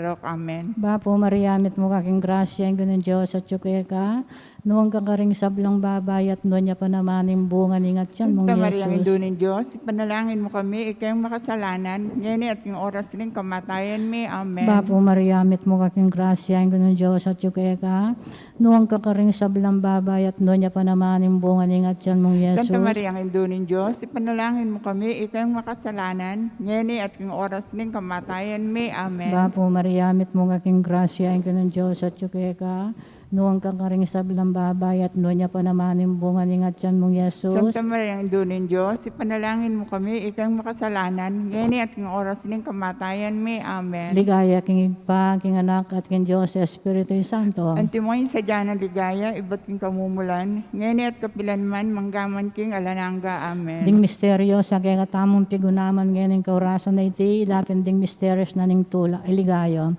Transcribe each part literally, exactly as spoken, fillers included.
Amen. Bapu Maria, mitmu ka king grasya, ing Ginung Dios atyu keka. Nuan ka karing sablang babai, at nuan ya pa naman ing bunga ning atyan mung Jesus. Santa Maria, Indu ning Dios, ipanalangin mu kami, ikeng makasalanan, ngeni at king oras ning kamatayan mi. Amen. Bapu Maria, mitmu ka king grasya, ing Ginung Dios atyu keka. Nuan ka karing sablang babai, at nuan ya pa naman ing bunga ning atyan mung Jesus. Santa Maria, Indu ning Dios, ipanalangin mu kami, ikeng makasalanan, ngeni at king oras ning kamatayan mi. Amen. Bapu Maria, mitmu ka king grasya, ing Ginung Dios atyu keka. Nuan ka karing sablang babai, at nuan ya pa naman ing bunga ning atyan mung Jesus. Santa Maria, Indu ning Dios, ipanalangin mu kami, ikeng makasalanan, ngeni at king oras ning kamatayan mi. Amen. Ligaya king Ibpa, king Anak, at king Dios Espiritu Santo. Antimo ing sadya nang ligaya, ibat king kamumulan, ngeni at kapilan man, manggaman king alang angga. Amen. Ding misteryos a kekatamung pigunaman ngening kaurasan a iti, ila pin ding misteryos na ning tula, ligaya.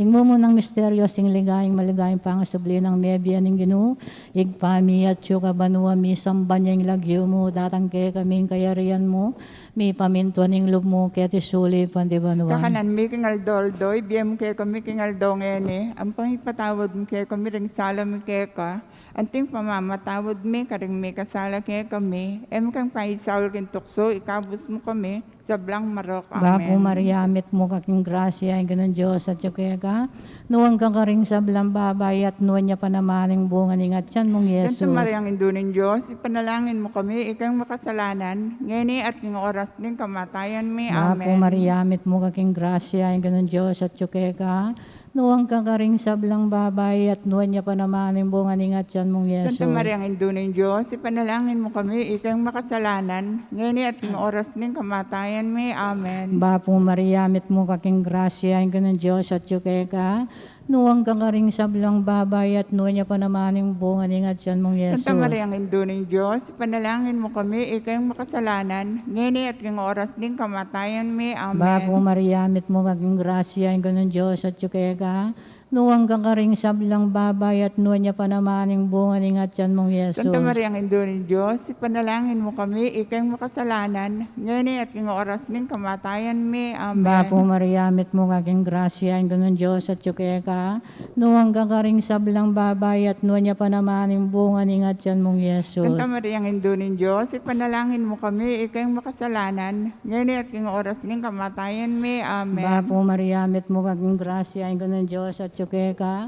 Ing mumunang misteryos, ing ligaya, ing maligayang pangasubli nang mebie ning Ginu. Ibpa mi, atyu ka banua, misamban ya ing lagyu mu, datang kekami ing kayarian mu, mipamintuan ing lub mu keti sulip anti banua. Kakanan mi king aldo-aldo, ibie mu kekami king aldo ngeni, ampong ipatawad mu kekami ring sala mi keka, anting pamamatawad mi karing mikasala kekami, e mu kang paisaul king tuksu, ikabus mu kami sablang marok. Bapu Maria, mitmu ka king grasya, ing Ginung Dios atyu keka. Nuan ka karing sablang babai, at nuan ya pa naman ing bunga ning atyan mung Jesus. Santa Maria, Indu ning Dios, ipanalangin mu kami, ikeng makasalanan, ngeni at king oras ning kamatayan mi. Amen. Bapu Maria, mitmu ka king grasya, ing Ginung Dios atyu keka. Nuan ka karing sablang babai, at nuan ya pa naman ing bunga ning atyan mung Jesus. Santa Maria, Indu ning Dios, ipanalangin mu kami, ikeng makasalanan, ngeni at king oras ning kamatayan mi. Amen. Bapu Maria, mitmu ka king grasya, ing Ginung Dios atyu keka. Nuan ka karing sablang babai, at nuan ya pa naman ing bunga ning atyan mung Jesus. Santa Maria, Indu ning Dios, ipanalangin mu kami, ikeng makasalanan, ngeni at king oras ning kamatayan mi. Amen. Bapu Maria, mitmu ka king grasya, ing Ginung Dios atyu keka. Nuan ka karing sablang babai, at nuan ya pa naman ing bunga ning atyan mung Jesus. Santa Maria, Indu ning Dios, ipanalangin mu kami, ikeng makasalanan, ngeni at king oras ning kamatayan mi. Amen. Bapu Maria, mitmu ka king grasya, ing Ginung Dios atyu keka. Nuan ka karing sablang babai, at nuan ya pa naman ing bunga ning atyan mung Jesus. Santa Maria, Indu ning Dios, ipanalangin mu kami, ikeng makasalanan, ngeni at king oras ning kamatayan mi. Amen. Bapu Maria, mitmu ka king grasya, ing Ginung Dios atyu keka.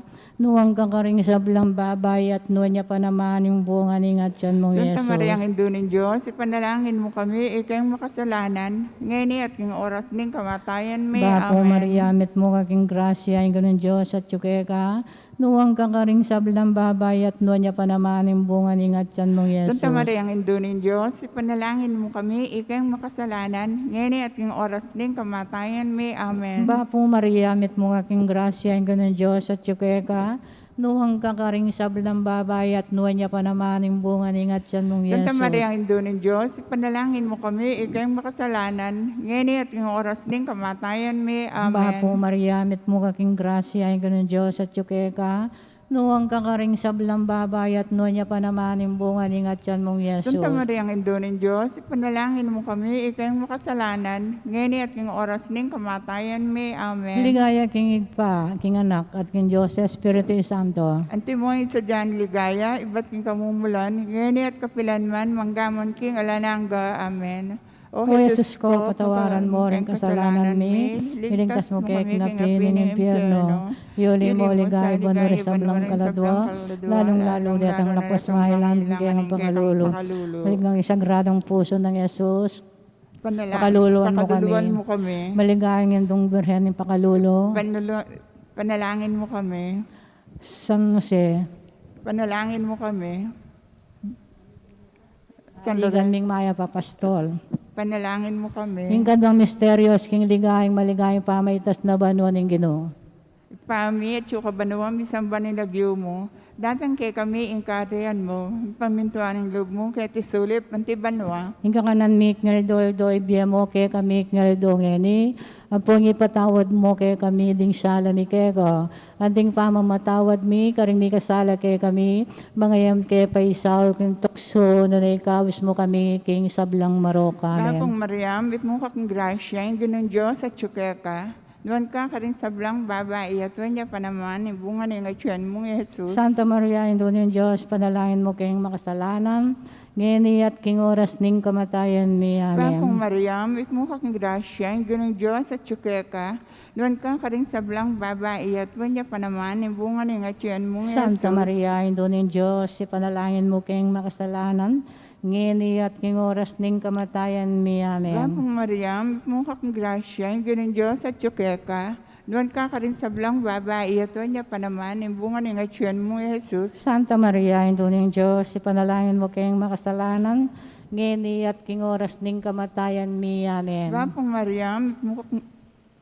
Nuan ka karing sablang babai, at nuan ya pa naman ing bunga ning atyan mung Jesus. Santa Maria, Indu ning Dios, ipanalangin mu kami, ikeng makasalanan, ngeni at king oras ning kamatayan mi. Bapu Maria, mitmu ka king grasya, ing Ginung Dios atyu keka. Nuan ka karing sablang babai, at nuan ya pa naman ing bunga ning atyan mung Jesus. Santa Maria, Indu ning Dios, ipanalangin mu kami, ikeng makasalanan, ngeni at king oras ning kamatayan mi. Amen. Bapu Maria, mitmu ka king grasya, ing Ginung Dios atyu keka. Nuan ka karing sablang babai, at nuan ya pa naman ing bunga ning atyan mung Jesus. Santa Maria, Indu ning Dios, ipanalangin mu kami, ikeng makasalanan, ngeni at king oras ning kamatayan mi. Amen. Bapu Maria, mitmu ka king grasya, ing Ginung Dios atyu keka. Nuan ka karing sablang babai, at nuan ya pa naman ing bunga ning atyan mung Jesus. Santa Maria, Indu ning Dios, ipanalangin mu kami, ikeng makasalanan, ngeni at king oras ning kamatayan mi. Amen. Ligaya king Ibpa, king Anak, at king Dios Espiritu Santo. Antimo ing sadyang ligaya, ibat king kamumulan, ngeni at kapilan man, manggaman king alang angga. Amen. O Jesus ko, patawaran mu ring kasalanan mi, iligtas mu kami king api ning impyerno. Yuli mu ligaya banua ring sablang kaladua, lalung-lalu detang lapasmailan king pakalulu. Maligayang Sagradong Puso nang Jesus, pakaluluan mu kami. Maligayang Indung Birhen ning Pakalulu, panalangin mu kami. San Jose, panalangin mu kami. San Lorenzo, ming mayap a pastol, panalangin mu kami. Ing kaduang misteryos king ligaya, ing maligayang pamaitas na banua ning Ginu. Ibpa mi, atsu ka banua, misamban ing lagyu mu. Datang kekami ing kayarian mu. Mipamintuan ing lub mu keti sulip anti banua. Ing kakanan mi king aldo-aldo ibie mu kekami king aldo ngeni. Ampon ipatawad mu kekami ding sala mi keka, anting pamamatawad mi karing mikasala kekami. Manga e mu ke paisaul king tuksu, nune ikabus mu kami king sablang marok. Amen. Bapu Maria, mitmu ka king grasya, ing Ginung Dios atsu keka. Nuan ka karing sablang babai, at nuan ya pa naman ing bunga ning atian mung i Jesus. Santa Maria, Indu ning Dios, ipanalangin mu keng makasalanan, ngeni at king oras ning kamatayan mi. Amen. Bapu Maria, mitmu ka king grasya, ing Ginung Dios atyu keka. Nuan ka karing sablang babai, at nuan ya pa naman ing bunga ning atian mung i Jesus. Santa Maria, Indu ning Dios, ipanalangin mu keng makasalanan, ngeni at king oras ning kamatayan mi. Amen. Bapu Maria, mitmu ka king grasya, ing Ginung Dios atyu keka. Nuan ka karing sablang babai, at nuan ya pa naman ing bunga ning atian mung i Jesus. Santa Maria, Indu ning Dios, ipanalangin mu keng makasalanan, ngeni at king oras ning kamatayan mi. Amen. Bapu Maria, mitmu ka king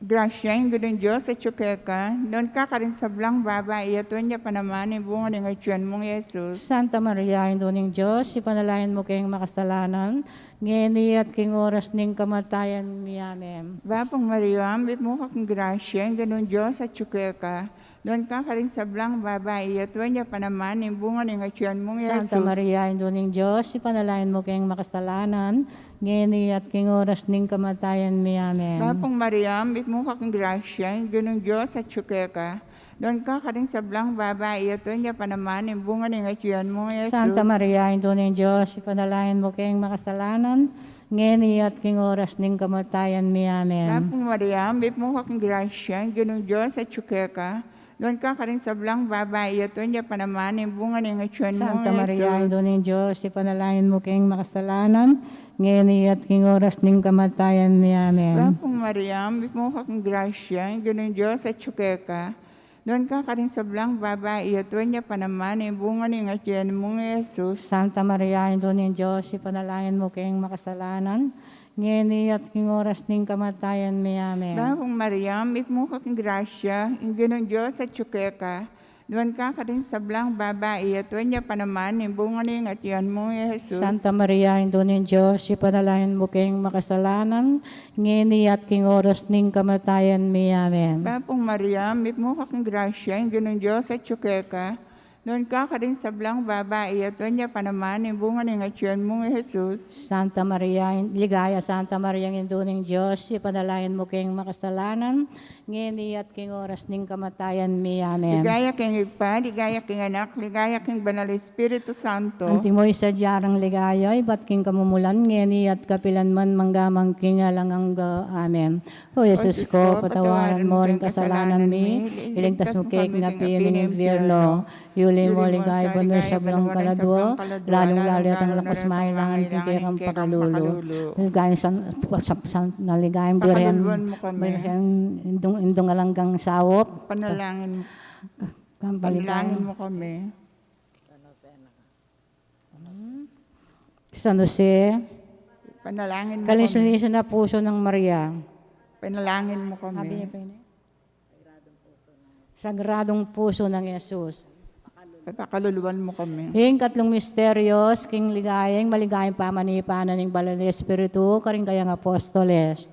grasya, ing Ginung Dios atyu keka. Nuan ka karing sablang babai, at nuan ya pa naman ing bunga ning atian mung i Jesus. Santa Maria, Indu ning Dios, ipanalangin mu keng makasalanan, ngeni at king oras ning kamatayan mi. Amen. Bapu Maria, mitmu ka king grasya, ing Ginung Dios atyu keka. Nuan ka karing sablang babai, at nuan ya pa naman ing bunga ning atian mung i Jesus. Santa Maria, Indu ning Dios, ipanalangin mu keng makasalanan, ngeni at king oras ning kamatayan mi. Amen. Bapu Maria, mitmu ka king grasya, ing Ginung Dios atyu keka. Nuan ka karing sablang babai, at nuan ya pa naman ing bunga ning atian mung i Jesus. Santa Maria, Indu ning Dios, ipanalangin mu keng makasalanan, ngeni at king oras ning kamatayan mi. Amen. Bapu Maria, mitmu ka king grasya, ing Ginung Dios atyu keka. Nuan ka karing sablang babai, at nuan ya pa naman ing bunga ning atian mung i Jesus. Santa Maria, Indu ning Dios, ipanalangin mu keng makasalanan, ngeni at king oras ning kamatayan mi. Amen. Bapu Maria, mitmu ka king grasya, ing Ginung Dios atyu keka. Nuan ka karing sablang babai, at nuan ya pa naman ing bunga ning atian mung i Jesus. Santa Maria, Indu ning Dios, ipanalangin mu keng makasalanan, ngeni at king oras ning kamatayan mi. Amen. Bapu Maria, mitmu ka king grasya, ing Ginung Dios atyu keka. Nuan ka karing sablang babai, at nuan ya pa naman ing bunga ning atian mung i Jesus. Santa Maria, Indu ning Dios, ipanalangin mu keng makasalanan, ngeni at king oras ning kamatayan mi. Amen. Bapu Maria, mitmu ka king grasya, ing Ginung Dios atyu keka. Nuan ka karing sablang babai, at nuan ya pa naman ing bunga ning atian mung i Jesus. Santa Maria, in-, ligaya, Santa Maria, Indu ning Dios, ipanalangin mu keng makasalanan, ngeni at king oras ning kamatayan mi. Amen. Ligaya king Ibpa, ligaya king Anak, ligaya king Banal Espiritu Santo. Antimo ing sadya rang ligaya, ibat king kamumulan, ngeni at kapilan man, mangga man king alang angga. Amen. O Jesus ko, patawaran mu ring kasalanan mi, iligtas mu kami king api ning impyerno, yuli mu king ligaya banua ing sablang kaladua, lalung-lalu ya itang lakas mangailangan king kekang pakalulu. Ligaya san, san, san, na ligaya Birhen, Birhen, Indung, Indung alang anggang saup. Panalangin, panalangin mu kami. San Jose, panalangin mu kami. Kalinisan a pusu nang Maria, panalangin mu kami. Sagradung pusu nang Jesus, papakaluluan mu kami. Ing katlung misteryos king ligaya, ing maligayang pamanipanan ning Banal a Espiritu karing kayang apostoles.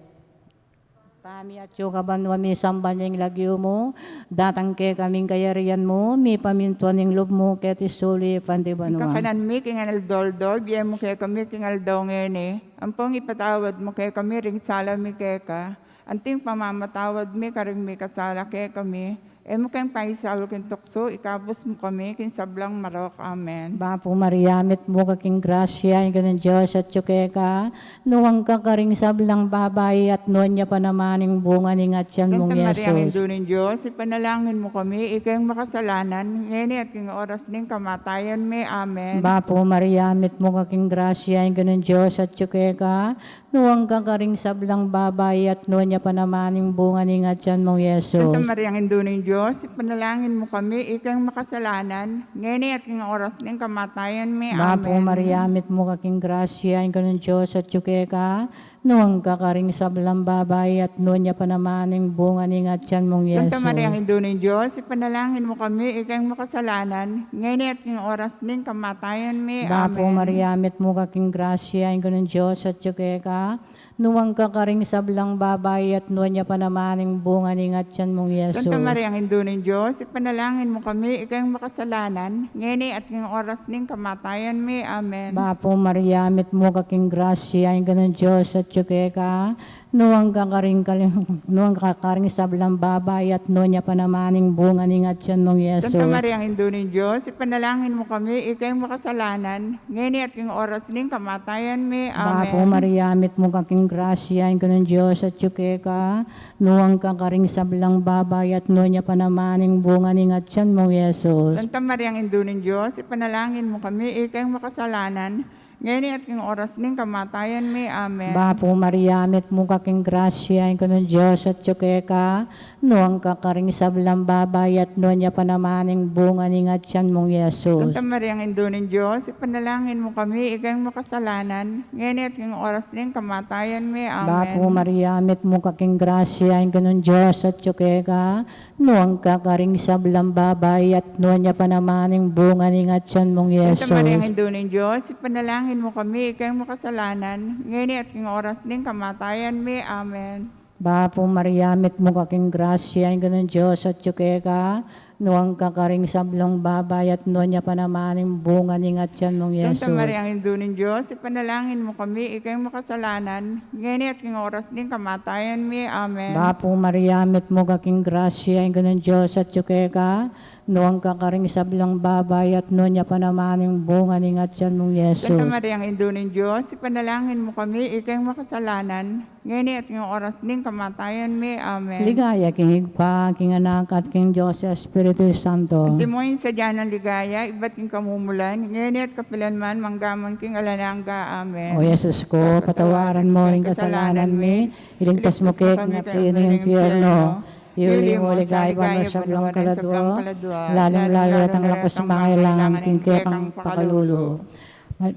Ibpa mi atsu ka banua, misamban ya ing lagyu mu, datang kekami ing kayarian mu, mipamintuan ing lub mu keti sulip anti banua. Ing kakanan mi king aldo-aldo, ibie mu kekami king aldo ngeni. Ampon ipatawad mu kekami ring sala mi keka, anti ing pamamatawad mi karing mikasala kekami. E mu ke paisaul king tuksu, ikabus mu kami king sablang marok. Amen. Bapu Maria, mitmu ka king grasya, ing Ginung Dios atyu keka, nuan ka karing sablang babai, at nuan ya pa naman ing bunga ning atian mung Jesus. Santa Maria, Indu ning Dios, ipanalangin mu kami, ikeng makasalanan, ngeni at king oras ning kamatayan mi. Amen. Bapu Maria, mitmu ka king grasya, ing Ginung Dios atyu keka, nuan ka karing sablang babai, at nuan ya pa naman ing bunga ning atian mung Jesus. Santa Maria, Indu ning Dios, ipanalangin mu kami, ikeng makasalanan, ngeni at king oras ning kamatayan mi. Amen. Bapu Maria, mitmu ka king grasya, ing Ginung Dios atyu keka, nuan ka karing sablang babai, at nuan ya pa naman ing bunga ning atian mung Jesus. Santa Maria, Indu ning Dios, ipanalangin mu kami, ikeng makasalanan, ngeni at king oras ning kamatayan mi. Amen. Bapu Maria, mitmu ka king grasya, ing Ginung Dios atyu keka, nuan ka karing sablang babai, at nuan ya pa naman ing bunga ning atian mung Jesus. Santa Maria, Indu ning Dios, ipanalangin mu kami, ikeng makasalanan, ngeni at king oras ning kamatayan mi. Amen. Bapu Maria, mitmu ka king grasya, ing Ginung Dios atyu keka, Nuan ka karing kaling-, nuan ka karing sablang babai at nuan ya pa naman ing bunga ning atian mung Jesus. Santa Maria, Indu ning Dios, ipanalangin mu kami, ikeng makasalanan, ngeni at king oras ning kamatayan mi. Amen. Bapu Maria, mitmu ka king grasya, ing Ginung Dios atyu keka, nuan ka karing sablang babai at nuan ya pa naman ing bunga ning atian mung Jesus. Santa Maria, Indu ning Dios, ipanalangin mu kami, ikeng makasalanan, ngeni at king oras ning kamatayan mi. Amen. Bapu Maria, mitmu ka king grasya, ing Ginung Dios atyu keka, nuan ka karing sablang babai at nuan ya pa naman ing bunga ning atian mung Jesus. Santa Maria, Indu ning Dios, ipanalangin mu kami, ikeng makasalanan, ngeni at king oras ning kamatayan mi. Amen. Bapu Maria, mitmu ka king grasya, ing Ginung Dios atyu keka, nuan ka karing sablang babai at nuan ya pa naman ing bunga ning atian mung Jesus. Santa Maria, Indu ning Dios, ipanalangin mu kami, ikeng makasalanan, ngeni at king oras ning kamatayan mi. Amen. Bapu Maria, mitmu ka king grasya, ing Ginung Dios atyu keka, nuan ka karing sablang babai at nuan ya pa naman ing bunga ning atian mung Jesus. Santa Maria, Indu ning Dios, ipanalangin mu kami, ikeng makasalanan, ngeni at king oras ning kamatayan mi. Amen. Bapu Maria, mitmu ka king grasya, ing Ginung Dios atyu keka, nuan ka karing sablang babai at nuan ya pa naman ing bunga ning atian mung Jesus. Santa Maria, Indu ning Dios, ipanalangin mu kami, ikeng makasalanan, ngeni at king oras ning kamatayan mi. Amen. Ligaya king Ibpa, king Anak, at king Dios Espiritu Santo. Antimo ing sadya nang ligaya ibat king kamumulan, ngeni at kapilan man, mangga man king alang angga. Amen. O Jesus ko, patawaran mo ring kasalanan mi, iligtas mu kami king api ning impyerno, iuli mu king ligaya ing sablang kaladua, lalung-lalu ya dang mangailangan king kekang pakalulu.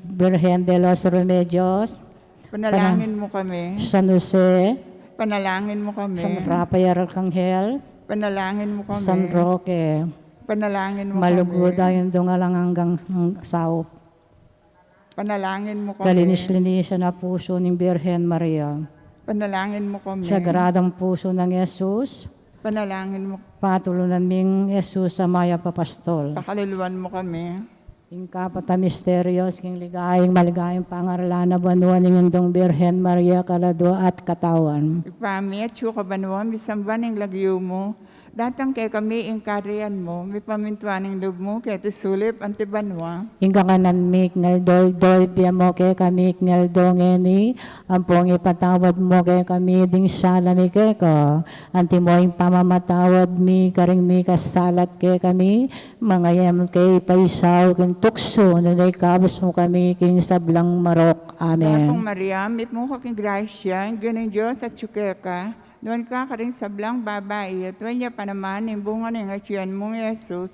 Birhen de los Remedios, panalangin mu kami. San Jose, panalangin mu kami. San Rafael Arcangel, panalangin mu kami. San Roque, panalangin mu kami. Malugud a Indung alang anggang saup, panalangin mu kami. Kalinis-linisan a pusu ning Birhen Maria, panalangin mu kami. Sagradang pusu nang Jesus, panalangin mu. Patulunan ming Jesus a mayap a pastol, pakaluluan mu kami. Ing kapat a misteryos king ligaya, ing maligayang pangaralan a banua ning Indung Birhen Maria kaladua at katawan. Ibpa mi, atsu ka banua, misamban ing lagyu mu, datang kekami ing kayarian mu, mipamintuan ing lub mu keti sulip anti banua. Ing kakanan mi king aldo-aldo ibie mu kekami king aldo ngeni, ampong ipatawad mu kekami ding sala mi keka, antimo ing pamamatawad mi karing mikasala kekami, manga e mu ke ipaisaul king tuksu, nune ikabus mu kami king sablang marok. Amen. Bapu Maria, mitmu ka king grasya, ing Ginung Dios atyu keka, nuan ka karing sablang babai, at nuan ya pa naman ing bunga ning atian mung Jesus.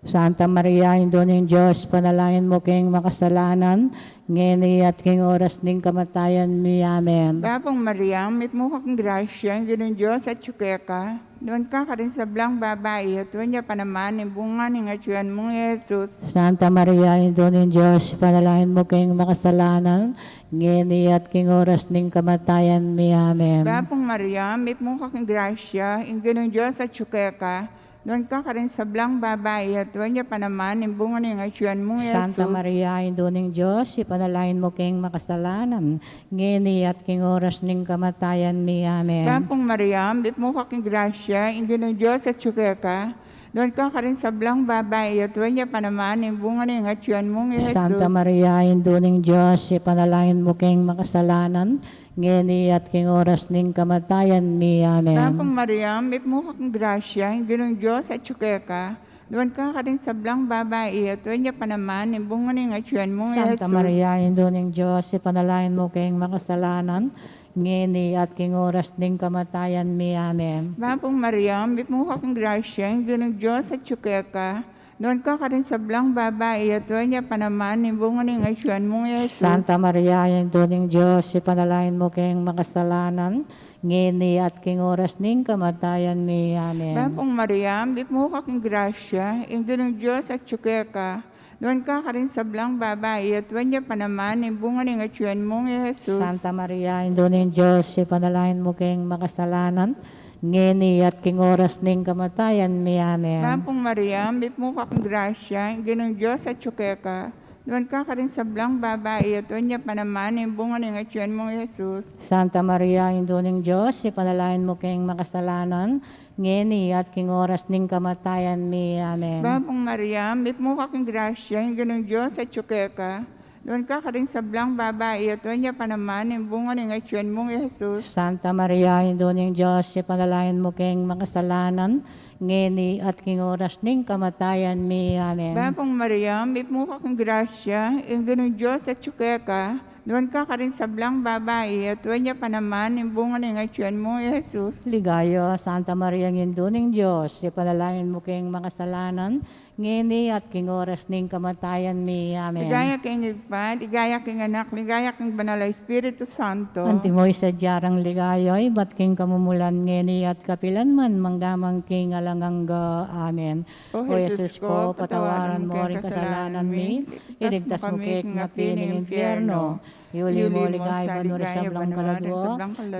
Santa Maria, Indu ning Dios, ipanalangin mu keng makasalanan, ngeni at king oras ning kamatayan mi. Amen. Bapu Maria, mitmu ka king grasya, ing Ginung Dios atyu keka, nuan ka karing sablang babai, at nuan ya pa naman ing bunga ning atian mung Jesus. Santa Maria, Indu ning Dios, ipanalangin mu keng makasalanan, ngeni at king oras ning kamatayan mi. Amen. Bapu Maria, mitmu ka king grasya, ing Ginung Dios atyu keka, nuan ka karing sablang babai, at nuan ya pa naman ing bunga ning atian mung Jesus. Santa Maria, Indu ning Dios, ipanalangin mu keng makasalanan, ngeni at king oras ning kamatayan mi. Amen. Bapu Maria, mitmu ka king grasya, ing Ginung Dios atyu keka, nuan ka karing sablang babai, at nuan ya pa naman ing bunga ning atian mung Jesus. Santa Maria, Indu ning Dios, ipanalangin mu keng makasalanan, ngeni at king oras ning kamatayan mi. Amen. Bapu Maria, mitmu ka king grasya, ing Ginung Dios atyu keka, nuan ka karing sablang babai, at nuan ya pa naman ing bunga ning atian mung Jesus. Santa Maria, Indu ning Dios, ipanalangin mu keng makasalanan, ngeni at king oras ning kamatayan mi. Amen. Bapu Maria, mitmu ka king grasya, ing Ginung Dios atyu keka, nuan ka karing sablang babai, at nuan ya pa naman ing bunga ning atian mung Jesus. Santa Maria, Indu ning Dios, ipanalangin mu keng makasalanan, ngeni at king oras ning kamatayan mi. Amen. Bapu Maria, mitmu ka king grasya, ing Ginung Dios atyu keka, nuan ka karing sablang babai, at nuan ya pa naman ing bunga ning atian mung Jesus. Santa Maria, Indu ning Dios, ipanalangin mu keng makasalanan, ngeni at king oras ning kamatayan mi. Amen. Bapu Maria, mitmu ka king grasya, ing Ginung Dios atyu keka, Nuan ka karing sablang babai, at nuan ya pa naman ing bunga ning atian mung Jesus. Santa Maria, Indu ning Dios, ipanalangin mu keng makasalanan, ngeni at king oras ning kamatayan mi. Amen. Babang Maria, mitmu ka king grasya, ing Ginung Dios atyu keka. Nuan ka karing sablang babai, at nuan ya pa naman ing bunga ning atian mung Jesus. Santa Maria, Indu ning Dios, ipanalangin mu keng makasalanan, ngeni at king oras ning kamatayan mi. Amen. Babang Maria, mitmu ka king grasya, ing Ginung Dios atyu keka. Nuan ka karing sablang babai, at nuan ya pa naman ing bunga ning atian mung Jesus. Ligaya, Santa Maria, Indu ning Dios, ipanalangin mu keng makasalanan, ngeni at king oras ning kamatayan mi. Amen. Ligaya king Ibpa, ligaya king Anak, ligaya king Banal a Espiritu Santo. Antimo ing sadya rang ligaya, ibat king kamumulan, ngeni at kapilan man, mangga man king alang angga. Amen. O Jesus ko, patawaran mu ring kasalanan mi, iligtas mu kami king api ning impyerno, iuli mu king ligaya banua ring sablang kaladua,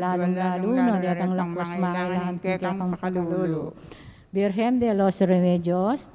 lalung-lalu na detang lakwas mangailangan king kekang pakalulu. Birhen de los Remedios,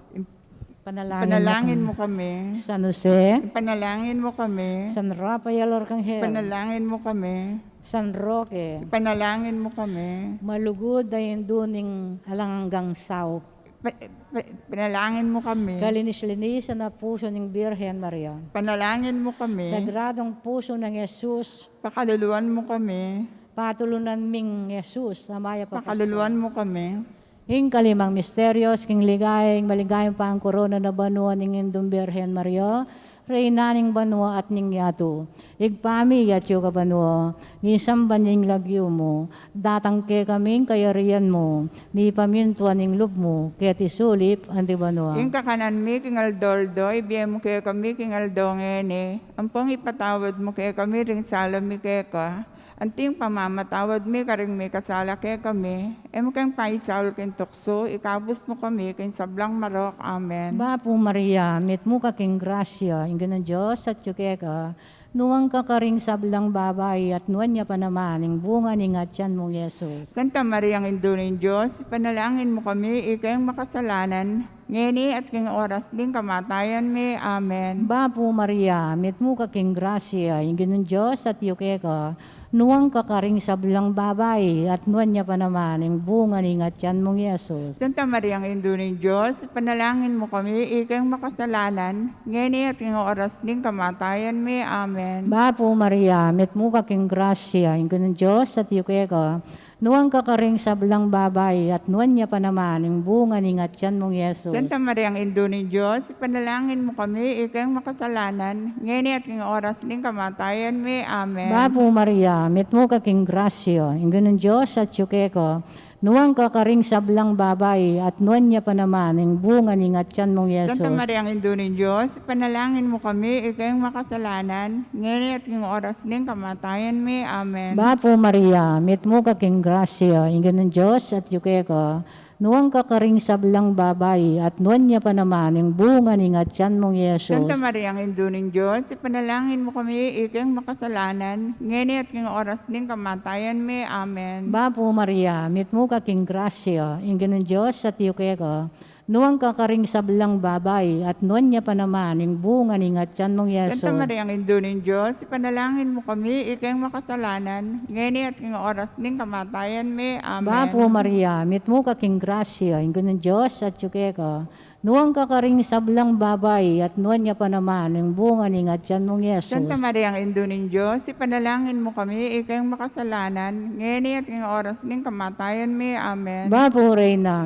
ipanalangin mu kami. San Jose, ipanalangin mu kami. San Rafael Arcangel, ipanalangin mu kami. San Roque, ipanalangin mu kami. Malugud a Indu ning alang anggang saup, pa-, pa-, ipanalangin mu kami. Kalinis-linisan a pusu ning Birhen Maria, ipanalangin mu kami. Sagradong pusu nang Jesus, pakaluluan mu kami. Patulunan ming Jesus a mayap a Pastor, pakaluluan mu kami. Ing kalimang misteryos king ligaya, ing maligayang pangkorona na banua ning Indung Birhen Maria, Reyna ning banua at ning yatu. Ibpa mi, atyu ka banua, misamban ya ing lagyu mu, datang kekami ing kayarian mu, mipamintuan ing lub mu keti sulip anti banua. Ing kakanan mi king aldo-aldo, ibie mu kekami king aldo ngeni, ampong ipatawad mu kekami ring sala mi keka, anti ing pamamatawad mi karing mikasala kekami, e mu ke paisaul king tuksu, ikabus mu kami king sablang marok. Amen. Bapu Maria, mitmu ka king grasya, ing Ginung Dios atyu keka, nuan ka karing sablang babai, at nuan ya pa naman ing bunga ning atian mung Jesus. Santa Mariang Indu ning Dios, ipanalangin mu kami ikeng makasalanan, ngeni at king oras ning kamatayan mi. Amen. Bapu Maria, mitmu ka king grasya, ing Ginung Dios atyu keka, nuan ka karing sablang babai, at nuan ya pa naman ing bunga ning atian mung Jesus. Santa Mariang Indu ning Dios, ipanalangin mu kami ikeng makasalanan, ngeni at king oras ning kamatayan mi. Amen. Bapu Maria, mitmu ka king grasya, ing Ginung Dios atyu keka, nuan ka karing sablang babai, at nuan ya pa naman ing bunga ning atian mung Jesus. Santa Mariang Indu ning Dios, ipanalangin mu kami ikeng makasalanan, ngeni at king oras ning kamatayan mi. Amen. Bapu Maria, mitmu ka king grasya, ing Ginung Dios atyu keka, nuan ka karing sablang babai, at nuan ya pa naman ing bunga ning atian mung Jesus. Santa Mariang Indu ning Dios, ipanalangin mu kami ikeng makasalanan, ngeni at king oras ning kamatayan mi. Amen. Bapu Maria, mitmu ka king grasya, ing Ginung Dios atyu keka, nuan ka karing sablang babai, at nuan ya pa naman ing bunga ning atian mung Jesus. Santa Mariang Indu ning Dios, ipanalangin mu kami ikeng makasalanan, ngeni at king oras ning kamatayan mi. Amen. Bapu Maria, mitmu ka king grasya, ing Ginung Dios atyu keka, nuan ka karing sablang babai, at nuan ya pa naman ing bunga ning atian mung Jesus. Santa Mariang Indu ning Dios, ipanalangin mu kami ikeng makasalanan, ngeni at king oras ning kamatayan mi. Amen. Bapu Maria, mitmu ka king grasya, ing Ginung Dios atyu keka, nuan ka karing sablang babai, at nuan ya pa naman ing bunga ning atian mung Jesus. Santa Mariang Indu ning Dios, ipanalangin mu kami ikeng makasalanan, ngeni at king oras ning kamatayan mi. Amen. Bapu Reyna,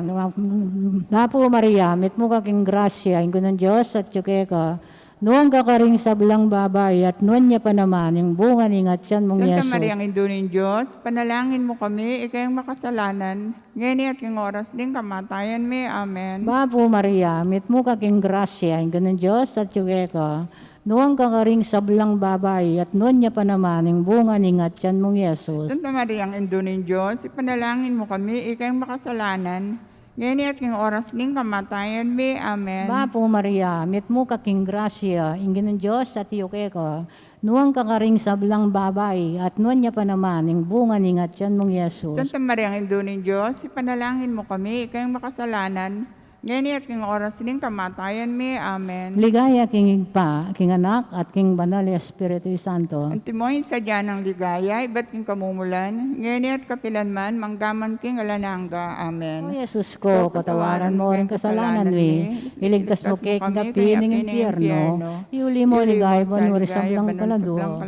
Bapu Maria, mitmu ka king grasya, ing Ginung Dios atyu keka, nuan ka karing sablang babai, at nuan ya pa naman ing bunga ning atian mung Jesus. Santa Mariang Indu ning Dios, ipanalangin mu kami ikeng makasalanan, ngeni at king oras ning kamatayan mi. Amen. Bapu Maria, mitmu ka king grasya, ing Ginung Dios atyu keka, nuan ka karing sablang babai, at nuan ya pa naman ing bunga ning atian mung Jesus. Santa Mariang Indu ning Dios, ipanalangin mu kami ikeng makasalanan, ngeni at king oras ning kamatayan mi. Amen. Bapu Maria, mitmu ka king grasya, ing Ginung Dios atyu keka, nuan ka karing sablang babai, at nuan ya pa naman ing bunga ning atian mung Jesus. Santa Mariang Indu ning Dios, ipanalangin mu kami ikeng makasalanan, Ngeni at king oras ning kamatayan mi. Amen. Ligaya king Ibpa, king Anak, at king Banal a Espiritu Santo. Antimo ing sadya nang ligaya, ibat king kamumulan, ngeni at kapilan man, manggaman king alang angga. Amen. O Jesus ko, patawaran mo ring kasalanan mi, iligtas mu kami king api ning impyerno, iuli mu king banua ring sablang kaladua,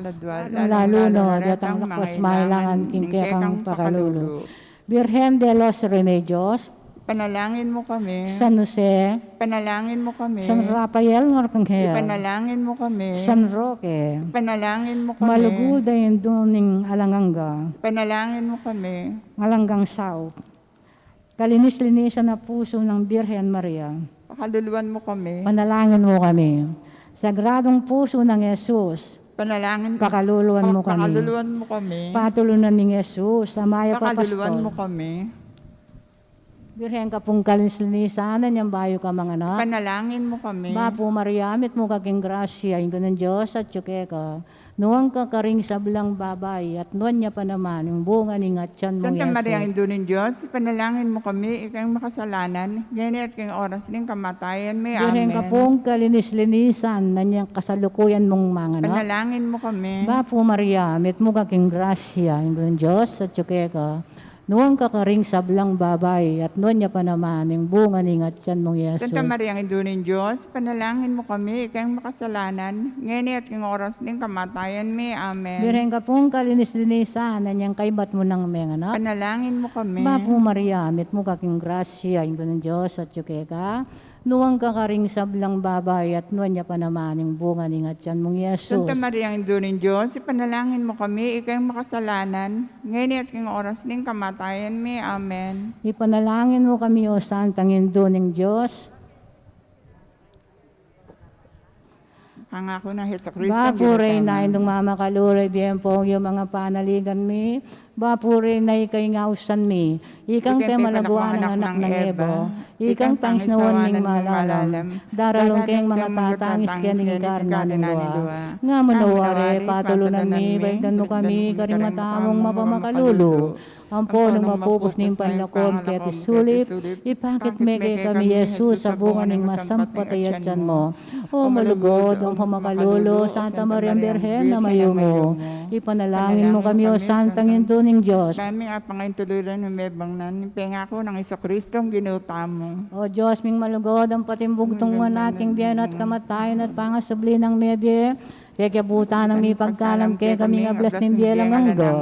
lalu na detang mangailangan king kekang pakalulu. Birhen de los Remedios, panalangin mu kami. San Jose, panalangin mu kami. San Rafael Arkanghel, panalangin mu kami. San Roque, panalangin mu kami. Malugud a Indu ning alang angga, panalangin mu kami. Alang anggang saup. Kalinis-linisan a pusu nang Birhen Maria, pakaluluan mu kami. Panalangin mu kami. Sagradung pusu nang Jesus, panalangin, pakaluluan mu kami. Pakaluluan mu kami. Patulunan ning Jesus a mayap a pastor, pakaluluan mu kami. Birhen ka pung kalinis-linisan, inyang bayu ka manganak, panalangin mu kami. Bapu Maria, mitmu ka king grasya, ing Ginung Dios atyu keka. Nuan ka karing sablang babai, at nuan ya pa naman ing bunga ning atian mung Santa Maria, Jesus. Indu ning Dios, ipanalangin mu kami, ikang makasalanan, ngeni at king oras ning kamatayan mi. Amen. Birhen ka pung kalinis-linisan, inyang kasalukuyan mung manganak, panalangin mu kami. Bapu Maria, mitmu ka king grasya, ing Ginung Dios atyu keka. Nuan ka karing sablang babai, at nuan ya pa naman ing bunga ning atian mung Jesus. Santa Maria, Indu ning Dios, ipanalangin mu kami, ikang makasalanan, ngeni at king oras ning kamatayan mi. Amen. Birhen ka pung kalinis-linisan, inyang kaybat mu nang menganak, panalangin mu kami. Bapu Maria, mitmu ka king grasya, ing Ginung Dios atyu keka. Nuan ka karing sablang babai, at nuan ya pa naman ing bunga ning atian mung Jesus. Santa Maria, Indu ning Dios, ipanalangin mu kami, ikang makasalanan, ngeni at king oras ning kamatayan mi. Amen. Ipanalangin mu kami, O Santang Indu ning Dios. Pangako nang Jesucristo, Bapu Reyna, Indung mamakalulu, ibie mu pu ing manga panaligan mi. Bapu Reyna, ika ing ausan mi, ikang pemalaguan nang anak nang Eva, ikang pangisnawan ning malalam, daralan keng mangatatangis keni king karne nang lua. Nga mu na wari, patulunan mi, balikdan mu kami karing mata mung mapamakalulu, ampo nung mapupus ne ing panlakom keti sulip, ipakit me kekami i Jesus a bunga ning masampat a atian mu. O malugud, o mapamakalulu, Santa Maria Birhen a mayumu, ipanalangin mu kami, O Santang Indu ning Dios. Ba mi apang ing tuluran ning mebang na ning pengako nang Jesucristo, Ginu tamu. O Dios ming malugud, ampon ing bugtung mu a anak, king bie na at kamatayan at pangasubli nang mebie, pekyabutan nang mipagkalam kekami ing ablas ning bie alang angga.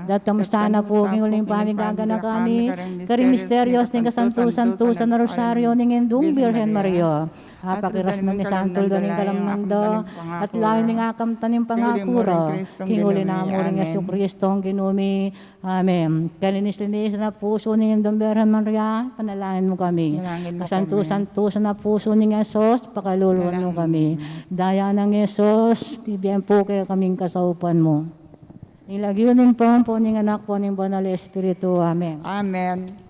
Datang mu sana pu king uling pamigaganaka mi karing misterios ning kasantu-santusan a Rosario ning Indung Birhen Maria. Apakiras mu mi santo ning kalamnan da, at lalu ning akamtan ning pangaku ra king uli nang Jesucristo, Ginu mi. Amen. Kalinis-linisan a pusu ning Indung Birhen Maria, panalangin mu kami. Kasantu-santusan a pusu ning Jesus, pakaluluan mu kami. Daya nang Jesus, ibie mu pu kekami ing kasaupan mu. King lagyu ning Ibpa, ampo ning Anak, ampo ning Banal a Espiritu. Amen. Amen.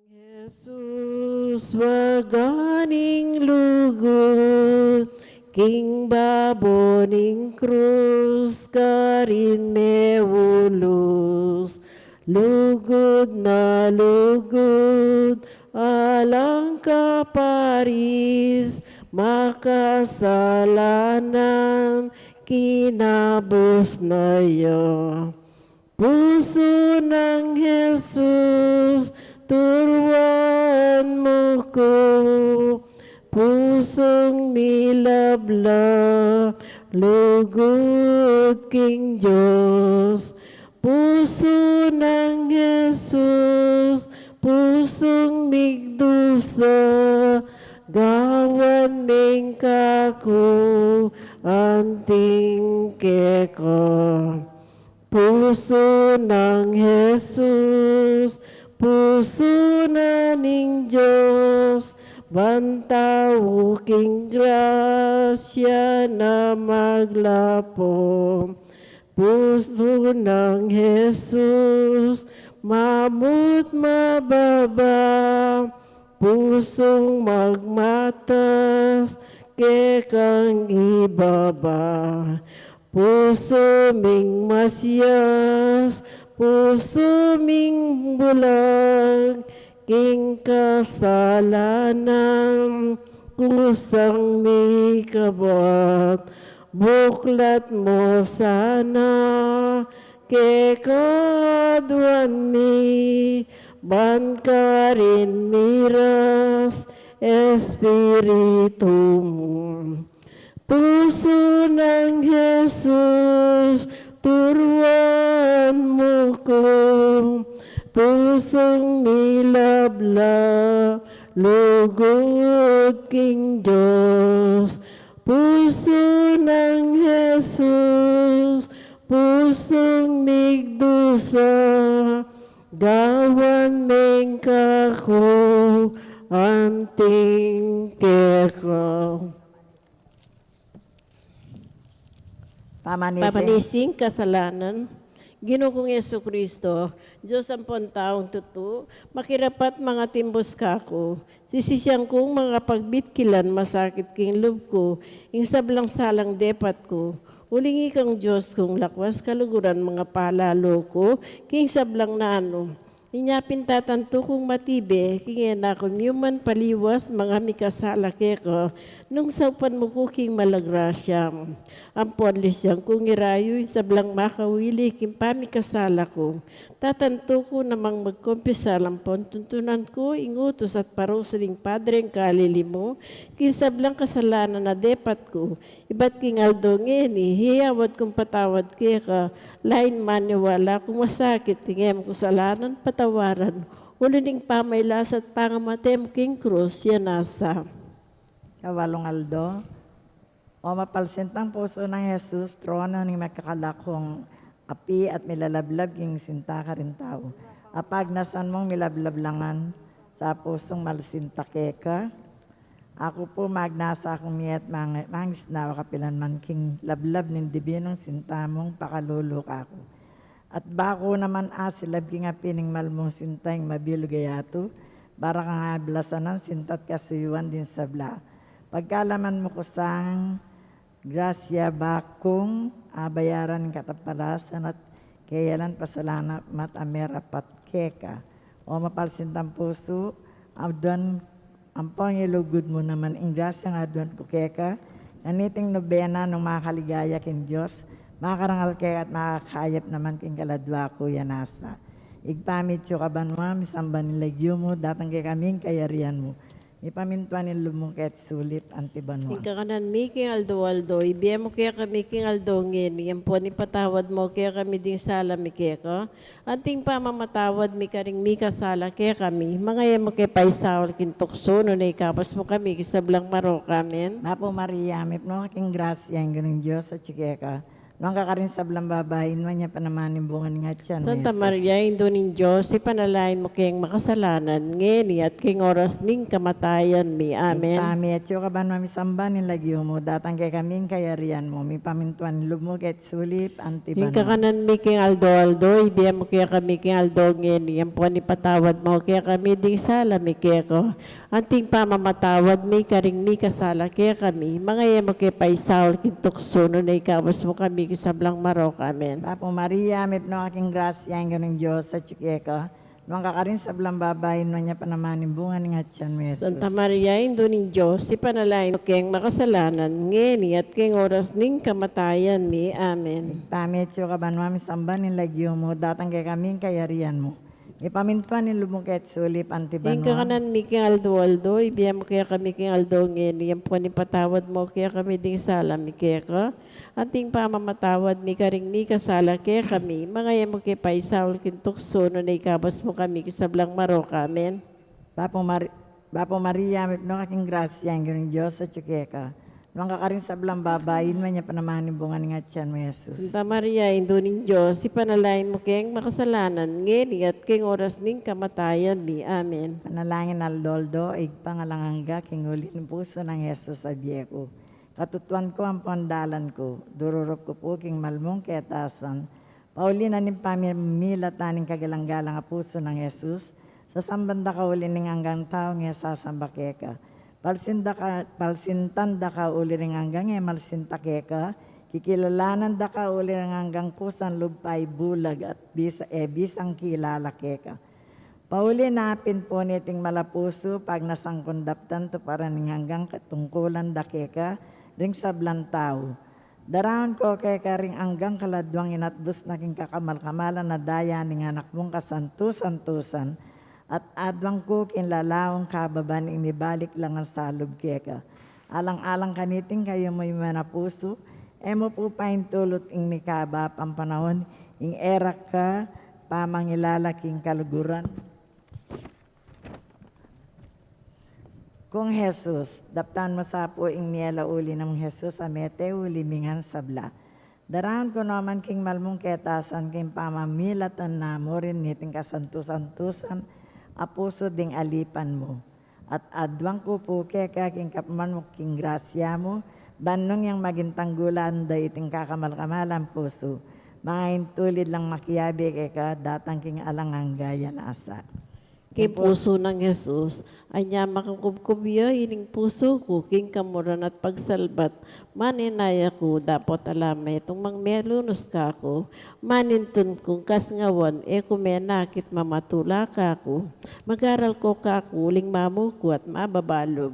Jesus, waga ning lugud, king babo ning krus karin me ulus. Lugud na lugud, alang kaparis, makasalanan, kinabus na ya. Pusu nang Jesus, turuan mu ku, pusung milablab, lugud king Dios. Pusu nang Jesus, pusung migdusa, gawan ming kaku, anting keka. Pusu nang Jesus, pusu na ning Dios, ban tau king grasya na maglapo. Pusu nang Jesus, mamut mababa, pusung magmatas, kekang ibaba. Pusu ming masias, pusu ming bulag, king kasalanan kusang mikabat. Buklat mu sana, keka aduan mi, ban karin miras Espiritu mu. Pusu nang Jesus, turuan mu ku, pusung milablab, lugud king Dios. Pusu nang Jesus, pusung migdusa, gawan ming kaku, anting keka. Pamanising. Pamanising kasalanan. Ginu kung Jesucristo, Dios ampon taung tutu, makirapat mangatimbus kaku. Sisisian kung mangapagbikilan, masakit king lub ku, ing sablang salang depat ku. Uling ikang Dios kung lakwas kaluguran, mangapalalu ku king sablang nanu. Inya pin tatantu kung matibe, king e na ku miuman paliwas, manga mikasala keka, nung saupan mu ku king mala grasyam. Ampon lisian kung irayu ing sablang makawili king pamikasala ku. Tatantu ku namang magkumpisal, ampon tuntunan ku ing utus at parusa ning Padreng kalili mu, king sablang kasalanan a depat ku. Ibat king aldo ngeni, hiyawad kung patawad keka, lain maniwala kung masakit ing e mu kasalanan patawaran, uli ning pamailas at pangamate mu king krus, ya nasa. Kawalung aldo. O mapalsintang pusu nang Jesus, trono ning makakalakung api at milalablab king sinta karing tau. Apagnasan mung milablab la ngan sa pusung malsinta keka. Aku pu magnasa kung miet mang-, mangisnawa kapilan man king lablab ning dibinung sinta mung pakalulu kaku. At ba ku naman asilab king api ning mal mung sinta ing mabilug a yatu, para kang ablasanan sinta at kasuyuan ding sabla. Pagkalaman mu ku sang grasya, ba kung abayaran ing katapalasan at keyalan pasalamat a merapat keka. O mapalsintang pusu, aduan ampon ilugud mu naman ing grasyang aduan ku keka, nganiting nobena nung makaligaya king Dios, makarangal keka at makakayap naman king kaladua ku, ya nasa. Ibpa mi atsu ka banua, misamban ing lagyu mu, datang kekami ing kayarian mu, mipamintuan ing lub mu keti sulip anti banua. Ing kakanan mi king aldo-aldo ibie mu kekami king aldo ngeni, ampon ipatawad mu kekami ding sala mi keka, anting pamamatawad mi karing mikasala kekami. Manga e mu ke paisaul king tuksu, nune ikabus mu kami king sablang marok. Amen. Bapu Maria, mipnu ka king grasya, ing Ginung Dios atsu keka. Nuan ka karing sablang babai, nuan ya pa naman ing bunga ning atian mu, Santa Jesus. Maria, Indu ning Dios, ipanalangin mu keng makasalanan, ngeni at keng oras ning kamatayan mi. Amen. Ibpa mi, atsu ka banua, misamban ing lagyu mu, datang kekami ing kayarian mu, mipamintuan ing lub mu keti sulip anti banua. Ing kakanan mi keng aldo-aldo, ibie mu kekami keng aldo ngeni, ampon ipatawad mu kekami ding sala mi keka, anti ing pamamatawad mi karing mikasala kekami, manga e mu ke paisaul king tuksu, nune ikabus mu kami king sablang marok. Amen. Bapu Maria, mipnu ka king grasya, ing Ginung Dios atsu keka, nuan ka karing sablang babai, nuan ya pa naman ing bunga ning atian mu, Jesus. Santa Maria, Indu ning Dios, ipanalangin mu keng makasalanan, ngeni at keng oras ning kamatayan mi. Amen. Ibpa mi, atsu ka banua, misamban ing lagyu mu, datang kekami ing kayarian mu, mipamintuan ing lub mu keti sulip anti banua. Ing kakanan mi keng aldo-aldo, ibie mu kekami keng aldo ngeni, ampon ipatawad mu kekami ding sala mi keka, anti ing pamamatawad mi karing mikasala kekami, manga e mu ke paisaul king tuksu, nune ikabus mu kami king sablang marok. Amen. Bapu Mar-, Bapu Maria, mipnu ka king grasya, ing Ginung Dios atsu keka, nuan ka karing sablang babai, nuan ya pa naman ing bunga ning atian mu, Jesus. Santa Maria, Indu ning Dios, ipanalangin mu keng makasalanan, ngeni at keng oras ning kamatayan mi. Amen. Panalangin aldo-aldo, Ibpa, alang angga king uli ning pusu nang Jesus a bie ku. Katutuan ku ampon dalan ku, dururup ku pu king malmung ketasan, pauli na ning pamimilatan ning kagalang-galang a pusu nang Jesus, sasamban da ka uli ning anggang taung e sasamba keka. Palsin da ka, palsintan da ka uli ring anggang e malsinta keka, kikilalanan da ka uli ring anggang kusan lub pa ibulag at bisa, e bisang kilala keka. Pauli na pin pu niting malapusu, pagnasan kung daptan tuparan ing anggang katungkulan da keka ring sablang tau. Daraun ku keka ring anggang kaladuang inatbus na king kakamal-kamalan a daya ning Anak mung kasantu-santusan, at aduan ku king lalaung kababan ing mibalik la ngan salub keka. Alang-alang kaniting kayumu ing manapusu, e mu pu paintulut ing mikaba pang panaun, ing e ra ka pamangilala king kaluguran. Kung Jesus, daptan mu sa pu ing mie la uli nang Jesus a mete uli mi ngan sabla. Daraun ku no man king malmung ketasan king pamamilatan na mu rin niting kasantu-santusan a pusu ding alipan mu. At aduan ku pu keka king kapman mu king grasya mu, ban nung yang maging tanggulan da iting kakamal-kamalan pusu, mangaintulid lang makiabe keka datang king alang angga. Yan asa. King pusu nang Jesus, anya makakubkub ya ining pusu ku king kamuran at pagsalbat, maninaya ku dapot ala metung mang melunus kaku, manintun kung kasngawan e ku menakit mamatula kaku, magaral ko kaku uling mamuku at mababalub.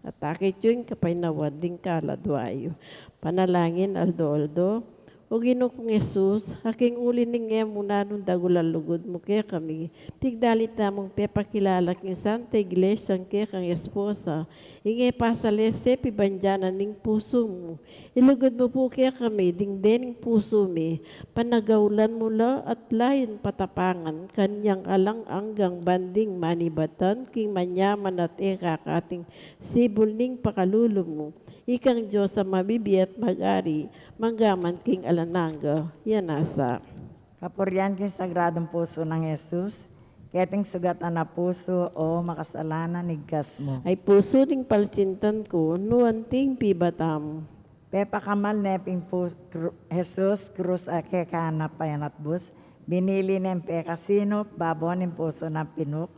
At akit yu ing kapaynawan ding kaladua yu. Panalangin aldo-aldo. O Ginu kung Jesus, aking uli ning e mu nanung dagulan lugud mu kekami, pigdalit na mung pepakilala king Santa Iglesia ing kekang esposa, ing e pasalese pibandian na ning pusu mu. Ilugud mu pu kekami ding dening pusu mi, panagaulan mu la at layun patapangan kanyang alang anggang banding manibatan king manyaman at e kakating sibul ning pakalulu mu. Ikang Dios a mabibie at mag-ari, manggaman king alang angga. Yan asa. Kapurian king sagradung pusu nang Jesus, keting sugatan a pusu, o makasalanan, igkas mu. Ay pusu ning palsintan ku, nu anting pibata mu? Pepakamal ne pin pu-, kru-, Jesus, krus a keka na payanatbus, binili neng pekasinup, babo ning pusu nang pinuk,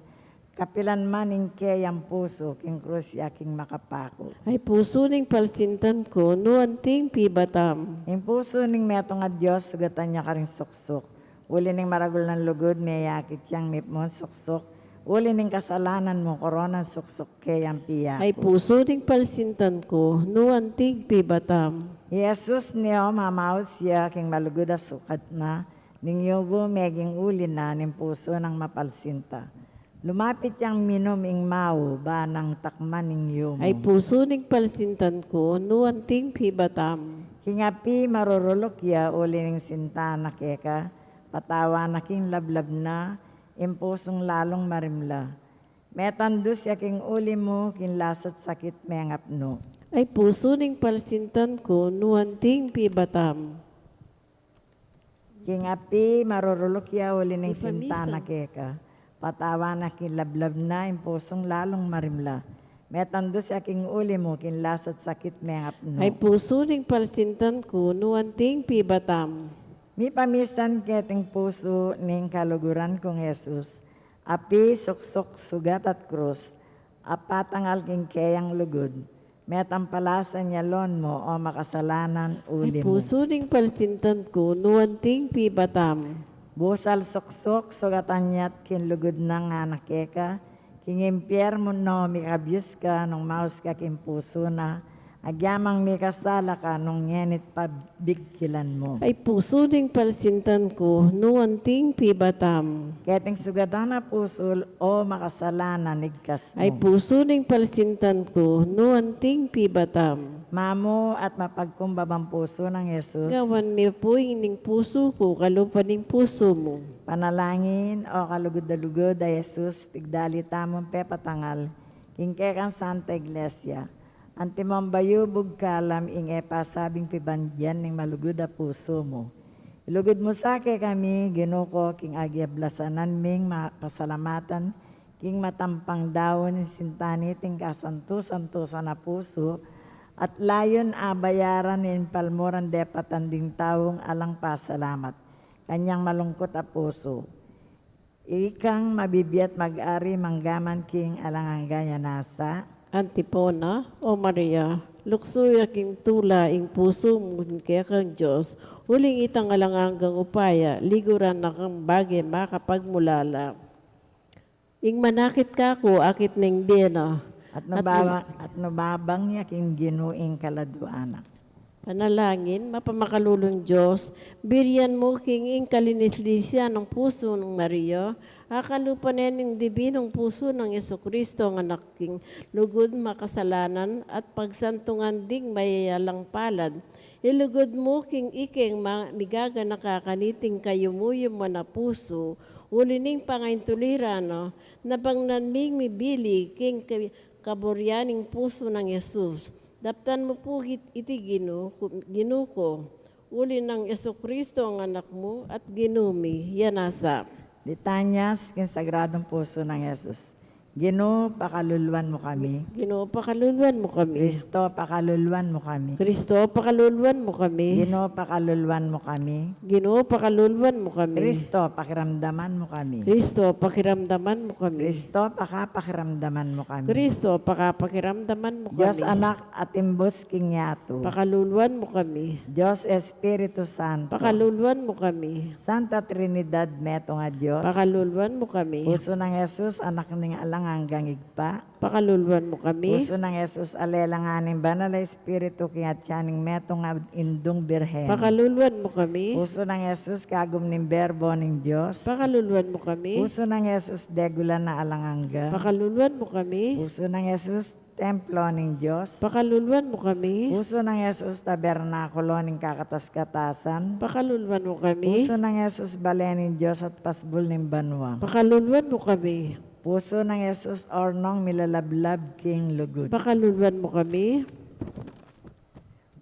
kapilan man ing keyang pusu, king krus ya king makapaku. Ay pusu ning palsintan ku, nu anting pibata mu? Ing pusu ning metung a Dios, sugatan ya karing suksuk. Uli ning maragul nang lugud, meyakit yang mipmun suksuk. Uli ning kasalanan mu, koronang suksuk keyang piyaku. Ay pusu ning palsintan ku, nu anting pibata mu? I Jesus ne o mamaus ya king malugud a sukat na, ning yubu meging uli na ning pusu nang mapalsinta. Lumapit yang minum ing mau, ba nang takman ing yumu. Ay pusu ning palsintan ku, nu anting pibata mu? King api maruruluk ya uli ning sinta na keka, patawan na king lablab na, ing pusung lalung marimla. Metandus ya king uli mu, king lasat sakit mengapnu. Ay pusu ning palsintan ku, nu anting pibata mu? King api, maruruluk ya uli ning sinta na keka. Patawan na king lablab na ing pusung lalung marimla. Metandus ya king uli mu king lasa't sakit mengapnu. Ay pusu ning palsintan ku, nu anting pibatam? Mipamisan keting pusu ning kaluguran kung Jesus, api, suksuk, sugat at krus, a patangal king keyang lugud, metampalasan ya lon mu, o makasalanan uli mu. Ay pusu ning palsintan ku, nu anting pibatam? Busal, suksuk, sugatan ya't king lugud nang anak keka, king impyernu mikabyus ka nung maus ka king pusu na, agyamang mikasala ka nung ngenit pa bigkilan mu. Ay pusu ning palsintan ku, nu anting pibatam? Keting sugatan a pusu, o makasalanan, igkas mu. Ay pusu ning palsintan ku, nu anting pibatam? Mamu at mapagkumbabang pusu nang Jesus. Gawan mi pu ing ning pusu ku kalupa ning pusu mu. Panalangin. O kalugud a lugud a Jesus, pigdali tamung pepatangal king kekang Santa Iglesia. Antimong bayubug kalam ing e pasabing pibandian ning malugud a pusu mu. Ilugud mu sa kekami, Ginu ko, king agyablasanan ming ma-, pasalamatan, king matampang daun ing sinta niting kasantu-santusan a pusu, at layun abayaran ing palmuran depatan ding taung alang pasalamat kanyang malungkut a pusu. Ikang mabibie at mag-ari manggaman king alang angga, ya nasa. Antipona. O Maria, luksu ya king tula ing pusu mu king kekang Dios, uling itang alang anggang upaya, liguran na kang bage makapagmulala. Ing manakit kaku, akit na ing bie na. At nu, at nu babang, at nu babang ya king Ginu ing kaladua na. Panalangin. Mapamakalulung Dios, birian mu king ing kalinis-lisian nang pusu nang Maria, a kalupa ne ning dibinung pusu nang Jesucristo, a Anak king lugud makasalanan at pagsantungan ding mayayalang palad. Ilugud mu king ikeng ma-, migaganaka kaniting kayumu-yumu a pusu, uli ning pangaintulira na, nabang nan ming mibili king ka-, kaburian ning pusu nang Jesus. Daptan mu pu it-, iti Ginu ku, Ginu ku, uli nang Jesucristo a Anak mu at Ginu mi, ya nasa. Litanyas king Sagradung Pusu nang Jesus. Ginu, pakaluluan mu kami. Ginu, pakaluluan mu kami. Kristo, pakaluluan mu kami. Kristo, pakaluluan mu kami. Ginu, pakaluluan mu kami. Ginu, pakaluluan mu kami. Kristo, pakiramdaman mu kami. Kristo, pakiramdaman mu kami. Kristo, pakapakiramdaman mu kami. Kristo, pakapakiramdaman mu kami. Dios Anak, atimbus king yatu. Pakaluluan mu kami. Dios Espiritu Santo. Pakaluluan mu kami. Santa Trinidad, metung a Dios. Pakaluluan mu kami. Pusu nang Jesus, Anak ning alang anggang Ibpa. Pakaluluan mu kami. Pusu nang Jesus, a lelang ning Banal a Espiritu king atyan ning metung a Indung Birhen. Pakaluluan mu kami. Pusu nang Jesus, kagum ning Berbo ning Dios. Pakaluluan mu kami. Pusu nang Jesus, degula na alang angga. Pakaluluan mu kami. Pusu nang Jesus, templo ning Dios. Pakaluluan mu kami. Pusu nang Jesus, tabernakulo ning kakatas-katasan. Pakaluluan mu kami. Pusu nang Jesus, bale ning Dios at pasbul ning banua. Pakaluluan mu kami. Pusu nang Jesus, ornong milalablab king lugud. Pakaluluan mu kami.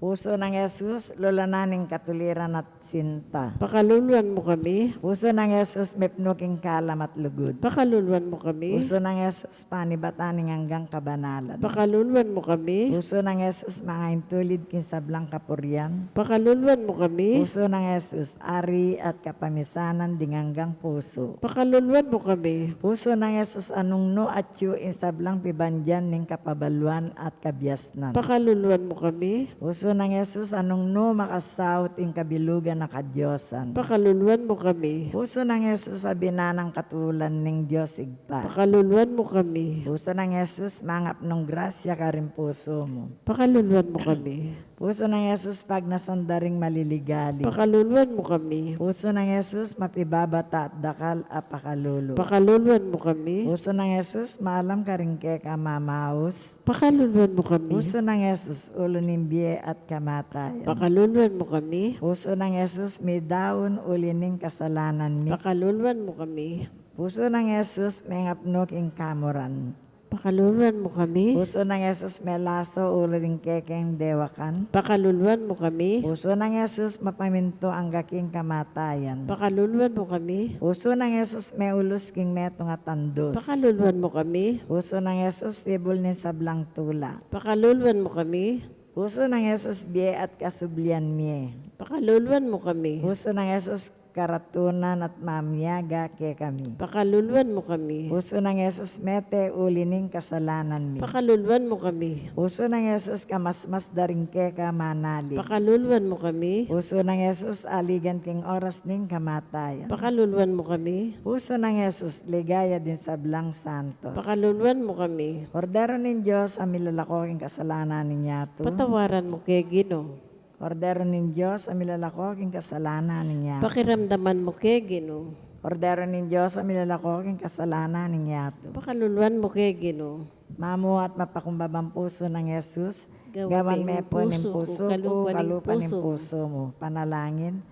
Pusu nang Jesus, lulanan ning katuliran at sinta. Pakaluluan mu kami. Pusu nang Jesus, mipnu king kalam at lugud. Pakaluluan mu kami. Pusu nang Jesus, panibatan ning anggang kabanalan. Pakaluluan mu kami. Pusu nang Jesus, mangaintulid king sablang kapurian. Pakaluluan mu kami. Pusu nang Jesus, ari at kapamisanan ding anggang pusu. Pakaluluan mu kami. Pusu nang Jesus, a nung nu atyu ing sablang pibandian ning kapabaluan at kabiasnan. Pakaluluan mu kami. Pusu nang Jesus, a nung nu makasaut ing kabilugan a kadiosan. Pakaluluan mu kami. Pusu nang Jesus, a binanang katulan ning Dios Ibpa. Pakaluluan mu kami. Pusu nang Jesus, mangapnung grasya karing pusu mu. Pakaluluan mu kami. Pusu nang Jesus, pagnasan da ring maliligalig. Pakaluluan mu kami. Pusu nang Jesus, mapibabata at dakal a pakalulu. Pakaluluan mu kami. Pusu nang Jesus, malam karing keka mamaus. Pakaluluan mu kami. Pusu nang Jesus, ulu ning bie at kamatayan. Pakaluluan mu kami. Pusu nang Jesus, midaun uli ning kasalanan mi. Pakaluluan mu kami. Pusu nang Jesus, mengapnu king kamuran. Pakaluluan mu kami. Pusu nang Jesus, melaso uling kekeng dewakan. Pakaluluan mu kami. Pusu nang Jesus, mapamintu angga king kamatayan. Pakaluluan mu kami. Pusu nang Jesus, meulus king metung a tandus. Pakaluluan mu kami. Pusu nang Jesus, sibul ning sablang tula. Pakaluluan mu kami. Pusu nang Jesus, bie at kasublian mie. Pakaluluan mu kami. Pusu nang Jesus, karatunan at mamiaga kekami. Pakaluluan mu kami. Pusu nang Jesus, mete uli ning kasalanan mi. Pakaluluan mu kami. Pusu nang Jesus, kamasmas da ring keka manali. Pakaluluan mu kami. Pusu nang Jesus, aligan king oras ning kamatayan. Pakaluluan mu kami. Pusu nang Jesus, ligaya ding sablang santos. Pakaluluan mu kami. Kordero ning Dios, a milalako king kasalanan ning yatu. Patawaran mu ke, Ginu. Kordero ning Dios, a milalako king kasalanan ning yatu. Pakiramdaman mu ke, Ginu. Kordero ning Dios, a milalako king kasalanan ning yatu. Pakaluluan mu ke, Ginu. Mamu at mapakumbabang pusu nang Jesus, gawan me pu ning pusu ku kalupa ning pusu mu. Panalangin.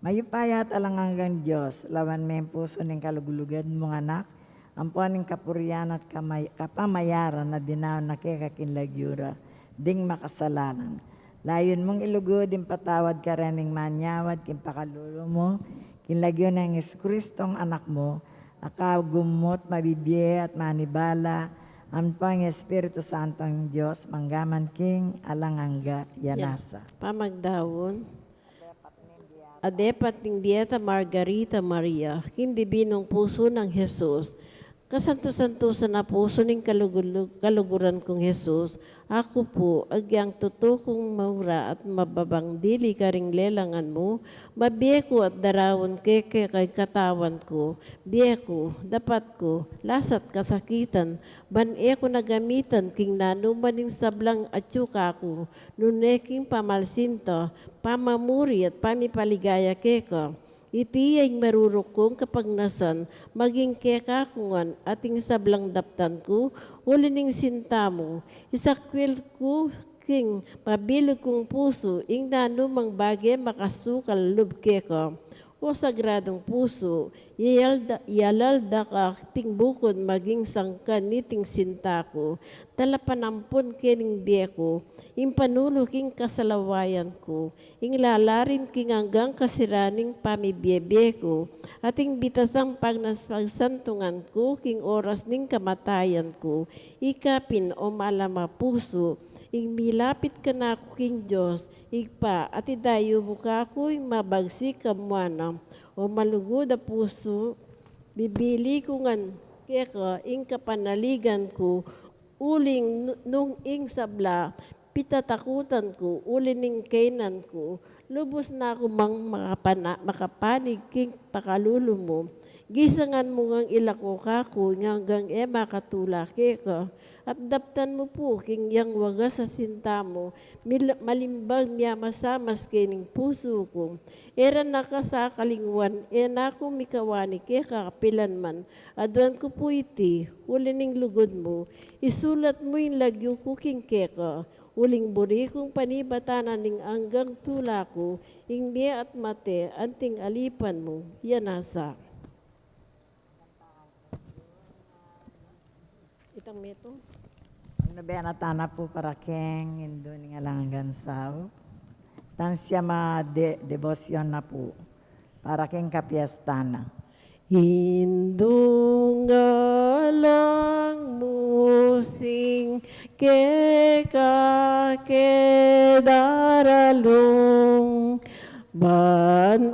Mayupaya at alang anggang Dios, lawan me ing pusu ning kaluglugan mung Anak, ampo ning kapurian at kamay-, kapamayaran a dinaun na keka king lagyu ra ding makasalanan. Layun mung ilugud ing patawad kareng manyawad king pakalulu mu, king lagyu nang Jesucristong Anak mu, a kagumut, mabibie at manibala, ampo ing Espiritu Santong Dios, mangga man king alang angga. Yan. Yan. Asa. Pamagdaun. A depat ning Bieta Margarita Maria, king dibinung pusu nang Jesus, kasantu-santusan a pusu ning kalugulug-, kaluguran kung Jesus, aku pu, agyang tutu kung maura at mababang dili karing lelangan mu, mabie ku at daraun keka ing katawan ku, bie ku, dapat ku, lasat kasakitan, ban e ku na gamitan king nanu man ning sablang atyu kaku, nune king pamalsinta, pamamuri at pamipaligaya keka. Iti ya ing marurung kung kapagnasan, maging keka ku ngan at ing sablang daptan ku, uli ning sinta mu, isakwil ku king mabilug kung pusu, ing nanu mang bage makasukal lub keka. O Sagradung Pusu, ialda-, ialalda ka pin bukun maging sangkan niting sinta ku, talapanampun kening bie ku, ing panulu king kasalawayan ku, ing lalarin king anggang kasiran ning pamibie-bie ku, at ing bitasang pagnas-, pagsantungan ku king oras ning kamatayan ku, ika pin, o malam a pusu, ing milapit kanaku king Dios, Ibpa, at idayu mu kaku ing mabagsik a muanang, o malugud a pusu, bibili ku ngan keka ing kapanaligan ku, uling nu-, nung ing sabla, pitatakutan ku, uli ning kaynan ku, lubus na ku mang makapana-, makapanig king pakalulu mu. Gisangan mu ngang ilako kaku ing anggang e makatula keka, at daptan mu pu king yang wagas a sinta mu, mil-, malimbang miamasamas kening pusu ku. E ra na ka sa kalinguan, e na ku mikawani keka kapilan man. Aduan ku pu iti, uli ning lugud mu, isulat mu ing lagyu ku king keka, uling buri kung panibatan na ning anggang tula ku, ing mie at mate, anting alipan mu, yan nasa. Itang metung. Nobena tana pu para king Indu ning Alang Anggang Saup. Tan siya ma de-, debosyon na pu para king kapiestan na. Indung alang musing keka ke daralung, ban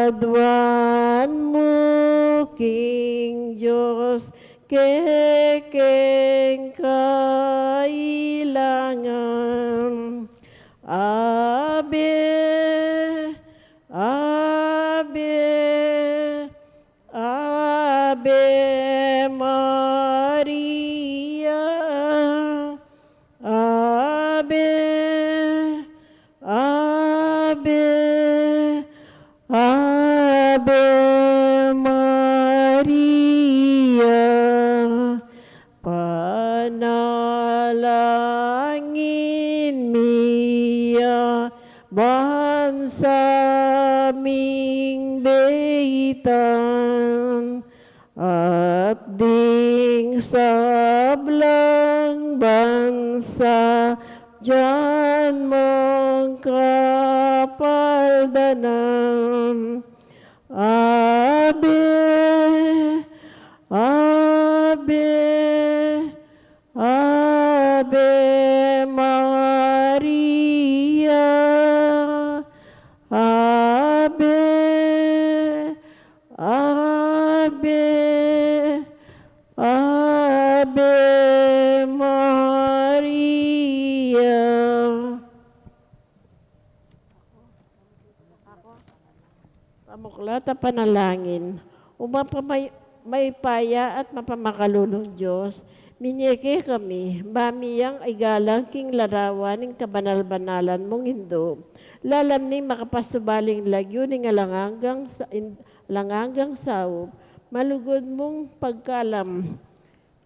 aduan mu king Dios kekeng kailangan. Ave, Ave, Ave Maria, Ave, Ave, Ave Maria, panalangin mi ya ban sa ming beitan, At ding sablang bansa dian mangkapaldanan. Ave, Ave, Ave Maria. Ave, Ave, Ave Maria. Pamuklat a panalangin. O mapamay-, mayupaya at mapamakalulung Dios, minie kekami bami yang igalang king larawan ning kabanal-banalan mung Indu, lalam ning makapasubaling lagyu ning alang anggang sa-, in-, alang anggang saup, malugud mung pagkalam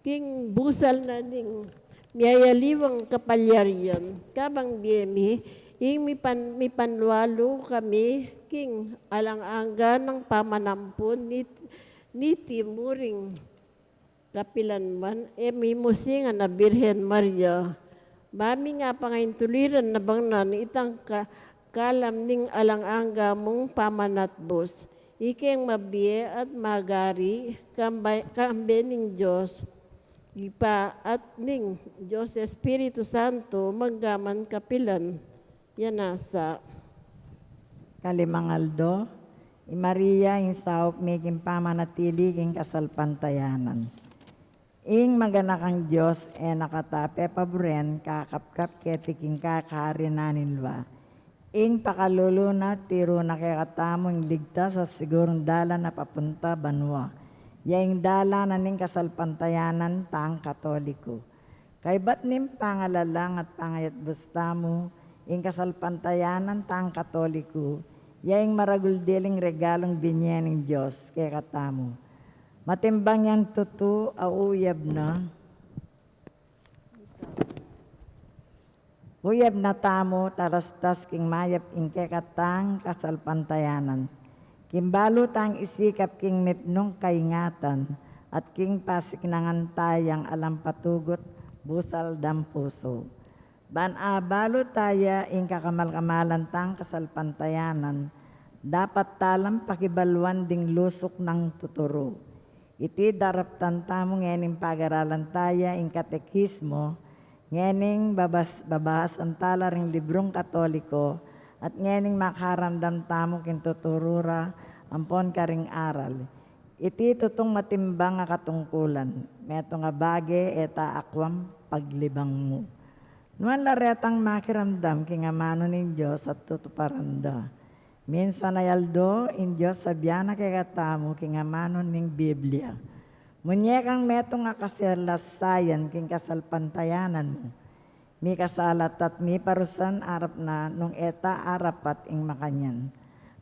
king busal na ning miyayaliwang kapalyarian, kabang bie mi, ing mipan-, mipanwalu kami king alang angga nang pamanampun nit-, niti murin kapilanman, e mimusingan a Birhen Maria. Bami nga pangaintuliran na bangnan itang ka-, kalam ning alang angga mung pamanatbus. Ikeng mabie at magari, kambe, kambe ning Dios Ibpa at ning Dios Espiritu Santo, mangga man kapilan ya nasa. Kalimang aldo, i Maria, ing saup mi king pamanatili king kasalpantayanan. Ing maganakang Dios, e na kata pepaburen, kakapkap keti king kakari na ning lua. Ing pakalulu na, tiru na kekatamu ing ligtas at sigurung dalan a papunta banua. Ya ing dalan na ning kasalpantayanan tang Katoliku. Kaybat ning pangalalang at pangayatbus tamu, ing kasalpantayanan tang Katoliku, ya ing maragul diling regalung binie ning Dios kekatamu. Matimbang yang tutu a uyab na, uyab na tamu talastas king mayap ing kekatang kasalpantayanan. King balu tang isikap king mipnung kaingatan, at king pasiknangan tayang alang patugut, busal dang pusu. Ban abalu taya ing kakamal-kamalan tang kasalpantayanan, dapat talang pakibaluan ding lusuk nang tuturu. Iti daraptan tamu ngening pagaralan taya ing katekismo, ngening babas-, babasan tala ring librung Katoliko, at ngening makaramdam tamu king tuturu ra ampon karing aral. Iti tutung matimbang a katungkulan, metung a bage e ta akwang paglibang mu. Nuan la retang makiramdam king amanu ning Dios at tutuparan da. Minsan a aldo, ing Dios sabian na kekatamu king amanu ning Biblia. Munie kang metung a kasalasayan king kasalpantayanan mu. Mikasala ta't miparusan arap na nung e ta arapat ing makanyan.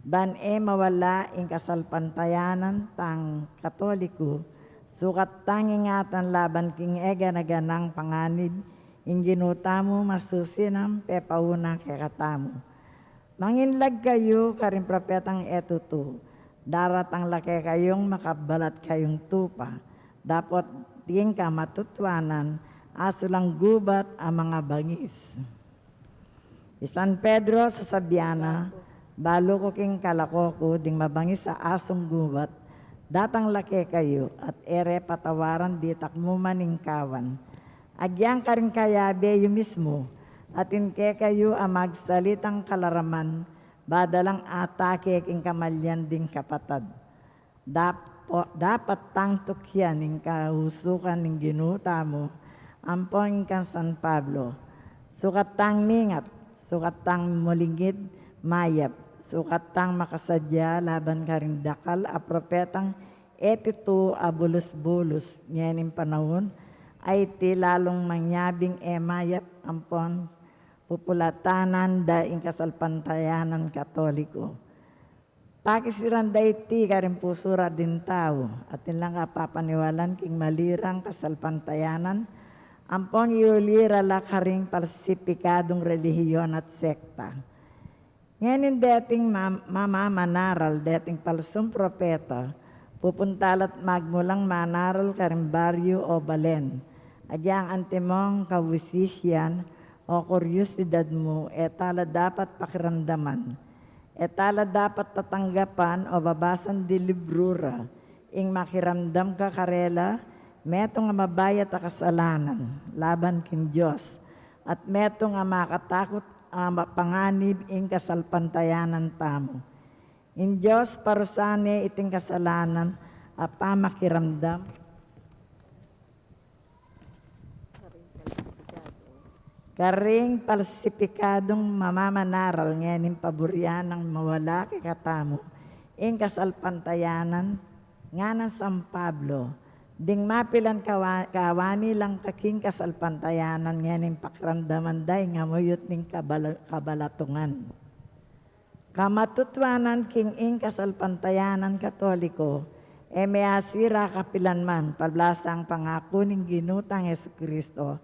Ban e mawala ing kasalpantayanan tang Katoliku, sukat tang ingatan laban king e gana-ganang panganib, ing Ginu tamu masusi nang pepauna kekatamu. Manginlag kayu karing propetang e tutu, daratang la kekayung makabalat kayung tupa, dapot ding kamatutuanan, asulang gubat a mangabangis. I San Pedro sasabian na, balu ku king kalako ku ding mabangis a asung gubat, datang la kekayu, at e re patawaran ditak mu man ing kawan. Agyang karing kayabe yu mismu, atin kekayu a magsalitang kalaraman, badalang atake king kamalian ding kapatad. Dapo-, dapat tang tukyan ing kausukan ning Ginu tamu, ampon ing kang San Pablo. Sukat tang mingat, sukat tang mulingid mayap, sukat tang makasadya laban karing dakal a propetang e tutu a bulus-bulus ngening panaun a iti, lalung mangyabing e mayap ampon pupulatanan da ing kasalpantayanan Katoliku. Pakisiran da iti karing pusu ra ding tau, atin lang kapapaniwalan king mali rang kasalpantayanan, ampon yuli ra la karing palsipikadung relihiyon at sekta. Ngening deting mam-, mamamanaral deting palsung propeta, Pupunta la't magmulang manaral karing baryu o balen. Agyang antimong kawisisian o kuryosidad mu, e ta la dapat pakiramdaman. E ta la dapat tatanggapan o babasan ding libru ra, ing makiramdam ka karela, metung a mabayat a kasalanan laban king Dios, at metung a makatakut a mapanganib ing kasalpantayanan tamu. Ing Dios parusan ne iting kasalanan a pamakiramdam karing palsipikadung mamamanaral, ngening paburian nang mawala kekatamu ing kasalpantayanan. Ngana nang San Pablo, ding mapilan kawa-, kawani lang kaking kasalpantayanan, ngening pakiramdaman da ing amuyut ning kabala-, kabalatungan. Kamatutuanan king ing kasalpantayanan Katoliko, e me asira kapilan man, pablasang pangaku ning Ginu tang Jesucristo,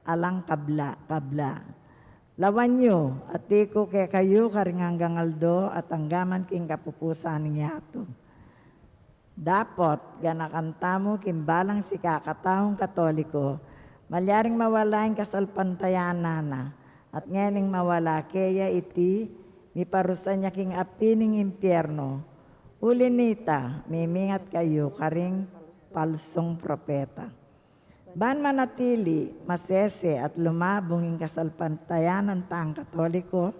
alang kabla, kabla. Lawan yu, ati ku kekayu karing anggang aldo at anggaman king kapupusan ning yatu. Dapot, ganakan tamu king balang sikakataung Katoliko, malyaring mawala ing kasalpantayanan na, at ngening mawala keya iti, miparusan ya king api ning impiernu. Uli nita, mimingat kayu karing palsung propeta. Ban manatili, masese at lumabung ing kasalpantayanan tang Katoliko,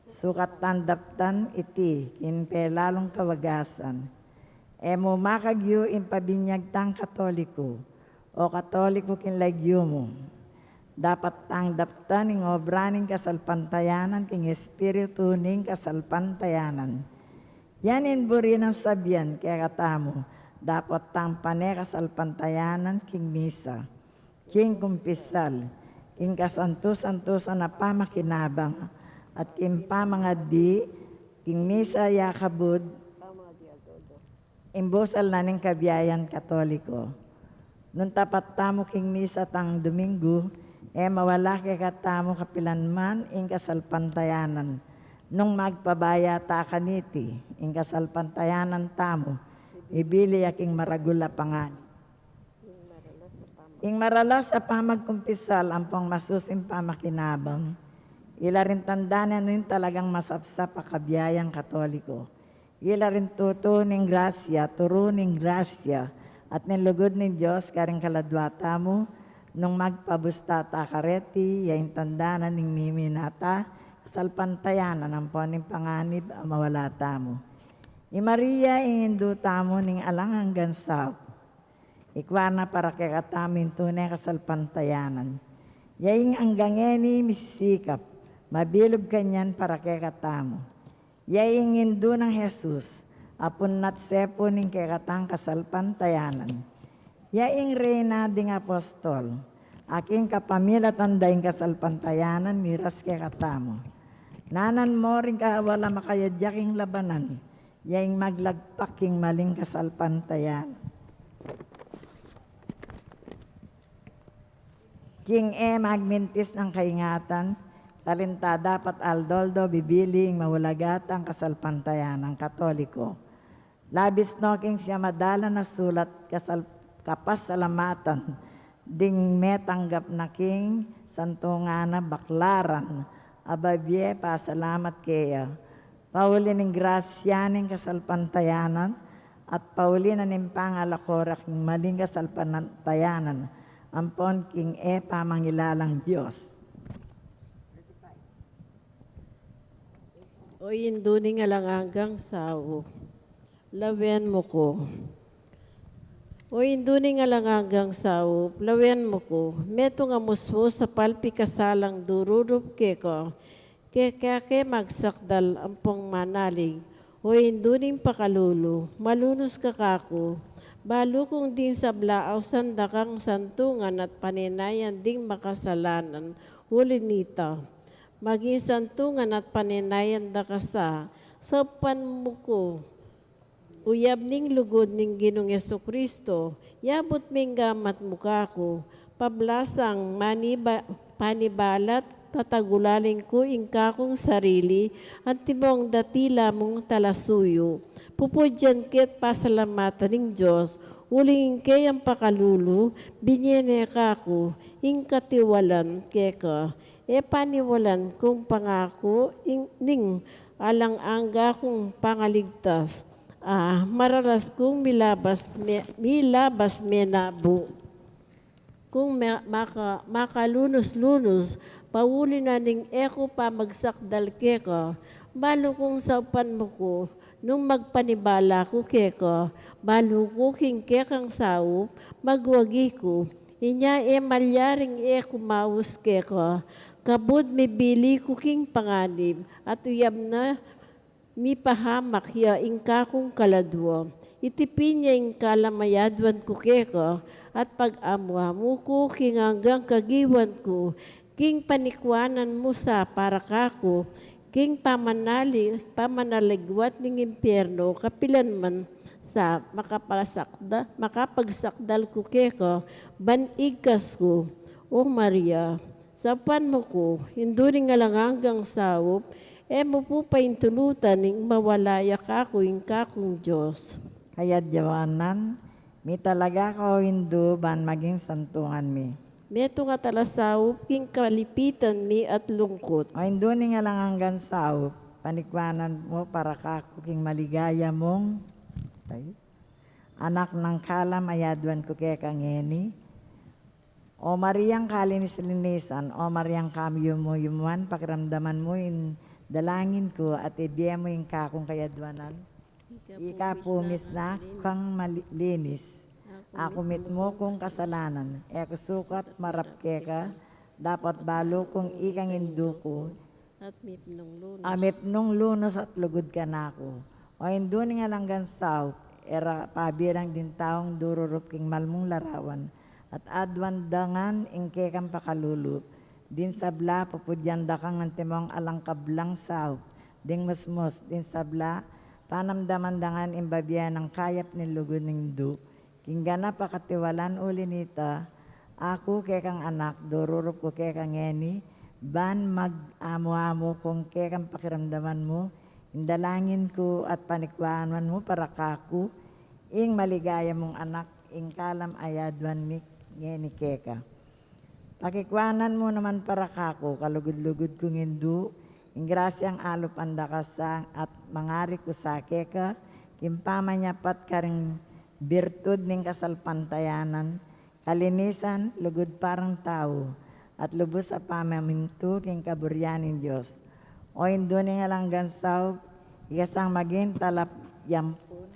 sukat tang daptan iti king pelalung kawagasan. E mu makagyu ing pabinyag tang Katoliko, o Katoliko king lagyu mu. Dapat tang daptan ing obra ning kasalpantayanan king espiritu ning kasalpantayanan. Yan ing buri nang sabian kekatamu, dapot tang pane kasalpantayanan king misa, king kumpisal, king kasantu-santusan a pamakinabang, at king pamangadi, king misa ya kabud ing busal na ning kabiayan Katoliko. Nung tapat tamu king misa tang Domingu, e mawala kekatamu kapilan man ing kasalpantayanan. Nung magpabaya ta kaniti, ing kasalpantayanan tamu, ibili ya king maragul a pangan. Ing maralas a pamagkumpisal ampong masusing pamakinabang, ila ring tanda na ning talagang masapsap a kabiayan Katoliko. Ila ring tutu ning grasya, turu ning grasya, at ning lugud ning Dios karing kaladua tamu, nung magpabusta ta kareti, ya ing tanda na ning mimina ta kasalpantayanan ampon ning panganib a mawala tamu. I Maria, ing indu tamu ning alang anggang saup, ikua na para kekatamu ing tune kasalpantayanan. Ya ing anggang ngeni misisikap, mabilug kanyan para kekatamu. Ya ing indu nang Jesus, apun at sepu ning kekatang kasalpantayanan. Ya ing reyna ding apostol, a king kapamilatan da ing kasalpantayanan miras kekatamu. Nanan mo ring kawala makayadya king labanan, ya ing maglagpak king maling kasalpantayanan. King e magmintis nang kaingatan, karin ta dapat aldo-aldo bibili ing maulaga tang kasalpantayanan Katoliko. Labis no king siya madalan a sulat kasal-, kapasalamatan ding metanggap na king santungan a baklaran a babie pasalamat keya. Pauli ning grasya ning kasalpantayanan, at pauli na ning pangalako ra king maling kasalpantayanan, ampon king e pamangilalang Dios. O Indu ning alang anggang saup, lawen mu ku. O Indu ning alang anggang saup, lawen mu ku. Metung a musmus a palpi kasalang dururup keka, keka ke magsakdal ampong manalig. O Indu ning pakalulu, malunus ka kaku. Balu kung ding sabla ausan da kang santungan at panenayan ding makasalanan, uli nita, maging santungan at panenayan da ka sa, saupan mu ku. Uyab ning lugud ning Ginung Jesucristo, yabut ming gamat mu kaku, pablasang maniba-, panibalat tatagulaling ku ing kakung sarili, antimong datila mung talasuyu, Pupudyan ke't pasalamatan ing Dios, uling ing keyang pakalulu, binie ne kaku ing katiwalan keka. E paniwalan kung pangaku ing, ning alang angga kung pangaligtas. A, maralas kung milabas me-, milabas menabu. Kung ma-, maka-, makalunus-lunus, pauli na ning e ku pamagsakdal keka, balu kung saupan mu ku, nung magpanibala ku keka, balu ku king kekang saup, magwagi ku. Inya e malyaring e ku maus keka, kabud mibili ku king panganib, at uyam na mipahamak ya ing kakung kaladua. Iti pin ya ing kalam a yaduan ku keka, at pag-amu-amu ku king anggang kagiwan ku, king panikuanan mu sa para kaku, king pamanali-, pamanaligyat ning impiernu, kapilan man sa makapasakda-, makapagsakdal ku keka, ban igkas ku, O Maria, saupan mu ku, Indu ning alang anggang saup, e mu pu paintulutan ing mawala ya kaku ing kakung Dios. Kayadwanan, mitalaga ka, o Indu, ban maging santungan mi. Metung a talasaup king kalipitan mi at lungkut. O Indu ning alang anggang saup, panikuanan mu para kaku king maligaya mung, ay, anak nang kalam a yaduan ku keka ngeni. O Mariang kalinis-linisan, O Mariang kamuyum-muyuman, pakiramdaman mu ing dalangin ku at ibie mu ing kakung kayadwanan. Ika pu misna kang mali-, linis. Aku mitmu kung kasalanan, e ku sukat marap keka, dapot balu kung ikang Indu ku, at mipnung lunus. A mipnung lunus at lugud kanaku. O Indu ning alang anggang saup, e ra pabilang ding taung dururup king malmung larawan, at aduan da ngan ing kekang pakalulu, ding sabla pupudyan da kang antimong alang kablang saup, ding musmus, ding sabla, panamdaman da ngan ing babie nang kayap ning lugud ning Indu, king ganap a katiwalan. Uli nita, aku kekang anak, dururup ku keka ngeni, ban mag-amu-amu kung kekang pakiramdaman mu ing dalangin ku at panikuanan mu para kaku ing maligaya mung anak, ing kalam a yaduan mi ngeni keka. Pakikuanan mu naman para kaku, kalugud-lugud kung Indu, ing grasyang alupan da ka sa at mangari ku sa keka, king pamanyapat karing birtud ning kasalpantayanan, kalinisan, lugud parang tau, at lubus a pamamintu king kaburian ning Dios. O Indu ning alang anggang saup, ika sang maging talapyampun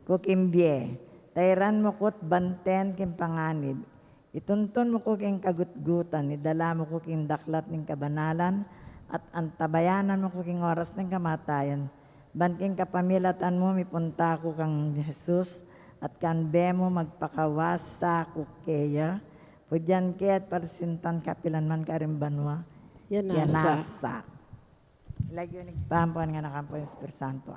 ku king bie. Tairan mu ku't banten king panganib. Ituntun mu ku king kagutgutan, idala mu ku king daklat ning kabanalan, at antabayanan mu ku king oras ning kamatayan. Ban king kapamilatan mu, mipunta ku kang Jesus, at kambe mu magpakawasa ku keya, pudyan ke at parisintan kapilan man karing banua. Yan nasa. Yan nasa. Lagyu ning Ibpa, ampo ning Anak, ampo ning Espiritu Santo.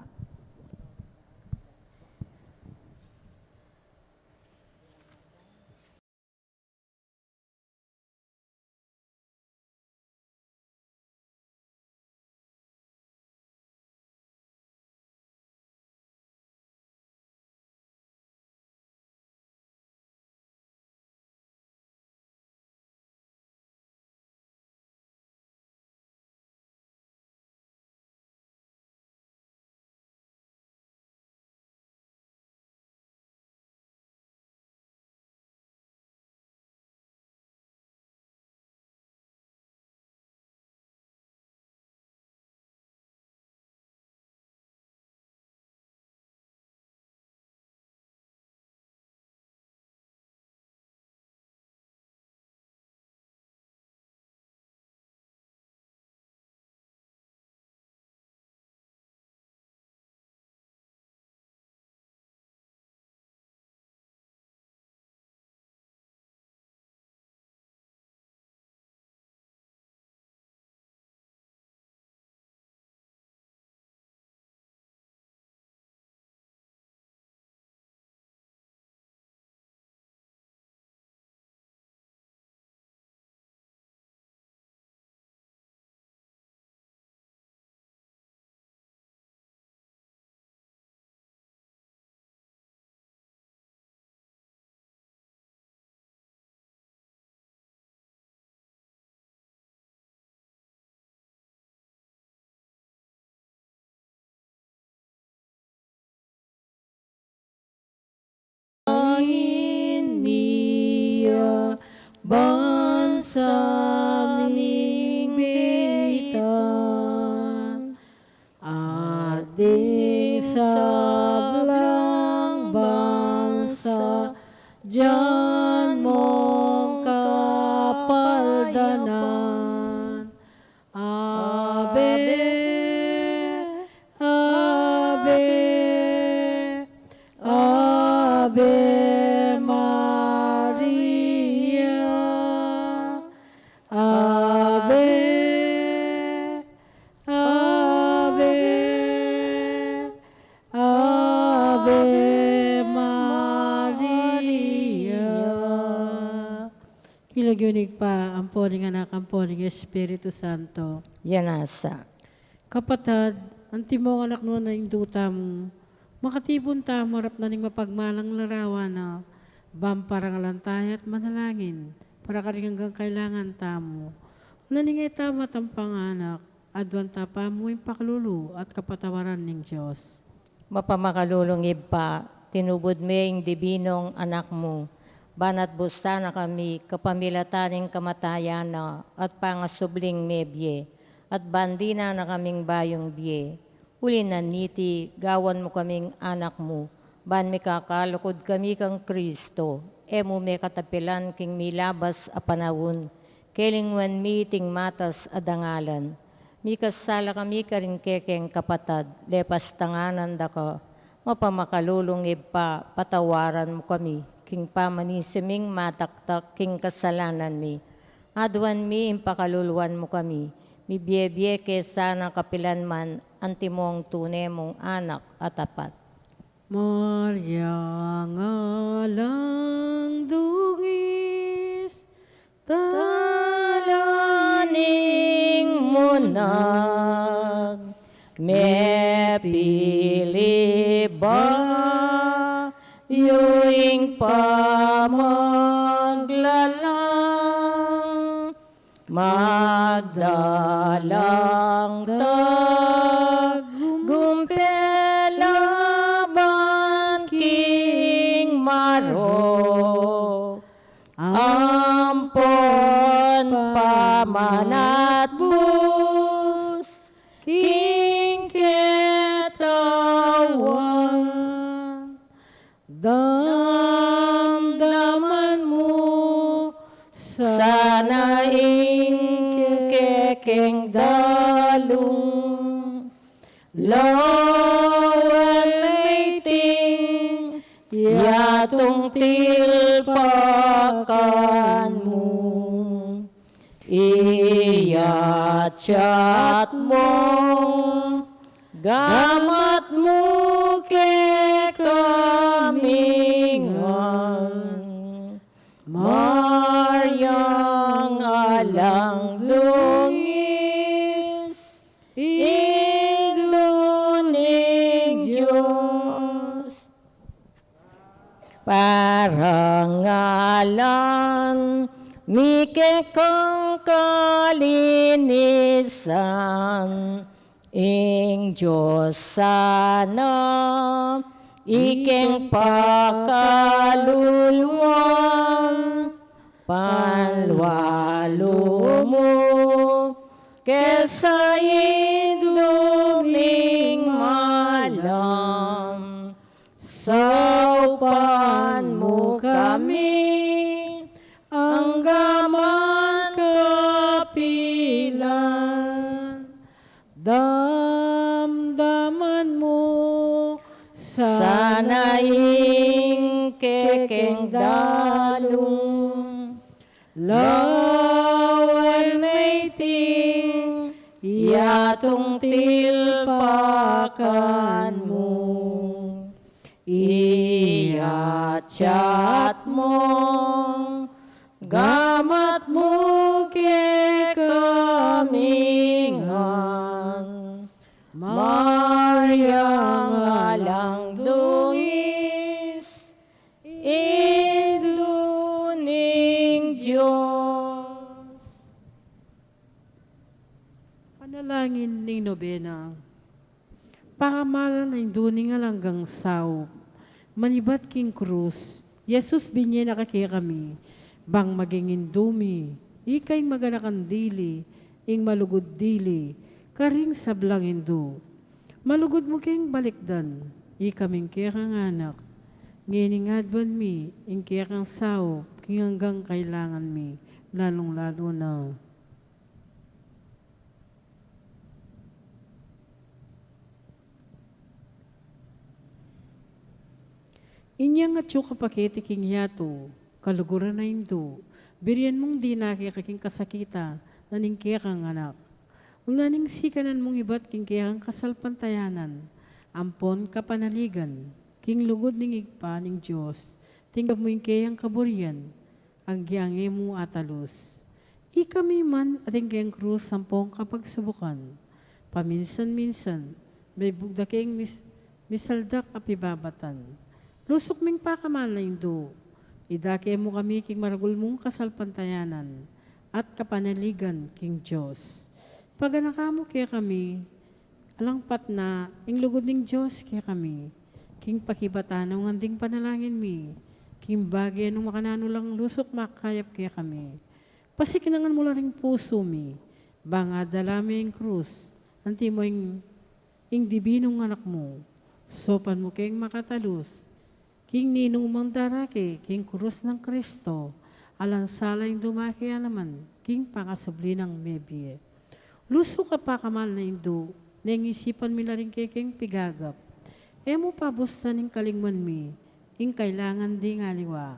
Ban sa ming bitan, at ding sablang bansa, dian mong kapaldanan. Ave, Ave, Ave Maria, Ave, Ave, Ave Maria. King lagyu ning Ibpa, ampo ning Anak, ampo ning Espiritu Santo. Ya nasa. Kapatad, antimong anak nu na ing Indu tamu, makatipun tamu king arap na ning mapagmanang larawan na, ban parangalan taya at manalangin para karing anggang kailangan tamu. Uling e tamu ampong anak, aduan ta pa mu ing pakalulu at kapatawaran ning Dios. Mapamakalulung Ibpa, tinubud me ing dibinung Anak mu, ban atbus sana kami kapamilatan ning kamatayan na at pangasubling mebie, at ban dinan na kaming bayung bie. Uli na niti, gawan mu kaming anak mu, ban mikakalakud kami kang Kristo, e mu me katapilan king milabas a panaun, kelingwan mi iting matas a dangalan. Mikasala kami karing kekeng kapatad, lepas tanganan da ka, mapamakalulung Ibpa, patawaran mu kami, king pamanisi ming mataktak king kasalanan mi. Aduan mi ing pakaluluan mu kami, mibie-bie ke sana kapilan man, antimong tune mung anak a tapat. Maria, alang dungis, tala ning munag, mepili bayu ing pamaglalang, magdalang tagumpela ban king marok, ampon pamanatbus king ketawan. Damdaman mu sana ing kekeng dalung, lawan na iting yatung tilpakan mu, iyatyat mung gamat mu kekami ngan. Mariang alang dungis, Indu ning Dios, parangalan mi kekang kalinisan. Ing Dios sana, ikeng pakaluluan, panlualu mu ke sa Indu ming malam. Saupan mu kami angga man kapilan. Damdaman mu sana ing kekeng dalung, lawan na iting yatung tilpakan mu, iyatyat mung gamat mu kekami ngan. Mariang alang dungis, Indu ning Dios. Panalangin ning Nobena. Pakamalan a Indu ning alang anggang saup, manibat king krus, i Jesus binye na kekami, Bang maging indu mi, ika ing maganakan dili, ing malugud dili, karing sablang indu. Malugud mu keng balikdan, ikaming kekang anak. Ngening aduan mi, ing kekang saup, king anggang kailangan mi, lalung-lalu na. Inyang atyu ka pa keti king yatu, kaluguran a indu, birian mung dinake ka king kasakitan ning kekang anak. Nune ning sikanan mung ibat king kekang kasalpantayanan, ampon kapanaligan, king lugud ning Ibpa ning Dios, tinggap mu ing keyang kaburian, agyang e mu atalus. Ikami man atin keng krus ampong kapagsubukan. Paminsan-minsan, mebugda keng mis-, misaldak a pibabatan. Lusuk ming pakamal na indu, idake mu kami king maragul mung kasalpantayanan at kapanaligan king Dios. Paganaka mu kekami, alang patna, ing lugud ning Dios kekami. King pakibatan na ngan ding panalangin mi, king bage nung makananu lang lusuk makayap kekami. Pasiknangan mu la ring pusu mi, bang adala mi ing krus, antimo ing, ing dibinung anak mu. Saupan mu keng makatalus, king ninumang darake, king krus nang Kristo, alang sala ing dumake a naman, king pakasubli nang mebie. Lusuk a pakamal na indu, neng isipan mi la ring kekeng pigagap. E mu pabustan ing kalingwan mi, ing kailangan ding aliwa.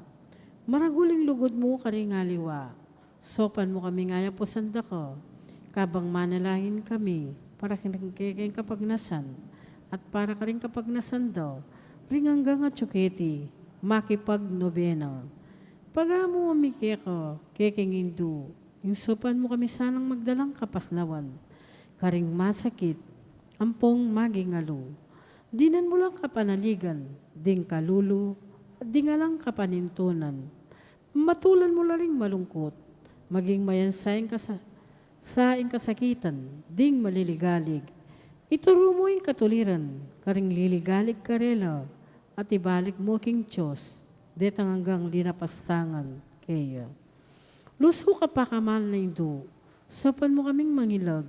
Maragul ing lugud mu karing aliwa. Saupan mu kaming ayapusan da ka, kabang manalangin kami, para king kekeng kapagnasan, at para karing kapagnasan da, ring anggang atyu keti, makipagnobena. Pagamu mi keka, kekeng indu, ing saupan mu kami sanang magdalang kapasnawan, karing masakit, ampong maging alu. Dinan mu lang kapanaligan, ding kalulu, at ding alang kapanintunan. Matulan mu la ring malungkut, maging mayansa ing kasa-, sa ing kasakitan, ding maliligalig. Ituru mu ing katuliran, karing liligalig karela, at ibalik mu king Dios, detang anggang linapastangan keya. Lusuk a pakamal na indu, saupan mu kaming mangilag,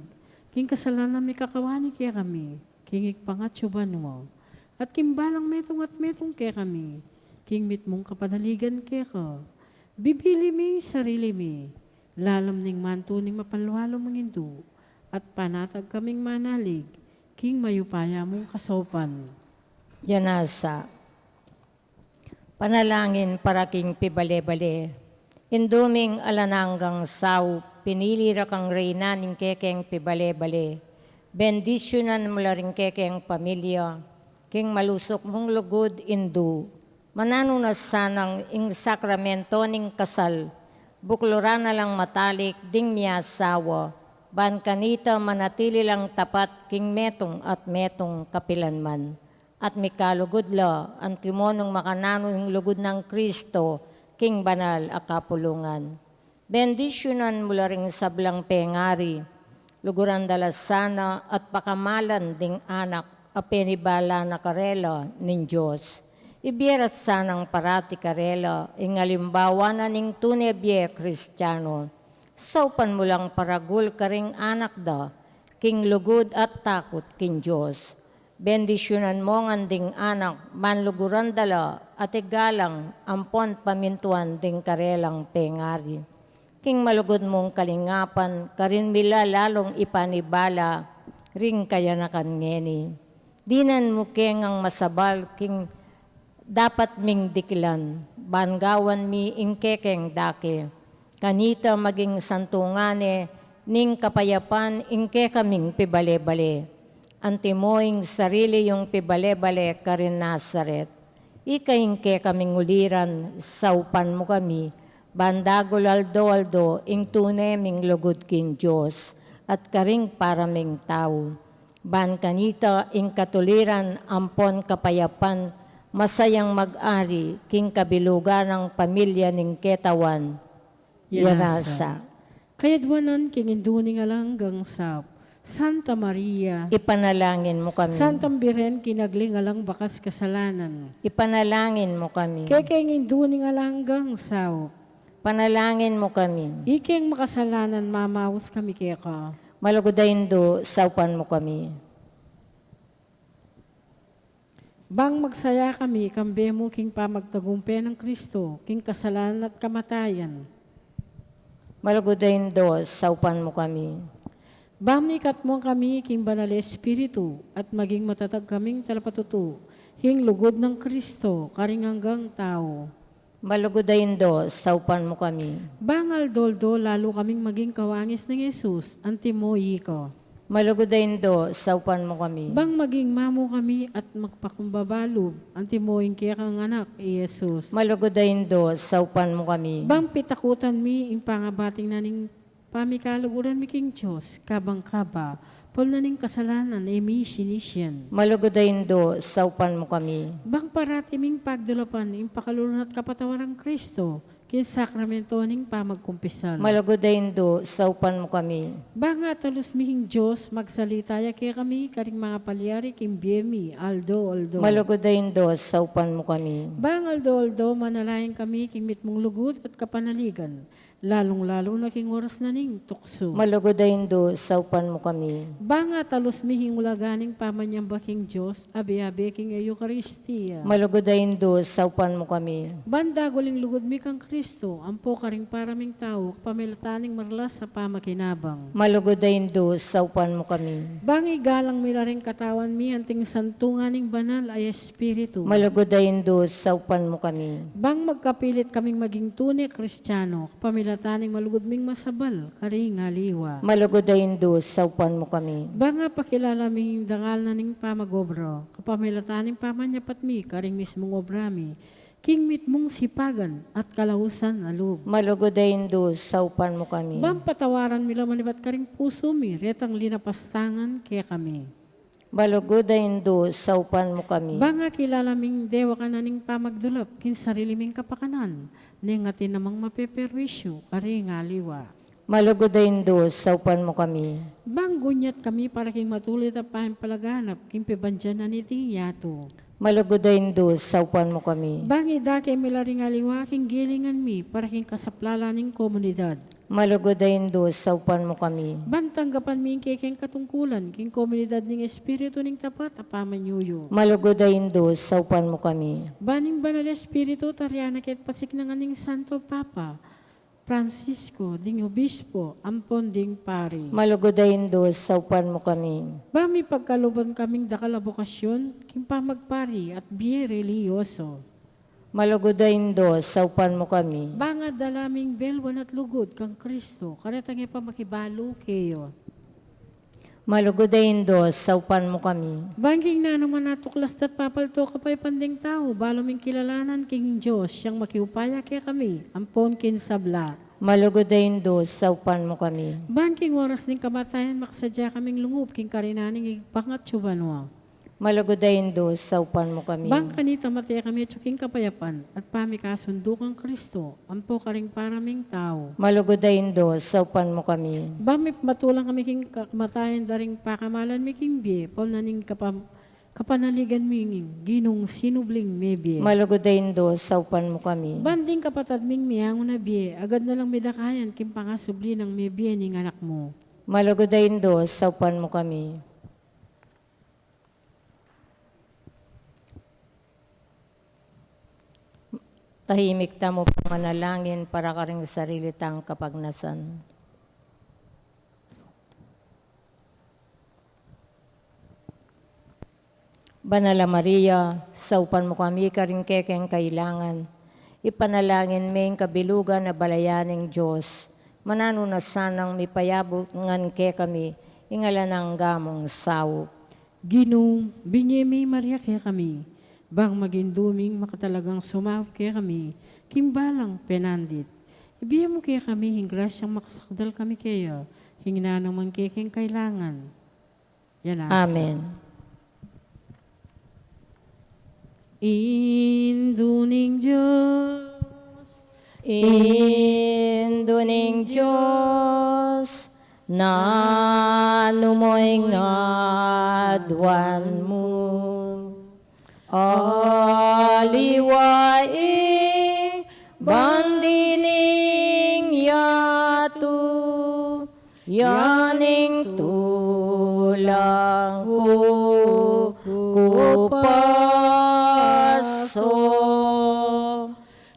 king kasalanan mikakawani kekami, king ikpangatsuban mu. At king balang metung at metung kekami, king mitmung kapanaligan keka. Bibili mi sarili mi, lalam ning mantu ning mapalualu mung indu, at panatag kaming manalig, king mayupaya mung kasaupan. Yanasa. Panalangin para king pibale-bale. Indu ming alang anggang saup, pinili ra kang reyna ning kekeng pibale-bale. Bendisyunan mu la ring kekeng pamilya, king malusuk mung lugud indu. Mananu na sanang ing sakramento ning kasal, bukluran na lang matalik ding miasawa, ban kanita manatili lang tapat king metung at metung kapilanman. At mikalugud la, antimo nung makananu ing lugud nang Kristo, king banal a kapulungan. Bendisyunan mu la ring sablang pengari, luguran da la sana at pakamalan ding anak a penibala na karela ning Dios. Ibie ra sanang parati karela, ing alimbawa na ning tune bie Kristiano. Saupan mu lang paragul karing anak da, king lugud at takut king Dios. Bendisyunan mu ngan ding anak, ban luguran da la at igalang ampon pamintuan ding karelang pengari. King malugud mung kalingapan, karin mi la lalung ipanibala ring kayanakan ngeni. Dinan mu ke ngang masabal king dapat ming dikilan, ban gawan mi ing kekeng dake. Kanita maging santungan ne ning kapayapan ing kekaming pibale-bale. Antimo ing sarili yung pibale-bale karin Nazaret. Ika ing kekaming uliran, saupan mu kami, ban dagul aldo-aldo ing tune ming lugud king Dios, at karing para ming tau. Ban kanita ing katuliran ampon kapayapan, masayang mag-ari king kabilugan nang pamilya ning ketawan. Yanasa. Kayadwanan king Indu ning Alang Anggang Sap, Santa Maria. Ipanalangin mu kami. Santang Birhen, kinagli ning alang bakas kasalanan. Ipanalangin mu kami. Kekeng Indu ning Alang Anggang Sap, Panalangin mu kami. Ikeng makasalanan, mamaus kami keka. Malugud a Indu, saupan mu kami. Bang magsaya kami, kambe mu king pamagtagumpe nang Kristo, king kasalanan at kamatayan. Malugud a Indu, saupan mu kami. Bang mikatmu kami king Banal a Espiritu, at maging matatag kaming talapatutu, king lugud nang Kristo, karing anggang tau. Malugud a Indu, saupan mu kami. Bang aldo-aldo lalu kaming maging kawangis nang Jesus, antimo ika. Malugud a Indu, saupan mu kami. Bang maging mamu kami at magpakumbaba lub, antimo ing kekang anak, i Jesus. Malugud a Indu, saupan mu kami. Bang pitakutan mi ing pangabating na ning pamikaluguran mi king Dios, kabang kaba, pulnan ning kasalanan, e mi sinisian. Malugud a Indu, saupan mu kami. Bang parati ming pagdulapan ing pakalulu at kapatawaran nang Kristo, king sakramento ning pamagkumpisal. Malugud a Indu, saupan mu kami. Bang atalus mi king Dios, magsalita ya kekami, karing mangapalyari king bie mi, aldo-aldo. Malugud a Indu, saupan mu kami. Bang aldo-aldo, manalangin kami, king mitmung lugud at kapanaligan, lalung-lalu na king oras na ning tuksu. Malugud a Indu, saupan mu kami. Bang atalus mi king ulaga ning pamanyamba king Dios, abe-abe king Eukaristia. Malugud a Indu, saupan mu kami. Bang dagul ing lugud mi kang Kristo, ampo karing para ming tau, kapamilatan ning maralas a pamakinabang. Malugud a Indu, saupan mu kami. Bang igalang mi la ring katawan mi, anting santungan ning Banal a Espiritu. Malugud a Indu, saupan mu kami. Bang magkapilit kaming maging tune Kristiano, pamilatan ning malugud ming masabal, karing aliwa. Malugud a Indu, saupan mu kami. Bang apakilala mi ing dangal na ning pamag-obra, kapamilatan ning pamanyapat mi, karing mismung obra mi, king mitmung sipagan at kalausan a lub. Malugud a Indu, saupan mu kami. Bang patawaran mi la manibat karing pusu mi, retang linapastangan kekami. Malugud a Indu, saupan mu kami. Bang akilala ming dewakan na ning pamagdulap, king sarili ming kapakanan, neng atin namang mapeperwisyu, karing aliwa. Malugud a Indu, saupan mu kami. Bang gunyat kami para king matulid a pamipalaganap, king pibandian na niting yatu. Malugud a Indu, saupan mu kami. Bang idake mi la ring aliwa, king gilingan mi, para king kasaplalan ning komunidad. Malugud a Indu, saupan mu kami. Bang tanggapan mi ing kekeng katungkulan, king komunidad ning Espiritu ning tapat a pamanyuyu. Malugud a Indu, saupan mu kami. Bang ing Banal a Espiritu, tarian na ke at pasiknangan ning Santo Papa Francisco, ding Obispo, ampon ding Pari. Malugud a Indu, saupan mu kami. Bang mipagkaluban kaming dakal a bokasyon, king pamagpari at bie relihiyoso. Malugud a Indu, saupan mu kami. Bang adala ming belwan at lugud kang Kristo, karetang e pa makibalu keya. Malugud a Indu, saupan mu kami. Bang king nanu man a tuklas da't papalto kapayapan ding tau, balu ming kilalanan king Dios, siang makiupaya kekami, ampon king sabla. Malugud a Indu, saupan mu kami. Bang king oras ning kamatayan, makasadya kaming lungub king karinan ning Ibpa ngatsu banua. Malugud a Indu, saupan mu kami. Bang kanita mate kami atyu king kapayapan, at pamikasundu kang Kristo, ampo karing para ming tau. Malugud a Indu, saupan mu kami. Bang mipamatulang kami king kamatayan da ring pakamalan mi king bie, paul na ning kapam-, kapanaligan mi ning Ginung sinubling mebie. Malugud a Indu, saupan mu kami. Bang ding kapatad ming miangun a bie, agad na lang midakayan king pangasubli nang mebie ning anak mu. Malugud a Indu, saupan mu kami. Tahimik tamu panalangin para karing sarili tang kapagnasan. Banal a Maria, saupan mu kami karing kekeng kailangan. Ipanalangin me ing kabilugan a balayan ning Dios. Mananu na sanang mipayabut ngan kekami ing alang angga mung saup. Ginu, binye me i Maria kekami, bang maging duming makatalagang sumaup kekami king balang penandit. Ibie mu kekami ing grasyang makasakdal kami keya king nanu mang kekeng kailangan. Yan. Amen. Indu ning Dios. Indu ning Dios, nanu mo ing aduan mu? Aliwa ing bandi ning Yan ing tulang ku, ku paso.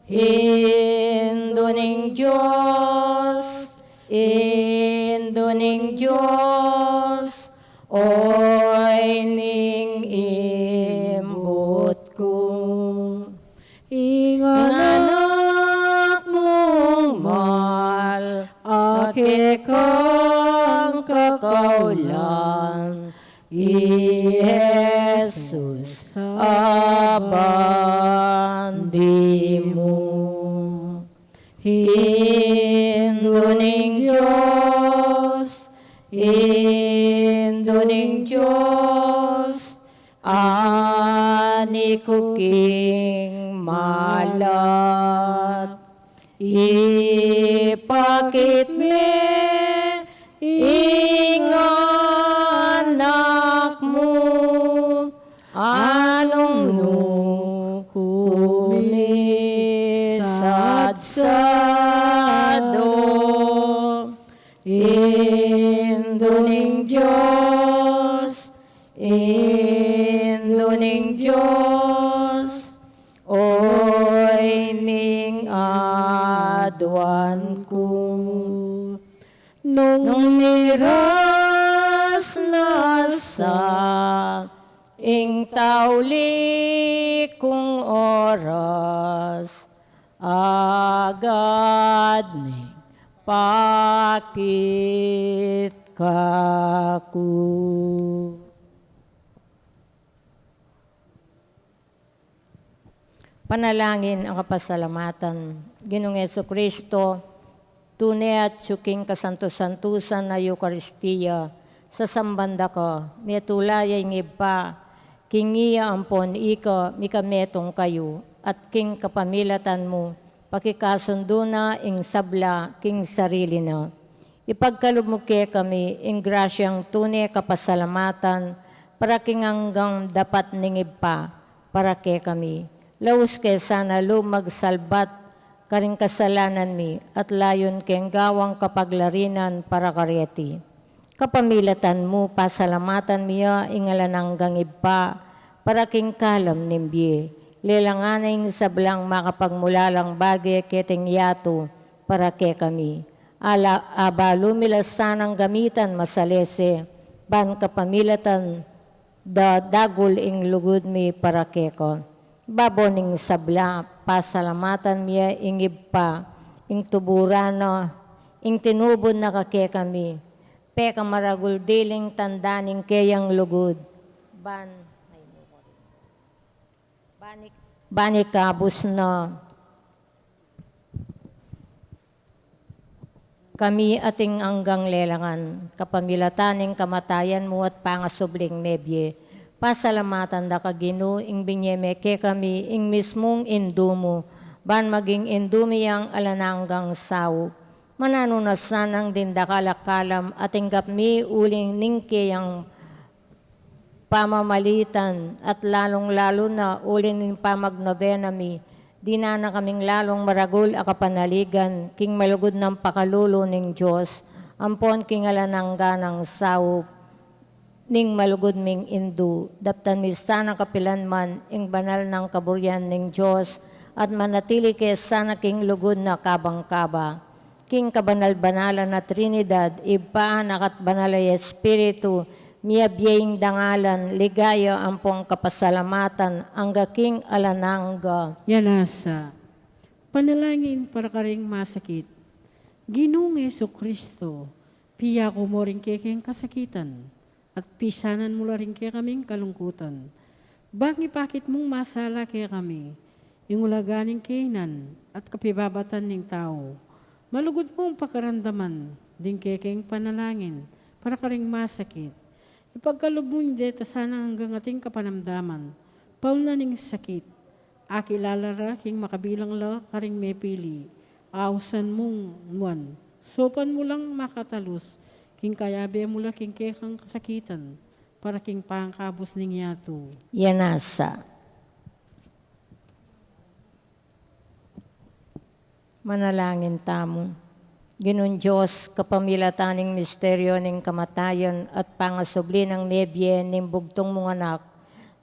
Indu ning Dios, Indu ning Dios, oy ning imbut ku. Ing anak mung mal, a kekang kakaulan, i Jesus a bandi mu. Indu ning Dios, Indu ning Dios, ani ku king malat. Ipakit me ing anak mu, a nung nu kumisadsad o. Indu ning Dios, Indu ning Dios, oy ning aduan ku. Nung miras na sa ing tauli kung oras, agad mipakit kaku. Panalangin a kapasalamatan. Ginung Jesucristo, tune atyu king kasantu-santusan a Eukaristia, sasamban da ka, metula ya ing Ibpa, king iya ampon ika mikametung kayu, at king kapamilatan mu, pakikasundu na ing sabla king sarili na. Ipagkalub mu kekami ing grasyang tune kapasalamatan para king anggang dapat ning Ibpa para kekami. Laus ke sana lub magsalbat karing kasalanan mi at layun keng gawang kapaglarinan para kareti. Kapamilatan mu, pasalamatan mi ya ing alang anggang Ibpa para king kalam ning bie. Lelangan na ing sablang makapagmulalang bage keting yatu para kekami. Ala, abalu mi la sanang gamitan masalese, ban kapamilatan da dagul ing lugud mi para keka. Babo ning sabla, pasalamatan mi ya ing Ibpa, ing tuburan na, ing tinubud na kakekami, pekamaragul diling tanda ning keyang lugud. Ban, ban ikabus na kami ating anggang lelangan, kapamilatan ning kamatayan mu at pangasubling mebie. Pasalamatan da ka, Ginu, ing binie me kekami ing mismung Indu mu, ban maging Indu mi yang alang anggang saup. Mananu na sanang ding dakal a kalam a tinggap mi uling ning keyang pamamalitan, at lalung-lalu na uli ning pamagnobena mi, dinan na kaming lalung maragul a kapanaligan king malugud nang pakalulu ning Dios, ampon king alang angga nang saup ning malugud ming Indu. Daptan mi sana kapilan man ing banal nang kaburian ning Dios, at manatili ke sana king lugud na kabang-kaba. King kabanal-banalan a Trinidad, Ibpa, Anak, at Banal a Espiritu, miyabie ing dangalan, ligaya, ampong kapasalamatan, angga king alang angga. Yanasa. Panalangin para karing masakit. Ginung Jesucristo, piyaku mu ring kekeng kasakitan, at pisanan mu la ring kekaming kalungkutan. Bang ipakit mung masala kekami ing ulaga ning kainan at kapibabatan ning tau. Malugud mung pakiramdaman ding kekeng panalangin para karing masakit. Ipagkalub mu ing deta sana anggang ating kapanamdaman, paul na ning sakit. Akilala ra king makabilang la karing mepili, ausan mung nuan, saupan mu lang makatalus, king kayabe mu la king kekang kasakitan, para king pangkabus ning yatu. Yanasa. Manalangin tamu. Ginung Dios, kapamilatan ning misteryo ning kamatayan at pangasubli nang mebie ning bugtung mung anak,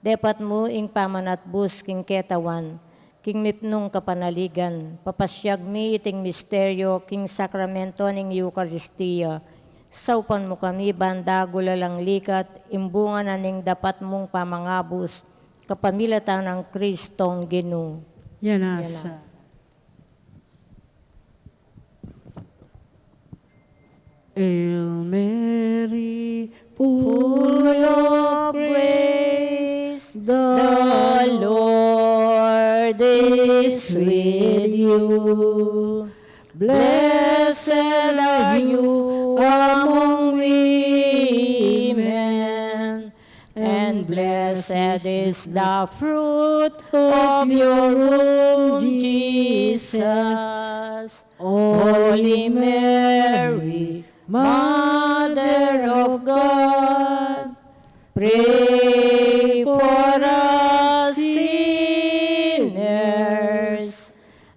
depat mu ing pamanatbus king ketawan, king mipnung kapanaligan, papasyag mi iting misteryo king sakramento ning Eukaristia, saupan mu kami ban dagul alang likat, ing bunga na ning dapat mung pamangabus, kapamilatan nang Kristong Ginu. Yan asa. Hail Mary, full of grace, the Lord is with you. Blessed are you among women, and blessed is the fruit of your womb, Jesus. Holy Mary, Mother of God, pray for us sinners,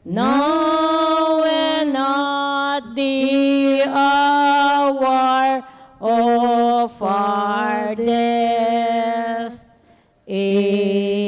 now and at the hour of our death. Amen.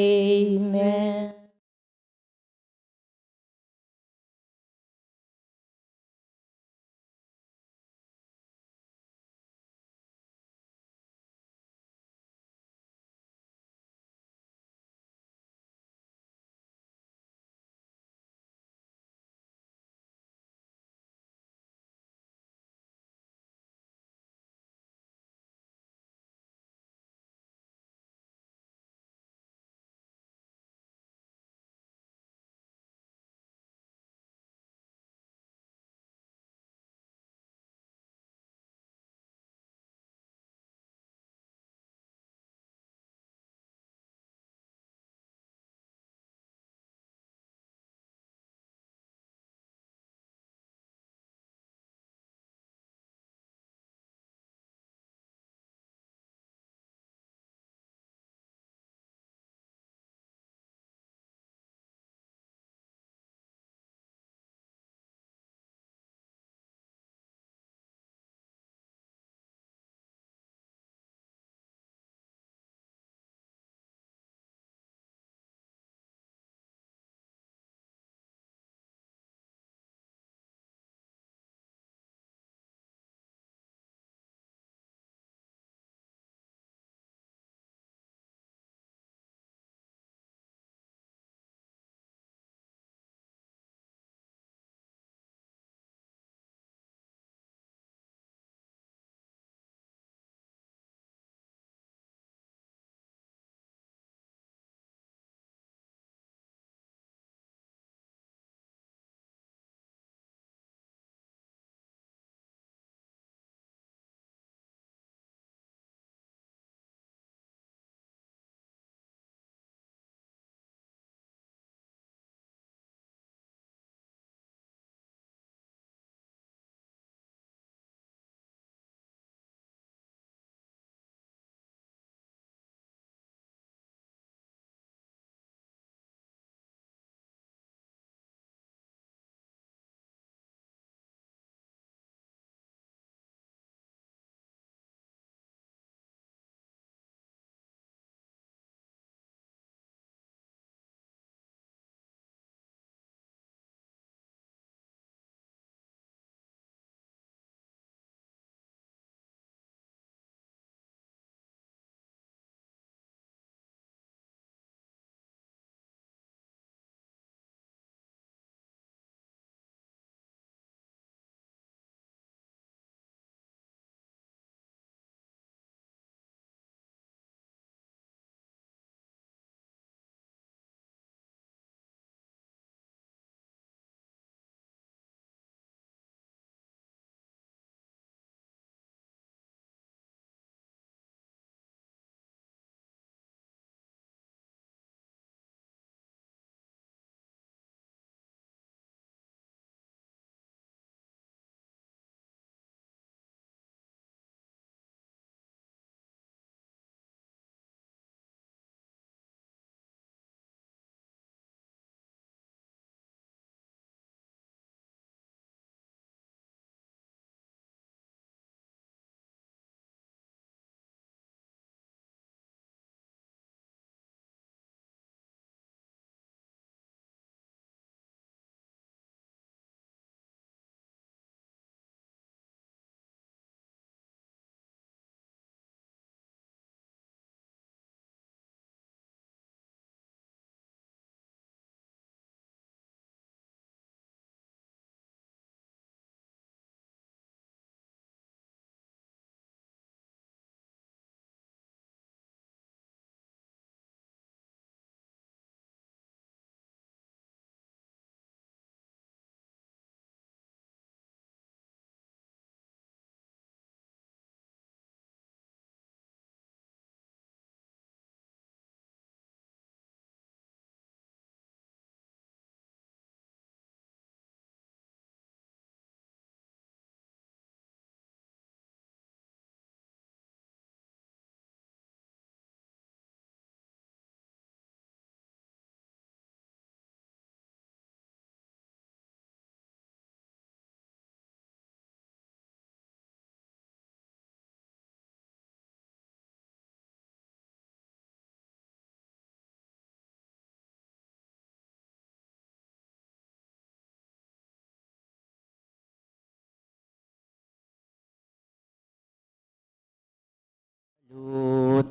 Salutaris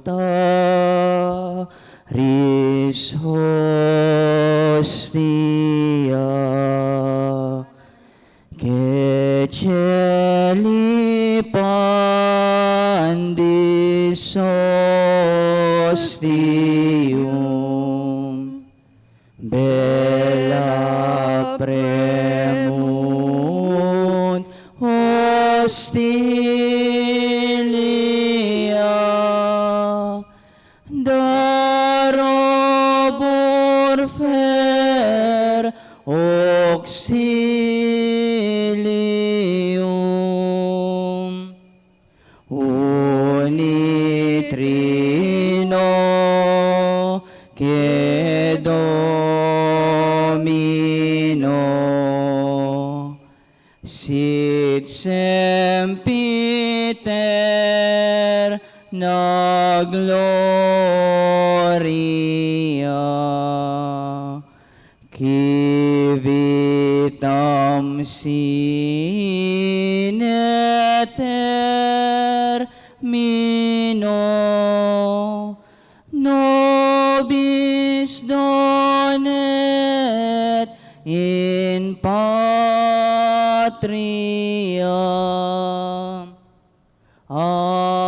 hostia, que celi pandis ostium, bella premunt hostilia, darobur fer auxilium. Uni Trino, que Domino, sit sempiterna gloria, qui vitam sine termino, nobis donet in patria. Amen.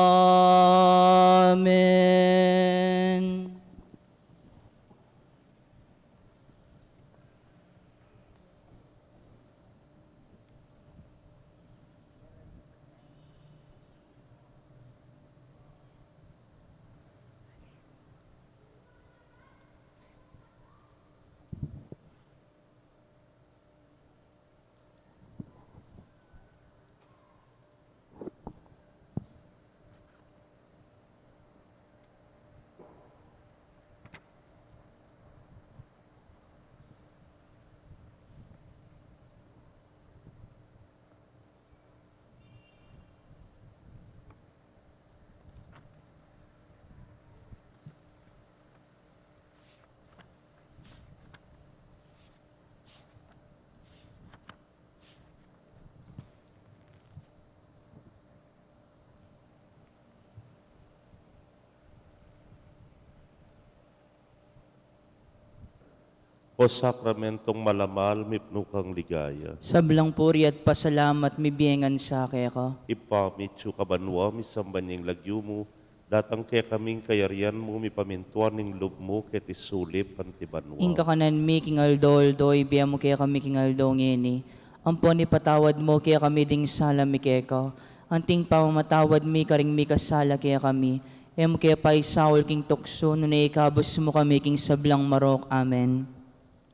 O sakramentong malamahal, mipnu kang ligaya. Sablang puri at pasalamat mibie ngan sa keka. Ibpa mi, atsu ka banua, misamban ya ing lagyu mu, datang kekami ing kayarian mu, mipamintuan ing lub mu keti sulip anti banua. Ing kakanan mi king aldo-aldo ibie mu kekami king aldo ngeni. Ampon ipatawad mu kekami ding sala mi keka, anti ing pamamatawad mi karing mikasala kekami. E mu ke paisaul king tuksu, nune ikabus mu kami king sablang marok. Amen.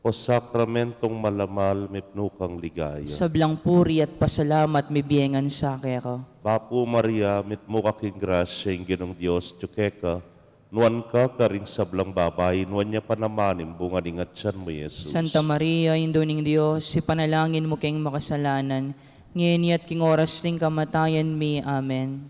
O sakramentong malamahal, mipnu kang ligaya. Sablang puri at pasalamat mibie ngan sa keka. Bapu Maria, mitmu ka king grasya, ing Ginung Dios atyu keka, nuan ka karing sablang babai, nuan ya pa naman ing bunga ning atian mu, Jesus. Santa Maria, Indu ning Dios, ipanalangin mu keng makasalanan, ngeni at king oras ning kamatayan mi. Amen.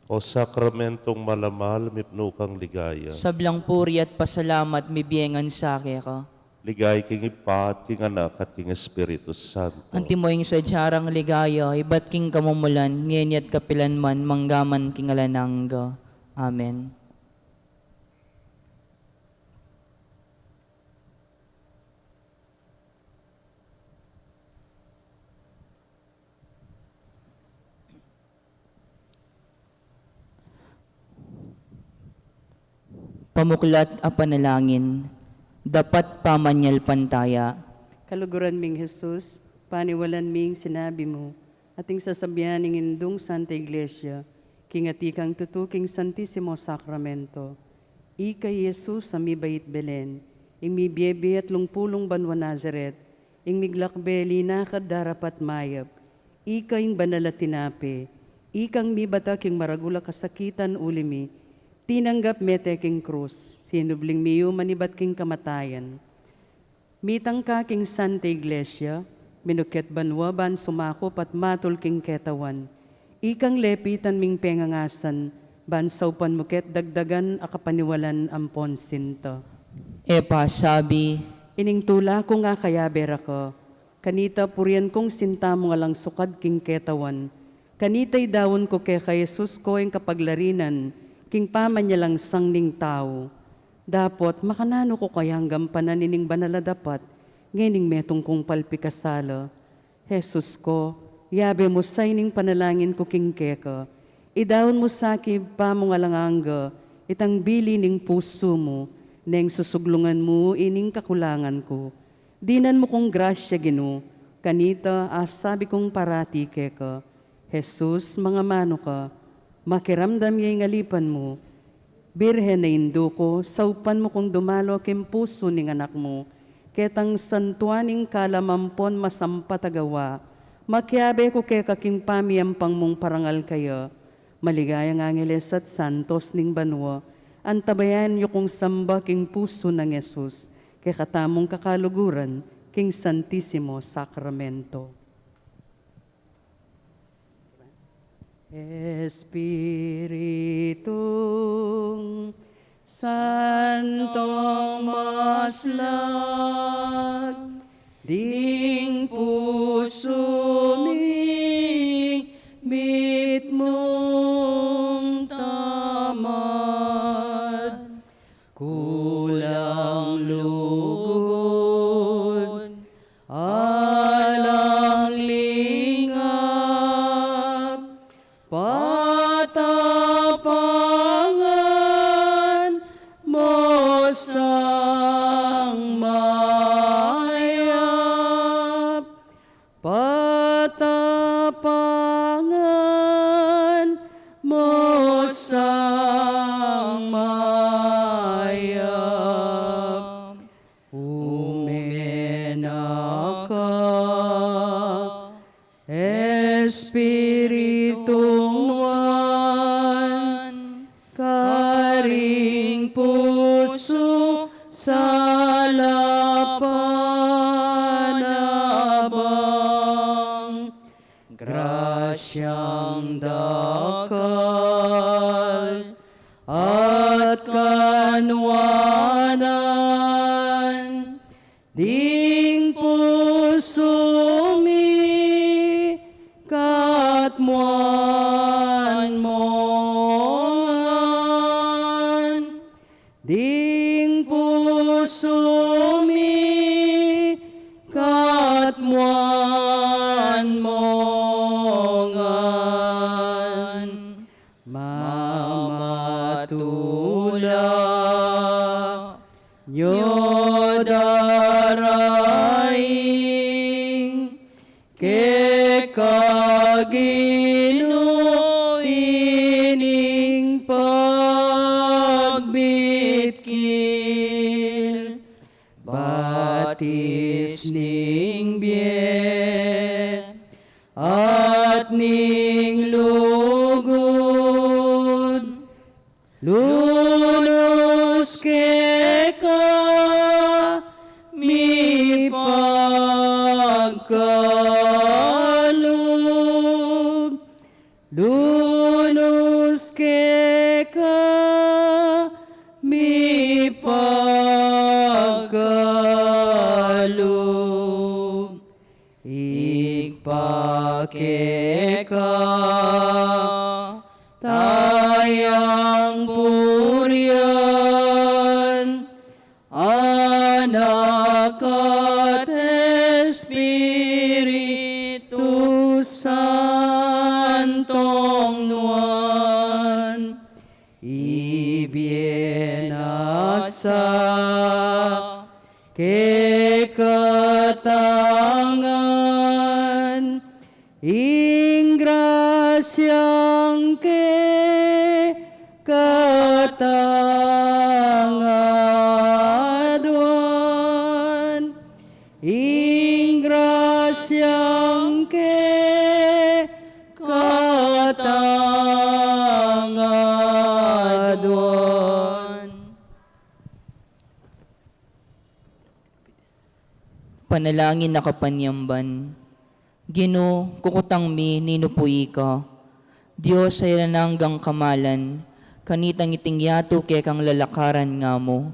O sakramentong malamahal, mipnu kang ligaya. Sablang puri at pasalamat mibie ngan sa keka. Ligaya king Ibpa, at king Anak, at king Espiritu Santo. Antimo ing sadya rang ligaya, ibat king kamumulan, ngeni at kapilan man, mangga man king alang angga. Amen. Pamuklat a panalangin, dapat pamanyalpantaya. Kaluguran ming Jesus, paniwalan ming sinabi mu, ating sasabian ning Indung Santa Iglesia, king atikang tutu king Santisimo Sakramento. Ika i Jesus a mibait Belen, ing mibie-bie atlung pulung banua Nazaret, ing miglakbe linakad darapat mayap, ika ing banal a tinape, ikang mibata king maragul a kasakitan uli mi, tinanggap mete king krus, sinubling miyuman ibat king kamatayan. Mitang ka king Santa Iglesia, minuket banua ban sumakup at matul king ketawan. Ikang lepitan ming pengangasan, ban saupan mu ket dagdagan a kapaniwalan ampon sinta. E pasabi. Ining tula kung akayabe ra ka, kanita purian kung sinta mung alang sukad king ketawan. Kanita idaun ku keka Jesus ko ing kapaglarinan, king pamanyalansang ning tau. Dapot makananu ku kayang gampanan ining banal a dapat ngening metung kung palpikasala? Jesus ko, yabe mu sa ining panalangin ku king keka. Idaun mu sa king Ibpa mung alang angga itang bili ning pusu mu, neng susuglungan mu ining kakulangan ku. Dinan mu kung grasya, Ginu, kanita asabi kung parati keka, Jesus, mangamanu ka, makiramdam ya ing alipan mu. Birhen a Indu ku, saupan mu kung dumalo king pusu ning Anak mu, ketang santuan ning kalam ampon masampat a gawa, makiabe ku keka king pamiyampang mung parangal kaya. Maligayang angeles at santos ning banua, antabayanan yu kung samba king pusu nang Jesus, kekatamung kakaluguran king Santisimo Sakramento. Espiritung Santong maslag, ding pusu mi mitmung tamad, kulang lugud, alang lingap, patapangan mu sang mayap, patapangan mu sang mayap. Ume na ka, Espiritung Nuan, karing pusu sa lapan abang grasyang dakal at kanuanan, ding pusu mi katmuan mu ngan, ding pusu mi katmuan mu ngan, mamatula nyo daraing keka Ginu ining pagbitkil, batis ning bie at ning lugud, lunus keka mi pagkalub, lunus keka mi pagkalub. Ibpa keka tayang purian, Anak at Espiritu Santong nuan, ibie na sa kekatangan ing grasyang kekatang aduan, ing grasyang kekatang aduan. Panalangin a kapanyamban. Ginu, kukutang mi ninu pu ika, Dios a alang anggang kamalan, kanitang iting yatu kekang lalakaran nga mu.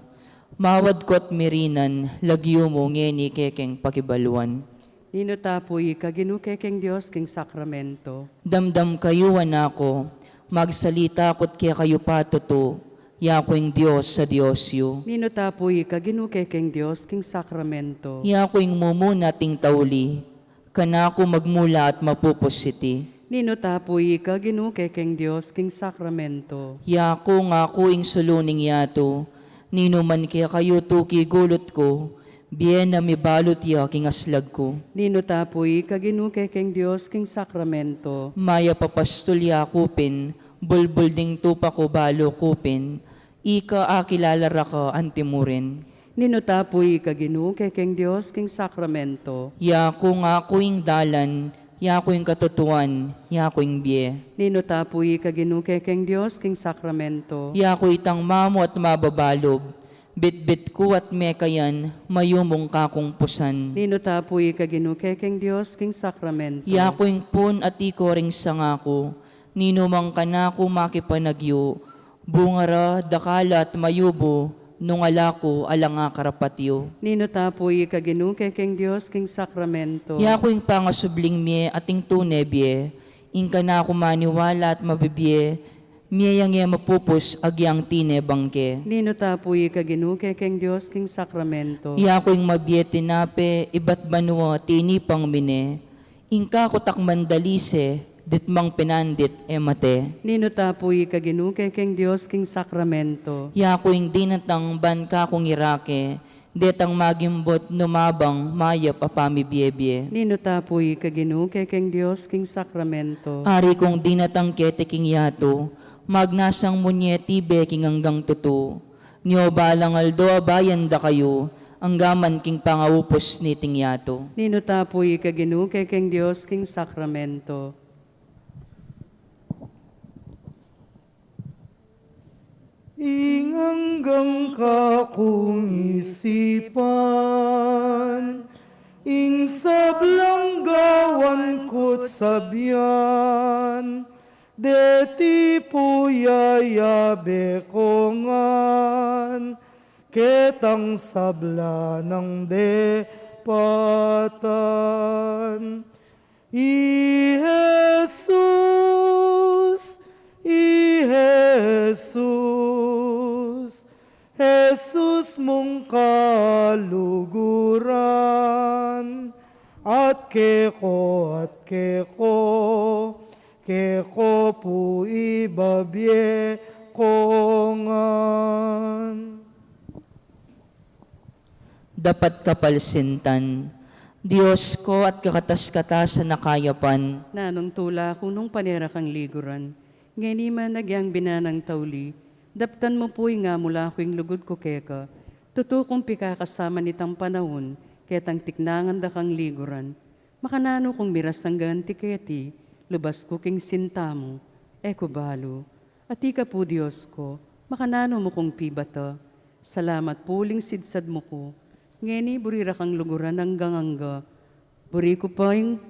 Mawad ku't mirinan, lagyu mu ngeni kekeng pakibaluan. Ninu ta pu ika, Ginu kekeng Dios, king sakramento? Damdam kayu, anak ku, Magsalita ku't kekayu patutu, yaku ing Dios a Dios yu. Ninu ta pu ika, Ginu, kekeng Dios king sakramento. Yaku ing mumuna at ing tauli, kanaku magmula at mapupus iti. Ninu ta pu ika, Ginu, kekeng Dios king sakramento. Yaku ngaku ing sulu ning yatu, ninu man kekayu tuki gulut ku, bie na mibalut ya king aslag ku. Ninu ta pu ika, Ginu, kekeng Dios king sakramento. Mayap a pastul yaku pin, bulbul ding tupa ku balu ku pin, ika akilala ra ka antimurin. Ninu ta pu ika, Ginu, kekeng Dios king sakramento. Yaku ngaku ing dalan, yaku ing katutuan, yaku ing bie. Ninu ta pu ika, Ginu, kekeng Dios king sakramento. Yaku itang mamu at mababalub, bitbit ku at mekayan, mayumung kakung pusan. Ninu ta pu ika, Ginu, kekeng Dios king sakramento. Yaku ing pun at iko ring sanga ku, ninu mang kanaku makipanagyu, bunga ra dakal at mayubu, nung ala ku alang akarapat yu. Ninu ta pu ika, Ginu, kekeng Dios king sakramento. Yaku ing pangasubling mie at ing tune bie, ing kanaku maniwala at mabibie, mie yang e mapupus agyang tinebang ke. Ninu ta pu ika, Ginu, kekeng Dios king sakramento. Yaku ing mabie tinape ibat banua tinipang mine, ing kaku takman dalise, ditmang pinandit e mate. Ninu ta pu ika, Ginu, kekeng Dios king sakramento. Yaku ing dinatang ban kakung irake, detang magimbot nu mabang mayap a pamibiebie. Ninu ta pu ika, Ginu, kekeng Dios king sakramento. Ari kung dinatang keti king yatu, magnasang mu ne tibe king anggang tutu. Nio balang aldo abayan da kayu, anggaman king pangaupus niting yatu. Ninu ta pu ika, Ginu, kekeng Dios king sakramento. Ing anggang kakung isipan, ing sablang gawan ku't sabian, deti pu yayabe ku ngan, ketang sabla nang depatan. I Jesus, i Jesus, Jesus mung kaluguran, at keko, at keko, keko pu ibabie ku ngan. Dapat kapalsintan, Dios ku at kakatas-katasan a kayapan. Nanung tula ku nung pane ra kang liguran, ngeni man agyang binanang tauli, daptan mu pu ing amula ku ing lugud ku keka, tutu kung pikakasama nitang panaun, ketang tiknangan da kang liguran, makananu kung miras anggang anti keti, lubas ku king sinta mu, e ku balu. At ika pu Dios ku, makananu mu kung pibata. Salamat pu uling sidsad mu ku. Ngeni buri ra kang luguran anggang angga. Buri ku pa ing,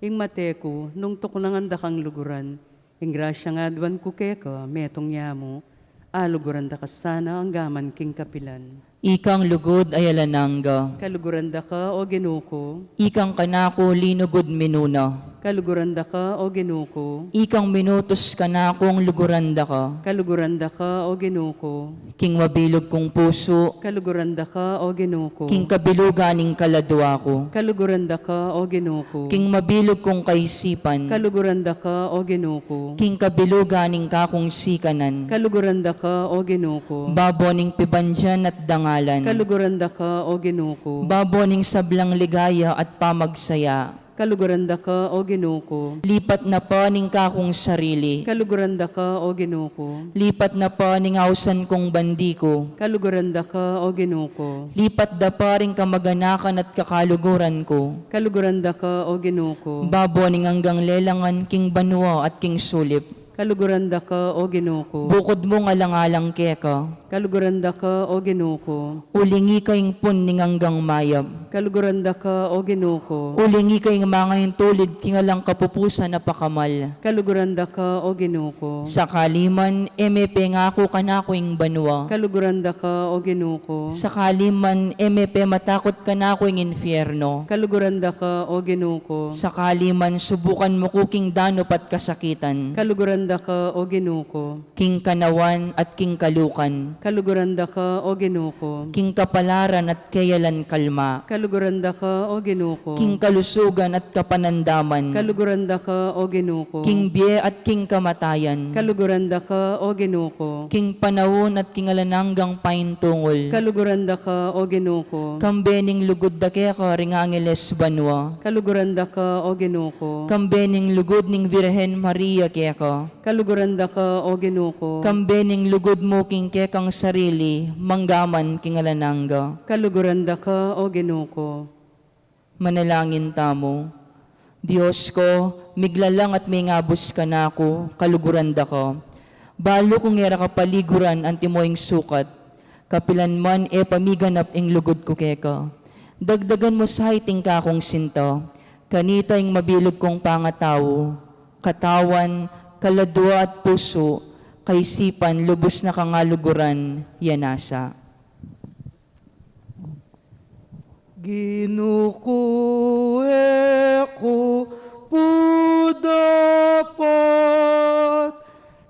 ing mate ku, nung tuknangan da kang luguran. Ing grasyang aduan ku keka, metung ya mu. Aluguran da ka sana anggaman king kapilan. Ikang lugud a alang angga. Kaluguran da ka, O Ginu ku. Ikang kanaku linugud minuna. Kaluguran da ka, O Ginu ku. Ikang minutus kanakung luguran da ka. Kaluguran da ka, O Ginu ku. King mabilug kung pusu. Kaluguran da ka, O Ginu ku. King kabilugan ning kaladua ku. Kaluguran da ka, O Ginu ku. King mabilug kung kaisipan. Kaluguran da ka, O Ginu ku. King kabilugan ning kakung sikanan. Kaluguran da ka, O Ginu ku. Babo ning pibandian at dangalan. Kaluguran da ka, O Ginu ku. Babo ning sablang ligaya at pamagsaya. Kaluguran da ka, O Ginu ku. Lipat na pa ning kakung sarili. Kaluguran da ka, O Ginu ku. Lipat na pa ning ausan kung bandi ku. Kaluguran da ka, O Ginu ku. Lipat da pa ring kamaganakan at kakaluguran ku. Kaluguran da ka, O Ginu ku. Babo ning anggang lelangan king banua at king sulip. Kaluguran da ka, O Ginu ku. Bukud mung alang-alang keka. Kaluguran da ka, O Ginu ku. Uling ika ing pun ning anggang mayap. Kaluguran da ka, O Ginu ku. Uling ika ing mangaintulid king alang kapupusan a pakamal. Kaluguran da ka, O Ginu ku. Sakali man e me pengaku kanaku ing banua. Kaluguran da ka, O Ginu ku. Sakali man e me pematakut kanaku ing infierno. Kaluguran da ka, O Ginu ku. Sakali man subukan mu ku king danup at kasakitan. Kaluguran da ka, O Ginu ku. King kanawan at king kalukan. Kaluguran da ka, O Ginu ku. King kapalaran at keyalan kalma. Kaluguran da ka, O Ginu ku. King kalusugan at kapanandaman. Kaluguran da ka, O Ginu ku. King bie at king kamatayan. Kaluguran da ka, O Ginu ku. King panaun at king alang anggang paintungul. Kaluguran da ka, O Ginu ku. Kambe ning lugud da keka ring angeles banua. Kaluguran da ka, O Ginu ku. Kambe ning lugud ning Virgen Maria keka. Kaluguran da ka, O Ginu ku. Kambe ning lugud mu king kekang sarili, mangga man king alang angga. Kaluguran da ka, O Ginu ku. Manalangin tamu. Dios ku, miglalang at mengabus kanaku, kaluguran da ka. Balu kung e ra ka paliguran antimo ing sukat, kapilan man e pa miganap ing lugud ku keka. Dagdagan mu sa iting kakung sinta, kanita ing mabilug kung pangatau, katawan, kaladua at pusu, kaisipan, lubus na kang aluguran, ya nasa. Ginu ku, e ku pu dapat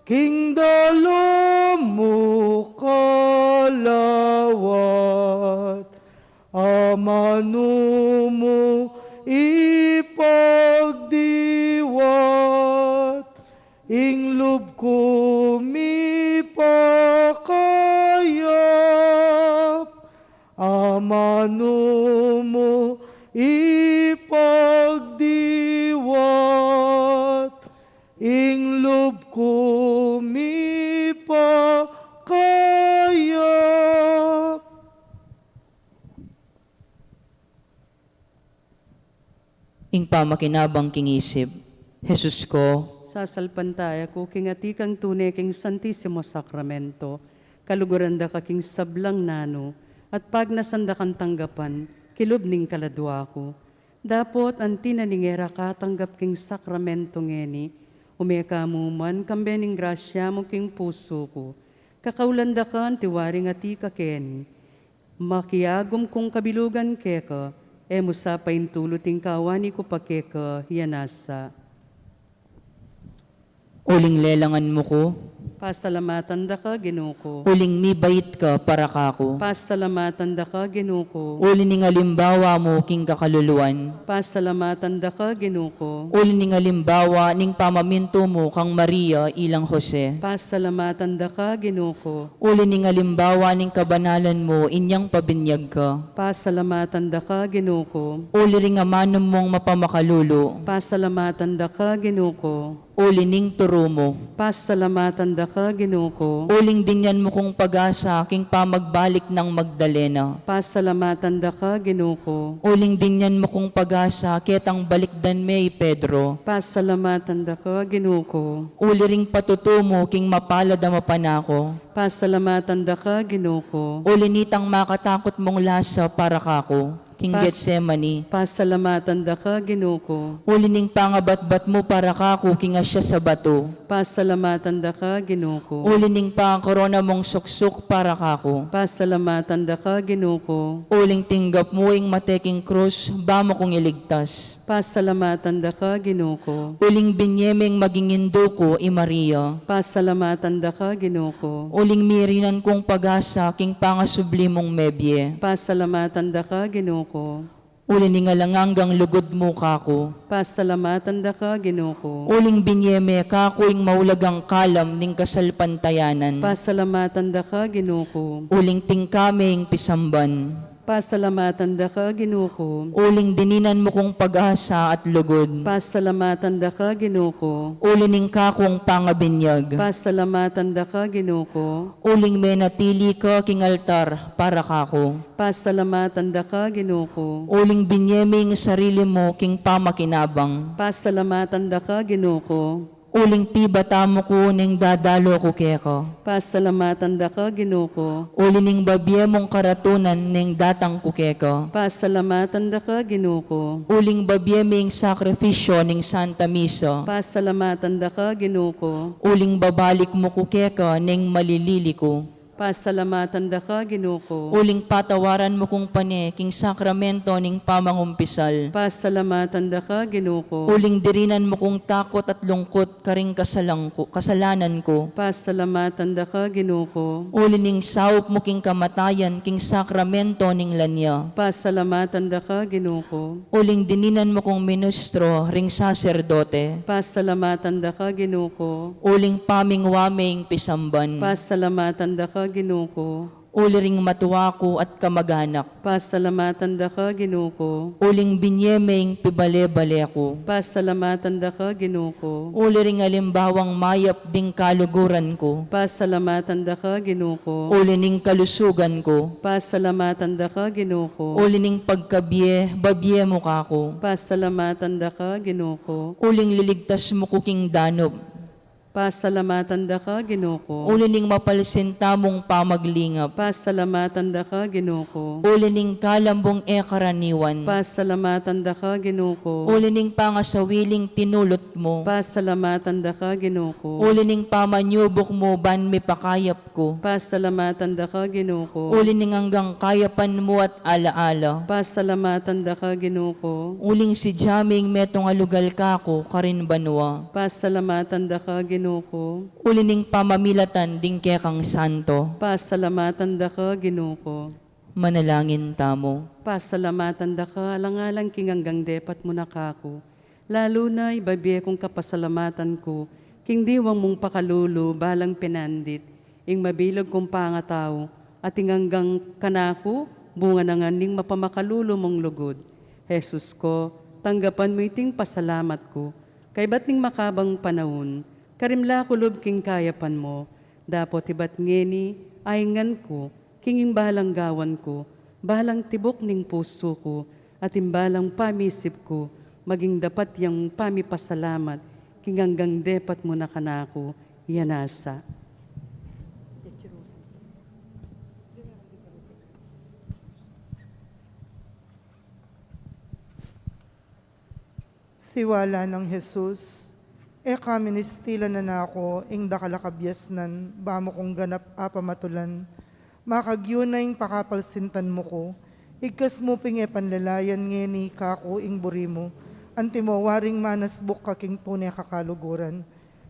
king dalu mu kalawat, amanu mu ipagdiwat, ing lub ku mipakayap, amanu mu ipagdiwat, ing lub ku mipakayap. Ing pamakinabang king isip. Jesus ku, sasalpantaya ku king atikang tune king Santisimo Sakramento, kaluguran da ka king sablang nanu, at pagnasan da kang tanggapan kilub ning kaladua ku. Dapot anti na ning e ra ka tanggap king sakramento ngeni, ume ka mu man kambe ning grasya mu king pusu ku. Kakaulan da ka antiwaring atika keni, makiagum kung kabilugan keka, e mu sa paintulut ing kawani ku pa keka, ya nasa. Uling lelangan mu ku. Pasalamatan da ka, Ginu ku. Uling mibait ka para kaku. Pasalamatan da ka, Ginu ku. Uli ning alimbawa mu king kakaluluan. Pasalamatan da ka, Ginu ku. Uli ning alimbawa ning pamamintu mu kang Maria ilang Jose. Pasalamatan da ka, Ginu ku. Uli ning alimbawa ning kabanalan mu inyang pabinyag ka. Pasalamatan da ka, Ginu ku. Uli ring amanum mung mapamakalulu. Pasalamatan da ka, Ginu ku. Uli ning turu mu. Pasalamatan da ka, Ginu ku. Uling dinyan mu kung pag-asa king pamagbalik nang Magdalena. Pasalamatan da ka, Ginu ku. Uling dinyan mu kung pag-asa ketang balikdan me i Pedro. Pasalamatan da ka, Ginu ku. Uli ring patutu mu king mapalad a mapanaku. Pasalamatan da ka, Ginu ku. Uli nitang makatakut mung lasa para kaku king Pas-, Getsemani. Pasalamatan da ka, Ginu ku. Uli ning pangabatbat mu para kaku king asya sa batu. Pasalamatan da ka, Ginu ku. Uli ning pangakorona mung suksuk para kaku. Pasalamatan da ka, Ginu ku. Uling tinggap mu ing mate king krus ba mu kung iligtas. Pasalamatan da ka, Ginu ku. Uling binye meng maging indu ku i Maria. Pasalamatan da ka, Ginu ku. Uling mirinan kung pag-asa king pangasubli mung mebie. Pasalamatan da ka, Ginu ku. Uli ning alang anggang lugud mu kaku. Pasalamatan da ka, Ginu ku. Uling binye me kaku ing maulagang kalam ning kasalpantayanan. Pasalamatan da ka, Ginu ku. Uling tingka me ing pisamban. Pasalamatan da ka, Ginu ku. Uling dininan mu kung pag-asa at lugud. Pasalamatan da ka, Ginu ku. Uli ning kakung pangabinyag. Pasalamatan da ka, Ginu ku. Uling menatili ka king altar para kaku. Pasalamatan da ka, Ginu ku. Uling binye me ing sarili mu king pamakinabang. Pasalamatan da ka, Ginu ku. Uling pibata mu ku neng dadalu ku keka. Pasalamatan da ka, Ginu ku. Uli ning babie mung karatunan neng datang ku keka. Pasalamatan da ka, Ginu ku. Uling babie meng sakrifisyo ning Santa Misa. Pasalamatan da ka, Ginu ku. Uling babalik mu ku keka neng malilili ku. Pasalamatan da ka, Ginu ku. Uling patawaran mu kung pane king sakramento ning pamangumpisal. Pasalamatan da ka, Ginu ku. Uling dirinan mu kung takut at lungkut karing kasalang ku, kasalanan ku. Pasalamatan da ka, Ginu ku. Uli ning saup mu king kamatayan king sakramento ning lania. Pasalamatan da ka, Ginu ku. Uling dininan mu kung ministro ring saserdote. Pasalamatan da ka, Ginu ku. Uling pamingwa me ing pisamban. Pasalamatan da ka, Ginu ku. Uli ring matwa ku at kamaganak. Pasalamatan da ka, Ginu ku. Uling binye me ing pibale-bale ku. Pasalamatan da ka, Ginu ku. Uli ring alimbawang mayap ding kaluguran ku. Pasalamatan da ka, Ginu ku. Uli ning kalusugan ku. Pasalamatan da ka, Ginu ku. Uli ning pagkabie-babie mu kaku. Pasalamatan da ka, Ginu ku. Uling liligtas mu ku king danup. Pasalamatan da ka, Ginu ku. Uli ning mapalsin tamung pamaglingap. Pasalamatan da ka, Ginu ku. Uli ning kalam mung e karaniwan. Pasalamatan da ka, Ginu ku. Uli ning pangasawiling tinulut mu. Pasalamatan da ka, Ginu ku. Uli ning pamanyubuk mu ban mipakayap ku. Pasalamatan da ka, Ginu ku. Uli ning anggang kayapan mu at ala-ala. Pasalamatan da ka, Ginu ku. Uling sidya ming metung a lugal kaku karin banua. Pasalamatan da ka, Ginu ku. Uli ning pamamilatan ding kekang santo. Pasalamatan da ka, Ginu ku. Manalangin tamu. Pasalamatan da ka alang-alang king anggang depat mu na kaku. Lalu na ibabie kung kapasalamatan ku king diwang mung pakalulu balang penandit, ing mabilug kung pangatau, at ing anggang kanaku bunga na ngan ning mapamakalulu mung lugud. Jesus ku, tanggapan mu iting pasalamat ku kaybat ning makabang panaun, karin la ku lub king kayapan mu, dapot ibat ngeni aingan ku king ing balang gawan ku, balang tibuk ning pusu ku, at ing balang pamisip ku, maging dapat yang pamipasalamat king anggang depat mu na kanaku. Iya nasa. Siwala nang Jesus, e ka ministilan na naku ing dakal a kabiasnan, ba mu kung ganap a pamatulan, makagyu na ing pakapalsintan mu ku, igkas mu pin e panlalayan ngeni kaku ing buri mu, antimo waring manasbuk ka king tune kakaluguran,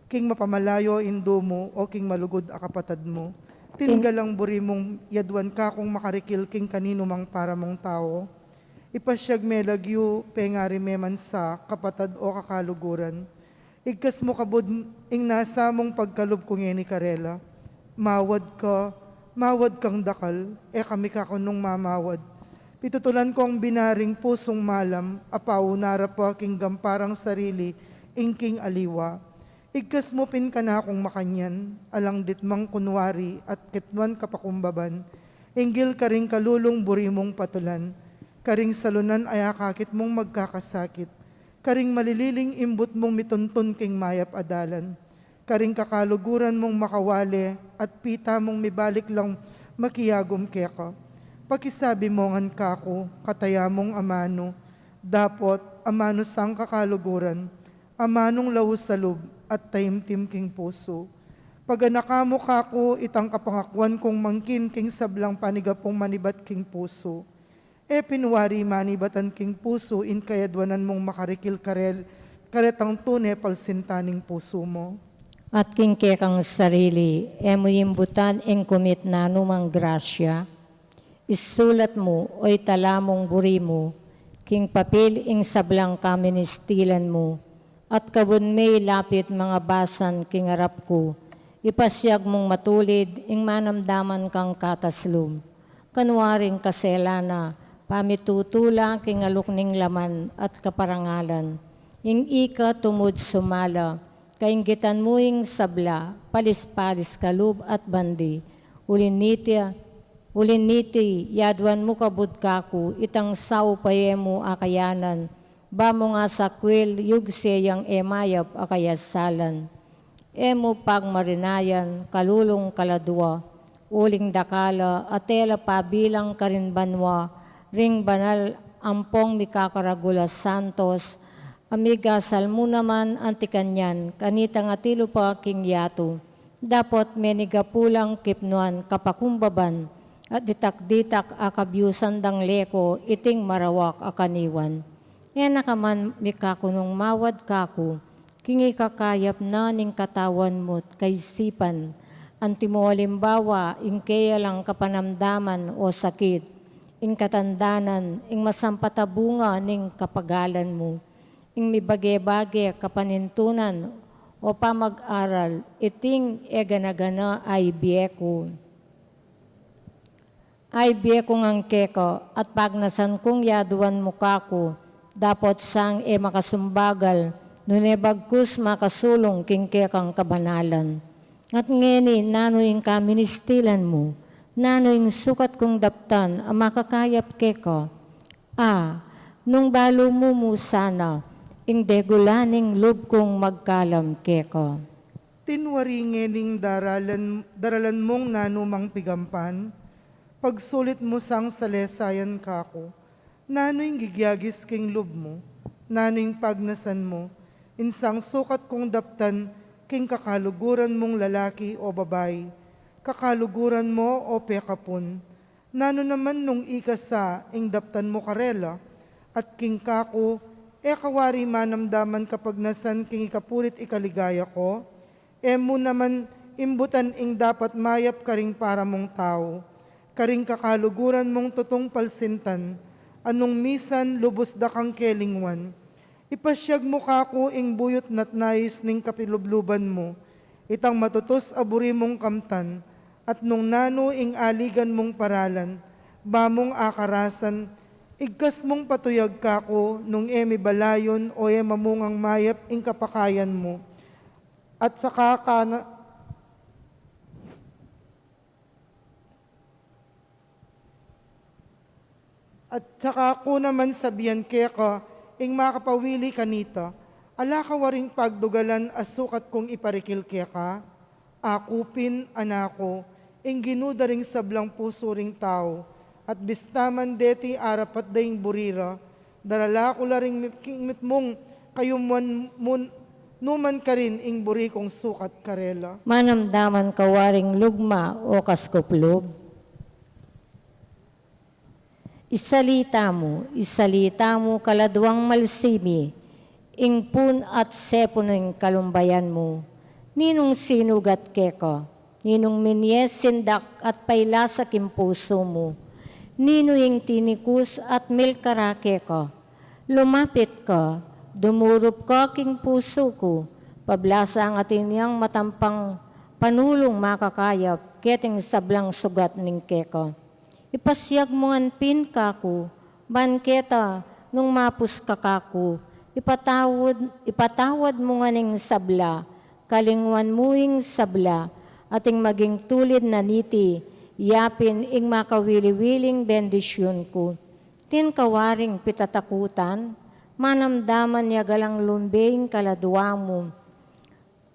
king mapamalayo indu mu o king malugud a kapatad mu. Tin- Tinggala ing buri mung yaduan kakung makarikil king kaninu mang para mung tau. Ipasiag me lagyu, pengari me man sa kapatad o kakaluguran. Igkas mu kabud ing nasa mung pagkalub ku ngeni karela. Mawad ka, mawad kang dakal, e kami kaku nung mamawad. Pitutulan kung binaring pusung malam, a pauna ra pa king gamparang sarili, ing king aliwa. Igkas mu pin kanakung makanyan, alang ditmang kunwari at kipnuan kapakumbaban, inggil karing kalulung buri mung patulan, karing salunan a akakit mung magkakasakit, karing malililing imbut mung mituntun king mayap a dalan, karing kakaluguran mung makawale at pita mung mibalik lang makiagum keka. Pakisabi mu ngan kaku, kataya mung amanu, dapot amanu sang kakaluguran, amanung laus a lub at taimtim king pusu. Paganaka mu kaku itang kapangakuan kung mangkin king sablang panigapung manibat king pusu. E pin wari manibatan king pusu ing kayaduanan mung makarikil karel, karetang tune palsintan ning pusu mu. At king kekang sarili, e mu imbutan ing kumitnan mu mang grasya. Isulat mu, o itala mung buri mu, king papil ing sablang kaministilan mu, at kabud me ilapit mangabasan king arap ku, ipasiag mung matulid ing manamdaman kang kataslum. Kanwaring kaselan na, pamitutula king aluk ning laman at kaparangalan. Ing ika tumud sumala, kainggitan mu ing sabla, palis-palis kalub at bandi. Uli niti, Uli niti, yaduan mu kabud kaku, itang saup a e mu akayanan, ba mu nga sakwil, yugse yang e mayap a kayasalan. E mu pagmarinayan, kalulung kaladua, uling dakal a, at e la pabilang karin banua, ring banal ampong mikakaragul a santos, a migasal mu naman anti kanyan, kanitang atilu pa king yatu. Dapot menigapu lang kipnuan kapakumbaban, at ditak-ditak a kabyusan dang leko iting marawak a kaniwan. E na ka man mikakunung mawad kaku, king ikakayap na ning katawan mu't kaisipan, antimo alimbawa ing keya lang kapanamdaman o sakit, ing katandanan, ing masampat a bunga ning kapagalan mu, ing mibage-bage kapanintunan o pamag-aral, iting e gana-gana a ibie ku. A ibie ku ngan keka, at pagnasan kung yaduan mu kaku, dapot sang e makasumbagal, nune bagkus makasulung king kekang kabanalan. At ngeni, nanu ing kaministilan mu, nanu ing sukat kung daptan a makakayap keka? A, nung balu mu mu sana, ing degula ning lub kung magkalam keka. Tinwari ngening daralan, daralan mung nanu mang pigampan, pagsulit mu sang salesayan kaku, nanu ing gigyagis king lub mu, nanu ing pagnasan mu, insang sukat kung daptan king kakaluguran mung lalaki o babai, kakaluguran mu o pekapun, nanu naman nung ikasa ing daptan mu karela, at king kaku, e ka wari manamdaman kapagnasan king ikapulit ikaligaya ku, e mu naman imbutan ing dapat mayap karing para mung tau, karing kakaluguran mung tutung palsintan, a nung misan lubus da kang kelingwan, ipasiag mu kaku ing buyut na't nais ning kapilubluban mu, itang matutus a buri mung kamtan, at nung nanu ing aligan mung paralan, ba mung akarasan, igkas mung patuyag kaku nung e mibalayun o e mamungang mayap ing kapakayan mu. At saka ka na, at saka ku naman sabian keka, ing makapawili kanita, ala ka waring pagdugalan a sukat kung iparikil keka? Aku pin, anaku, ing Ginu da ring sablang pusu ring tau, at bista man deti arapat da ing buri ra, darala ku la ring mit-, king mitmung kayumuan mu numan karin ing buri kung sukat karela. Manamdaman ka waring lugma o kaskup lub? Isalita mu, isalita mu kaladuang malsimi, ing pun at sepun ning kalumbayan mu. Ninung sinugat keka, ninung minye sindak at pailasa king pusu mu, ninu ing tinikus at milkara keka. Lumapit ka, dumurup ka king pusu ku, pablasang atin yang matampang panulung makakayap, keting sablang sugat ning keka. Ipasiag mu ngan pin kaku, ban keta nung mapus ka kaku, ipatawad, ipatawad mu ngan ing sabla, kalingwan mu ing sabla, at ing maging tulid na niti, yapin ing makawili-wiling bendisyun ku. Atin ka waring pitatakutan, manamdaman ya galang lumbe ing kaladua mu,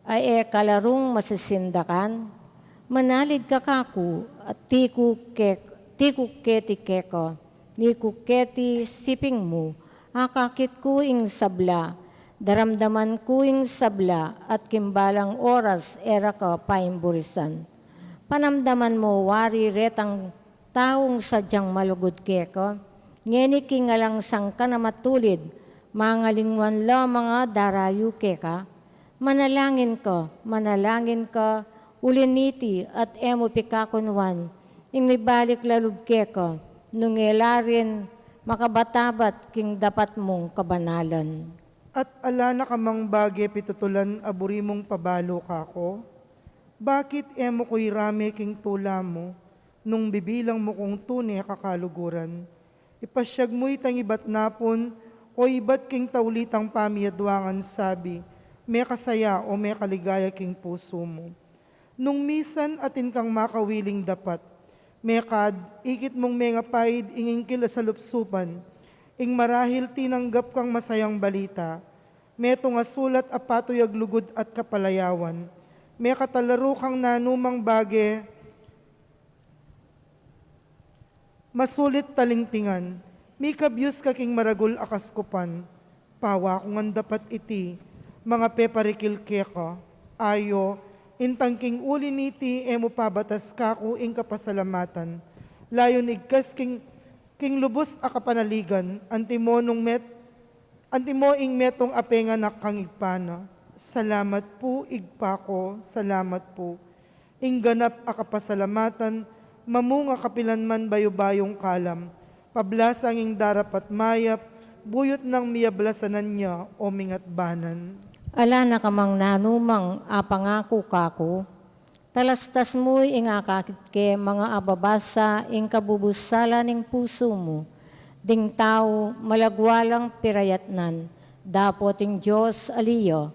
a e ka la rung masisindakan. Manalig ka kaku, at tiku ke-, tiku keti keka, niku keti siping mu, akakit ku ing sabla, daramdaman ku ing sabla, at king balang oras e ra ka paimburisan. Panamdaman mu wari retang taung sadyang malugud keka, ngeni king alang sangkan a matulid, mangalingwan la mangdarayu keka. Manalangin ka, manalangin ka, uli niti at e mu pikakunwan ing mibalik la lub keka, nung e la rin makabatabat king dapat mung kabanalan. At ala na ka mang bage pitutulan a buri mung pabalu kaku? Bakit e mu ku irame king tula mu, nung bibilang mu kung tune kakaluguran? Ipasiag mu itang ibat napun, o ibat king taulitang pamiyaduangan sabi, mekasaya o mekaligaya king pusu mu. Nung misan atin kang makawiling dapat, mekad, ikit mung mengapaid ing ingkil a salupsupan, ing marahil tinanggap kang masayang balita, metung a sulat a patuyag lugud at kapalayawan, mekatalaru kang nanumang bage, masulit talingtingan, mikabyus ka king maragul a kaskupan, pawa ku ngan dapat iti, mangapeparikil keka, ayo, Intang king uli niti e mu pabatas kaku ing kapasalamatan, layun igkas king, king lubus a kapanaligan, antimo nung met-, antimo ing metung a penganak kang Ibpa na. Salamat pu, Ibpa ku, salamat pu. Ing ganap a kapasalamatan, mamunga kapilan man bayu-bayung kalam, pablasang ing darapat mayap, buyut nang miyablasanan ya o mingatbanan. Ala na ka mang nanumang apangaku kaku, talastas mu ing akakit ke manga ababasa ing kabubusala ning pusu mu, ding tau malagwa lang pirayatnan, dapot ing Dios ali ya,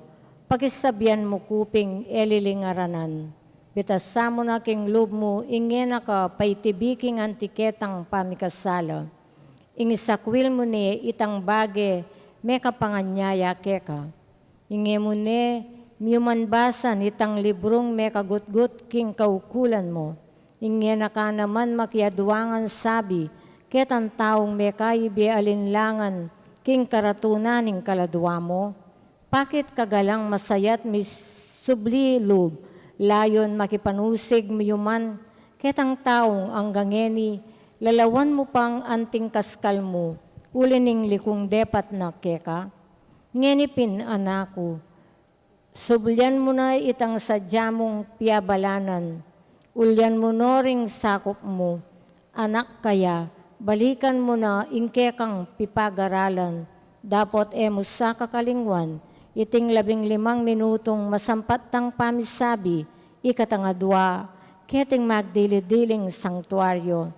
pakisabian mu ku pin e lilingaranan. Bitasan mu na king lub mu ing e na ka paitibi king anti ketang pamikasala. Ing isakwil mu ne itang bage mekapanganyaya keka. Ing e mu ne miyuman basan itang librung mekagutgut king kaukulan mu. Ing e na ka naman makiadwa ngan sabi ketang taung mekaibe alinlangan king karatunan ning kaladwa mu. Pakit ka galang masayat misubli lub, layun makipanusig miyuman ketang taung angga ngeni lalawan mu pang anting kaskal mu, uli ning likung depat na keka? Ngeni pin, anak ku, sublian mu na itang sadya mung piabalanan, ulian mu no ring sakup mu, anak kaya, balikan mu na ing kekang pipagaralan, dapot e mu sa kakalingwan iting labing limang minutung masampat tang pamisabi, ikatang adwa, keting magdili-diling sangtuaryo.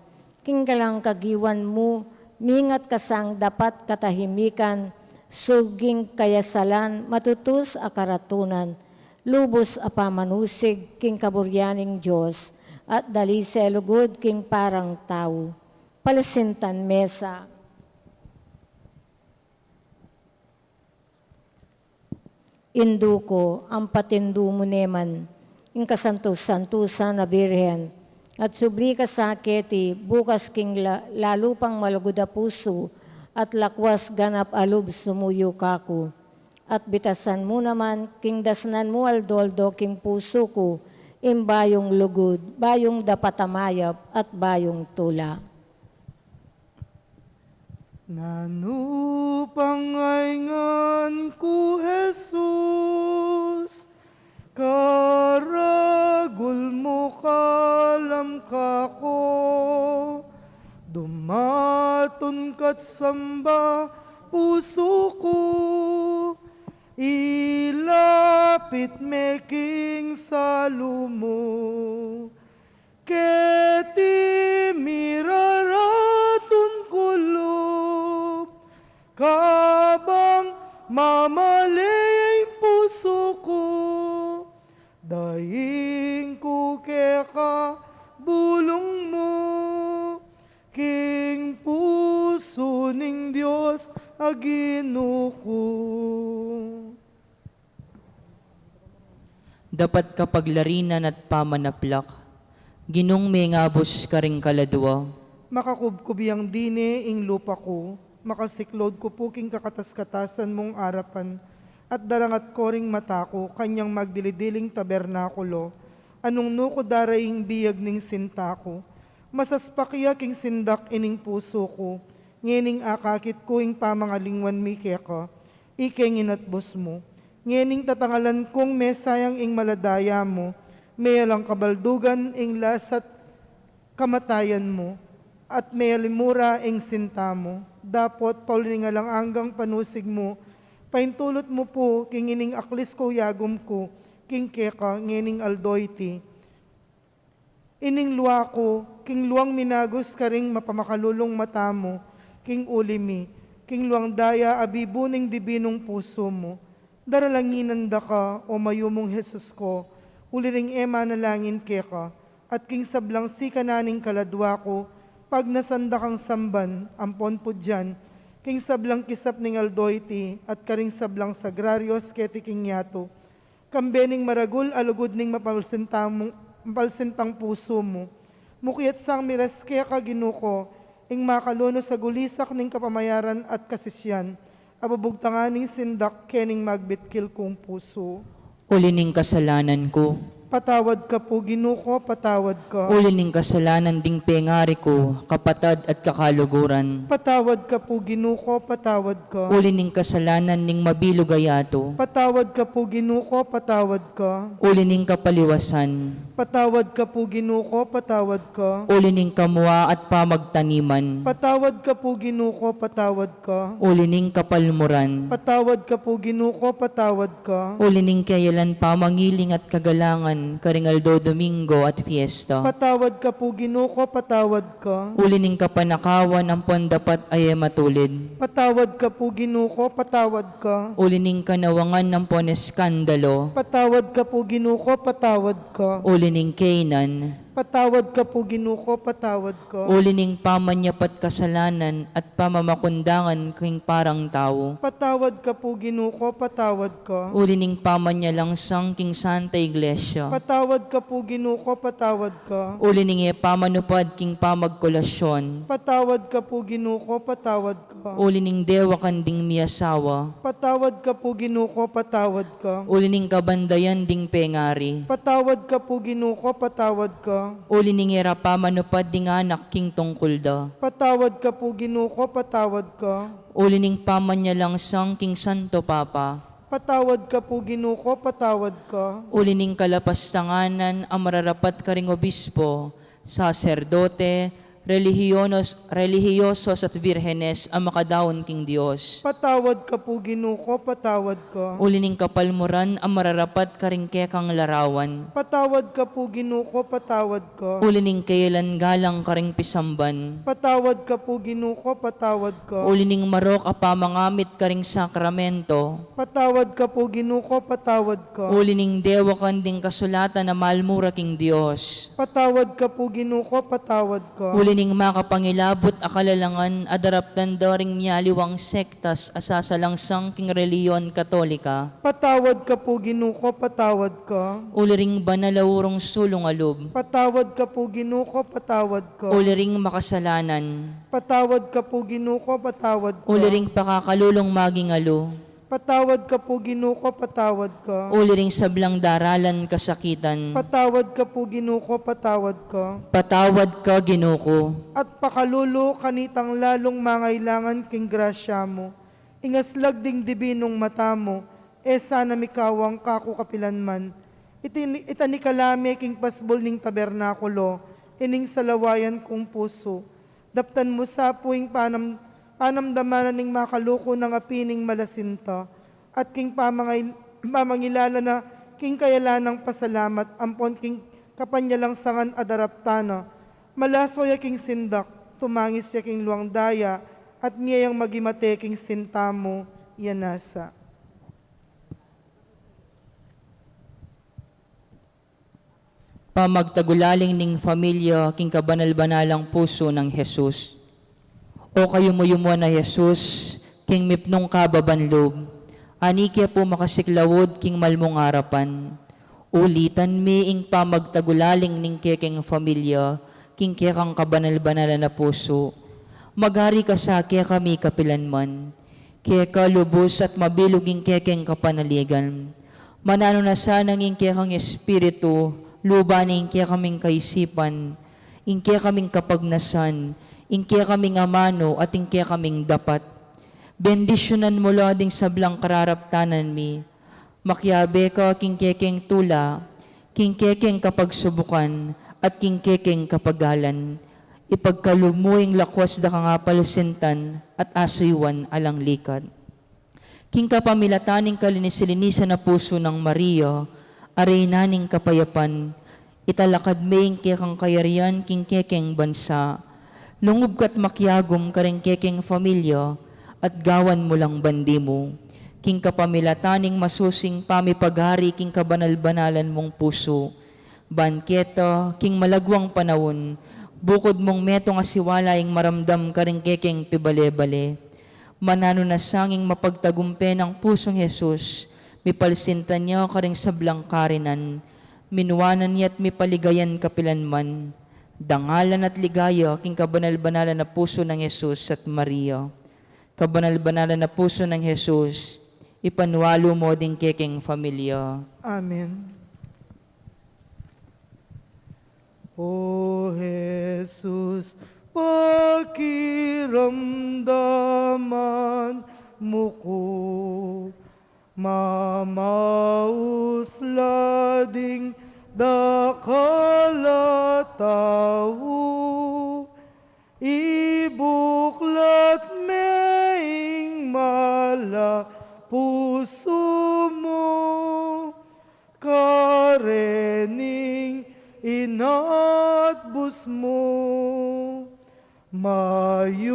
King galang kagiwan mu, mingat ka sang dapat katahimikan, suging kayasalan, matutus a karatunan, lubus a pamanusig king kaburian ning Dios, at dalise lugud king parang tau. Palasintan mesa. Indu ku, ampatindu mu ne man ing kasantu-santusan a Birhen, at subli ka sa keti bukas king la-, lalu pang malugud a pusu, at lakwas ganap a lub sumuyu kaku. At bitasan mu naman king dasnan mu aldo-aldo king pusu ku ing bayung lugud, bayung dapat a mayap, at bayung tula. Nanu pang aingan ku, Jesus, karagul mu kalam kaku, dumatun ka't samba pusu ku, ilapit me king salu mu. Keti miraratun ku lub, kabang mamale ing pusu ku, daing ku keka bulung mu, king pusu ning Dios a Ginu ku. Dapat kapaglarinan at pamanaplak, Ginung mengabus karing kaladua. Makakubkub yang dine ing lupa ku, makasiklaud ku pu king kakatas-katasan mung arapan, at darangat ku ring mata ku kanyang magdili-diling tabernakulo, a nung nu ku daraing biag ning sinta ku. Masaspak ya king sindak ining pusu ku, ngening akakit ku ing pamangalingwan mi keka, ikeng inatbus mu. Ngening tatangalan kung mesayang ing maladaya mu, mealang kabaldugan ing lasa't kamatayan mu, at mealimura ing sinta mu. Dapot pauli ning alang anggang panusig mu, paintulut mu pu king ining aklis ku yagum ku king keka ngening aldo iti. Ining lua ku, king luang minagus karing mapamakalulung mata mu, king uli mi, king luang daya a bibu ning dibinung pusu mu. Daralanginan da ka, o mayumung Jesus ku, uli ring e manalangin keka, at king sablang sikanan ning kaladua ku, pagnasan da kang samban, ampon pudyan, king sablang kisap ning aldo iti, at karing sablang sagrarios keti king yatu, kambe ning maragul a lugud ning mapalsintang, mapalsintang pusu mu. Mukiat sang miras keka, Ginu ku, ing makalunus a gulisak ning kapamayaran at kasisian, a bubugtangan ning sindak kening magbitkil kung pusu. Uli ning kasalanan ku, Patawad ka pu, Ginu ko, patawad ka. Uli ning kasalanan ding pengari ku, kapatad at kakaluguran. Patawad ka pu, Ginu ko, patawad ka. Uli ning kasalanan ning mabilug a yatu. Patawad ka pu, Ginu ko, patawad ka. Uli ning kapaliwasan. Patawad ka pu, Ginu ko, patawad ka. Uli ning kamua at pamagtaniman. Patawad ka pu, Ginu ko, patawad ka. Uli ning kapalmuran. Patawad ka pu, Ginu ko, patawad ka. Uli ning keyalan pamangiling at kagalangan, karing aldo Domingo at fiesta. Patawad ka pu, Ginu ko, patawad ka. Uli ning kapanakawan ampon dapat a e matulid. Patawad ka pu, Ginu ko, patawad ka. Uli ning kanawangan ampon eskandalo. Patawad ka pu, Ginu ko, patawad ka. Uli ning kaynan. Patawad ka pu, Ginu ko, patawad ka. Uli ning pamanyapat kasalanan at pamamakundangan king parang tau. Patawad ka pu, Ginu ko, patawad ka. Uli ning pamanyalangsang king Santa Iglesia. Patawad ka pu, Ginu ko, patawad ka. Uli ning e pamanupad king pamagkolasyon. Patawad ka pu, Ginu ko, patawad ka. Uli ning dewakan ding miasawa. Patawad ka pu, Ginu ko, patawad ka. Uli ning kabandayan ding pengari. Patawad ka pu, Ginu ko, patawad ka. Uli ning e ra pamanupad ding anak king tungkul da. Patawad ka pu, Ginu ko, patawad ka. Uli ning pamanyalangsang king Santo Papa. Patawad ka pu, Ginu ko, patawad ka. Uli ning kalapastanganan a mararapat karing obispo, saserdote, relihiyonos-, relihiyosos at birhenes a makadaun king Dios. Patawad ka pu, Ginu ko, patawad ka. Uli ning kapalmuran a mararapat karing kekang larawan. Patawad ka pu, Ginu ko, patawad ka. Uli ning keyalan galang karing pisamban. Patawad ka pu, Ginu ko, patawad ka. Uli ning marok a pamangamit karing sakramento. Patawad ka pu, Ginu ko, patawad ka. Uli ning dewakan ding kasulatan a malmura king Dios. Patawad ka pu, Ginu ko, patawad ka. Uli ning makapangilabut a kalalangan a daraptan da ring mialiwang sektas a sasalangsang king relihiyon Katolika. Patawad ka pu, Ginu ko, patawad ka. Uli ring banal a urong sulung a lub. Patawad ka pu, Ginu ko, patawad ka. Uli ring makasalanan. Patawad ka pu, Ginu ko, patawad ka. Uli ring pakakalulung maging alu. Patawad ka pu, Ginu ko, patawad ka. Uli ring sablang daralan kasakitan. Patawad ka pu, Ginu ko, patawad ka. Patawad ka, Ginu ko. At pakalulu kanitang lalung mangailangan king grasya mu. Ing aslag ding dibinung mata mu, e sana mikawang kaku kapilanman. Iti-, itanikala me king pasbul ning tabernakulo, ining salawayan kung pusu. Daptan mu sa pu ing panam-, panamdaman na ning makaluku nang api ning malasinta, at king pamangail-, pamangilala na king kayalan nang pasalamat, ampon king kapanyalangsangan a daraptan na. Malaso ya king sindak, tumangis ya king luang daya, at mie yang magimate king sinta mu, ya nasa. Pamagtagulaling ning familia king kabanal-banalang pusu nang Jesus. O kayumu-yumuan a Jesus, king mipnung kababan lub, ani ke pu makasiklaud king malmung arapan. Ulitan mi ing pamagtagulaling ning kekeng familia king kekang kabanal-banalan a pusu. Magari ka sa kekami kapilanman. Keka lubus at mabilug ing kekeng kapanaligan. Mananu na sana ing kekang espiritu, luban ing kekaming kaisipan, ing kekaming kapagnasan, ing kekaming amanu, at ing kekaming dapat. Bendisyunan mu la ding sablang kararaptanan mi. Makiabe ka king kekeng tula, king kekeng kapagsubukan, at king kekeng kapagalan. Ipagkalub mu ing lakwas da kang apalsintan at asuyuan alang likat. King kapamilatan ning kalinis-linisan a pusu nang Maria, a Reyna ning kapayapan, italakad me ing kekang kayarian king kekeng bansa. Lungub ka't makiagum karing kekeng familia, at gawan mu lang bandi mu. King kapamilatan ning masusing pamipagari king kabanal-banalan mung pusu. Ban keta, king malagwang panaun, bukud mung metung a siwala ing maramdam karing kekeng pibale-bale. Mananu na sanging mapagtagumpe nang pusung Jesus, mipalsintan ya karing sablang karinan, minuanan ya't mipaligayan kapilanman. Dangalan at ligaya king kabanal-banalan a pusu nang Jesus at Maria. Kabanal-banalan a pusu nang Jesus, ipanualu mo ding kekeng familia. Amen. O Jesus, pakiramdaman mu ku, mamaus la ding dakal a tau, ibuklat me ing mal a pusu mu karening inatbus mu. Mayumung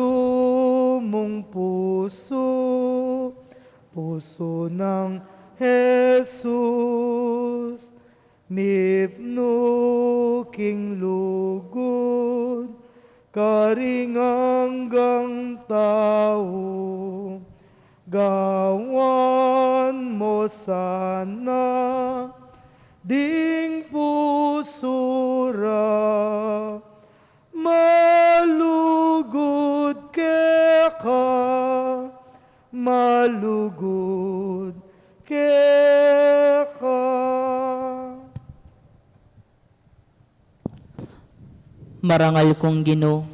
pusu, pusu nang Jesus, mipnu king lugud karing anggang tau. Gawan mu sana ding pusu ra malugud keka, malugud keka. Marangal kung Ginu.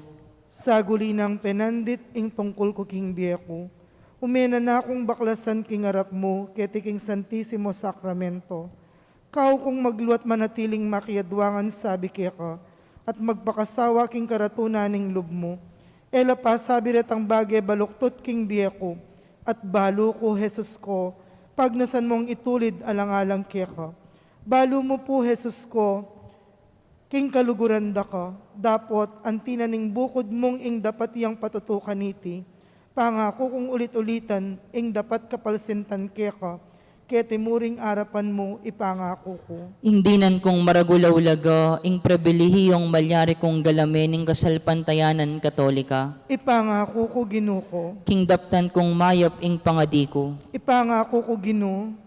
Saguli nang penandit ing tungkul ku king bie ku, ume na kung baklasan king arap mu keti king Santisimo Sakramento. Kau kung magluat manatiling makiadwangan sabi keka, at magpakasawa king karatunan ning lub mu. E la pasabi retang bage baluktut king bie ku, at balu ku, Jesus ku, pagnasan mung itulid alang-alang keka. Balu mu pu, Jesus ku, king kaluguran da ka, dapot anti na ning bukud mung ing dapat yang patutukan niti. Pangaku kung ulit-ulitan ing dapat kapalsintan keka, keti muring arapan mu, ipangaku ku. Ing dinan kung maragul a ulaga, ing pribilehiyung malyari kung galame ning kasalpantayanan Katolika. Ipangaku ku, Ginu ku. King daptan kung mayap ing pangadi ku. Ipangaku ku, Ginu.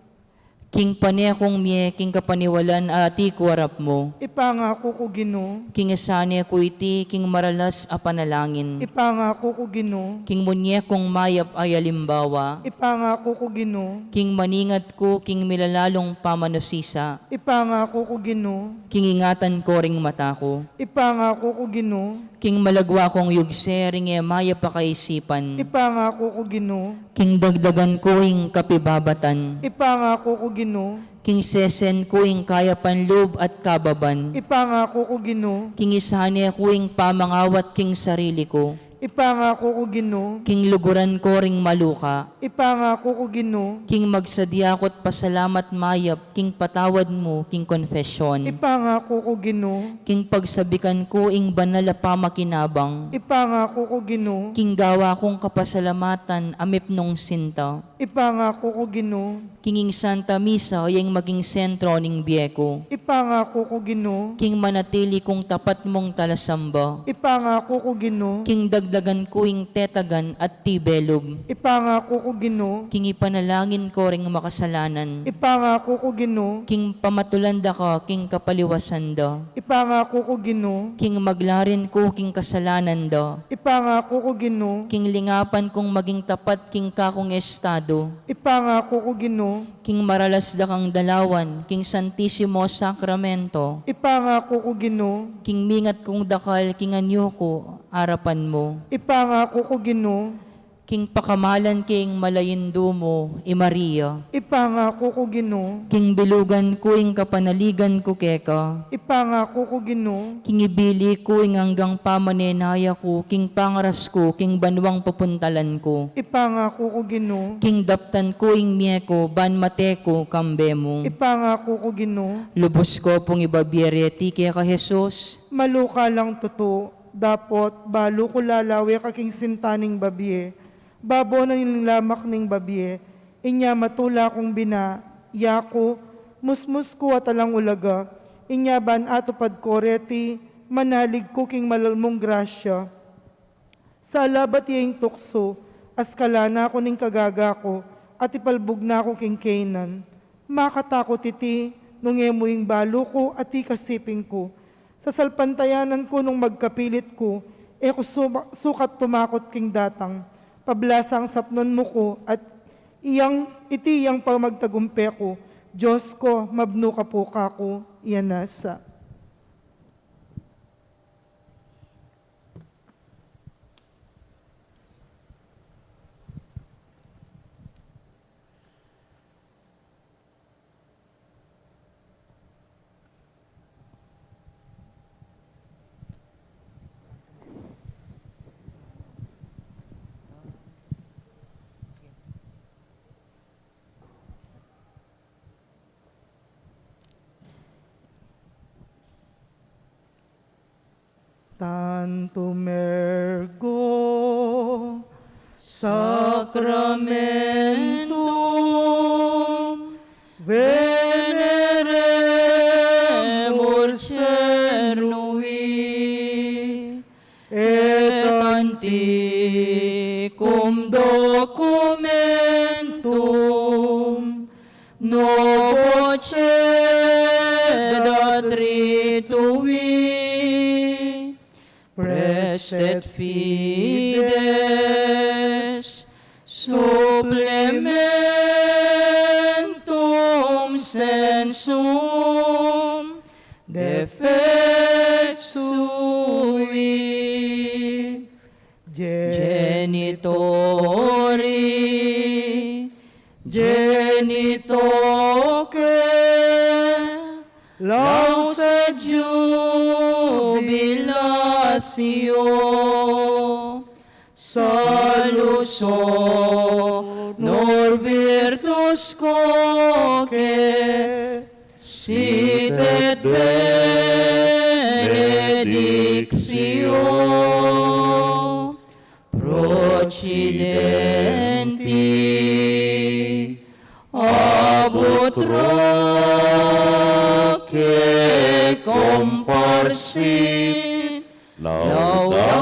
King pane kung mie king kapaniwalan a ati ku arap mu. Ipangaku ku, Ginu. King isane ku iti king maralas a panalangin. Ipangaku ku, Ginu. King munye kung mayap a alimbawa. Ipangaku ku, Ginu. King maningat ku king milalalung pamanusisa. Ipangaku ku, Ginu. King ingatan ku ring mata ku. Ipangaku ku, Ginu. King malagwa kung yugse ring e mayap a kaisipan. Ipangaku ku, Ginu. King dagdagan ku ing kapibabatan. Ipangaku ku, Ginu. King sesen ku ing kayapan lub at kababan. Ipangaku ku, Ginu. King isane ku ing pamangawat king sarili ku. Ipangaku ku, Ginu. King luguran ku ring maluka. Ipangaku ku, Ginu. King magsadya ku't pasalamat mayap king patawad mu king konfesyon. Ipangaku ku, Ginu. King pagsabikan ku ing banal a pamakinabang. Ipangaku ku, Ginu. King gawa kung kapasalamatan a mipnung sinta. Ipangaku ku, Ginu. King ing Santa Misa yang maging sentro ning bie ku. Ipangaku ku, Ginu. King manatili kung tapat mung talasamba. Ipangaku ku, Ginu. King dagdagan ku ing tetagan at tibelub. Ipangaku ku, Ginu. King ipanalangin ku ring makasalanan. Ipangaku ku, Ginu. King pamatulan da ka king kapaliwasan da. Ipangaku ku, Ginu. King maglarin ku king kasalanan da. Ipangaku ku, Ginu. King lingapan kung maging tapat king kakung estado. Ipangaku ku, Ginu. King maralas da kang dalawan king Santisimo Sakramento. Ipangaku ku, Ginu. King mingat kung dakal king anyu ku arapan mu. Ipangaku ku, Ginu. King pakamalan king malayindu mu, i Maria. Ipangaku ku, Ginu. King bilugan ku ing kapanaligan ku keka. Ipangaku ku, Ginu. King ibili ku ing anggang pamanenaya ku king pangaras ku king banuang pupuntalan ku. Ipangaku ku, Ginu. King daptan ku ing mie ku ban mate ku kambe mu. Ipangaku ku, Ginu. Lubus ku pung ibabie reti keka, Jesus. Malu ka lang tutu, dapot balu ku lalawe ka king sinta ning babie. Babo na ning lamak ning babie, inya matula kung bina, yaku, musmus ku at alang ulaga, inya ban atupad ku reti, manalig ku king malal mung grasya. Salabat ya ing tuksu, askala na ku ning kagaga ku, at ipalbug na ku king kainan. Makatakut iti, nung e mu ing balu ku at ikasiping ku. Sasalpantayanan ku nung magkapilit ku, e ku suma-, sukat tumakut king datang. Pablasang sapnun mu ku, at iyang, iti yang pamagtagumpe ku. Dios ku, mabnu ka pu kaku, iyan nasa. Tantum ergo sacramentum veneremur cernui, et antiquum documentum novo cedat ritui, praestet fides supplementum sensum defect sui. Genitori genitoque lauset jubilatio, salus honor virtus quoque sit et benedictio procedenti ab utroque comparsit laudatio.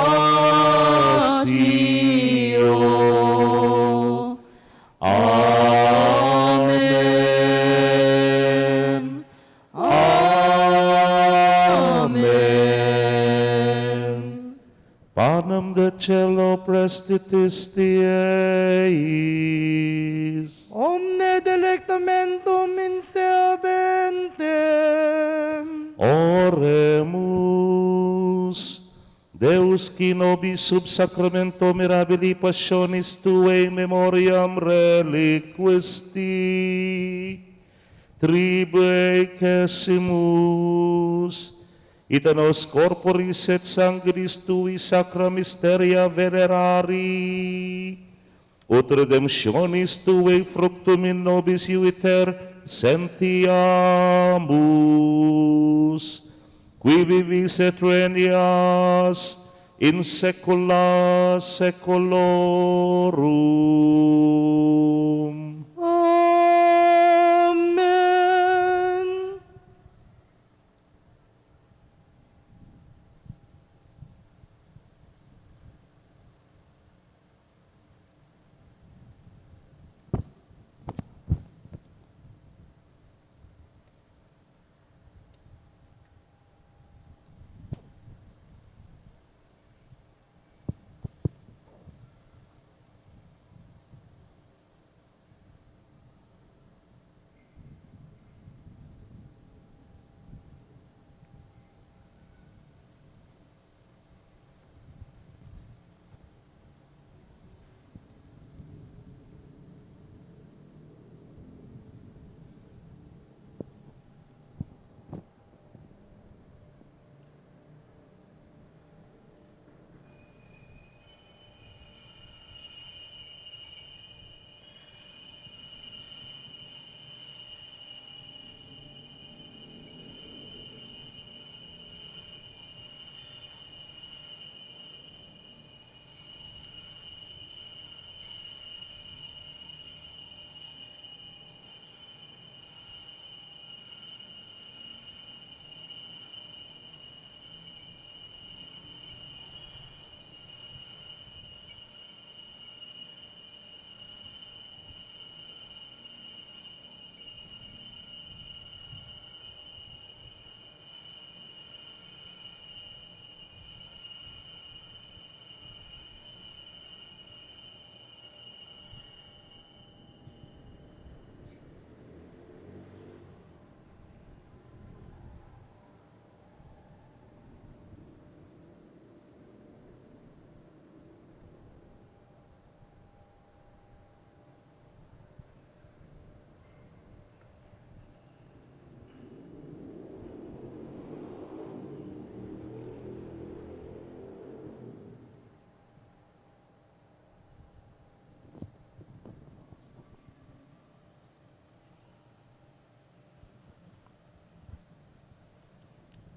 Amen. Amen. Panem de caelo prestitis die eis. Omne delectamentum in se habent. Oremus. Deus, qui nobis sub sacramento mirabilis passionis tuae in memoriam reliquisti, tribuecimus, ita nos corporis et sanguinis tui sacra mysteria venerari, ut redemptionis tuae fructum in nobis iuiter sentiamus, qui vivis et regnas in saecula saeculorum. Amen.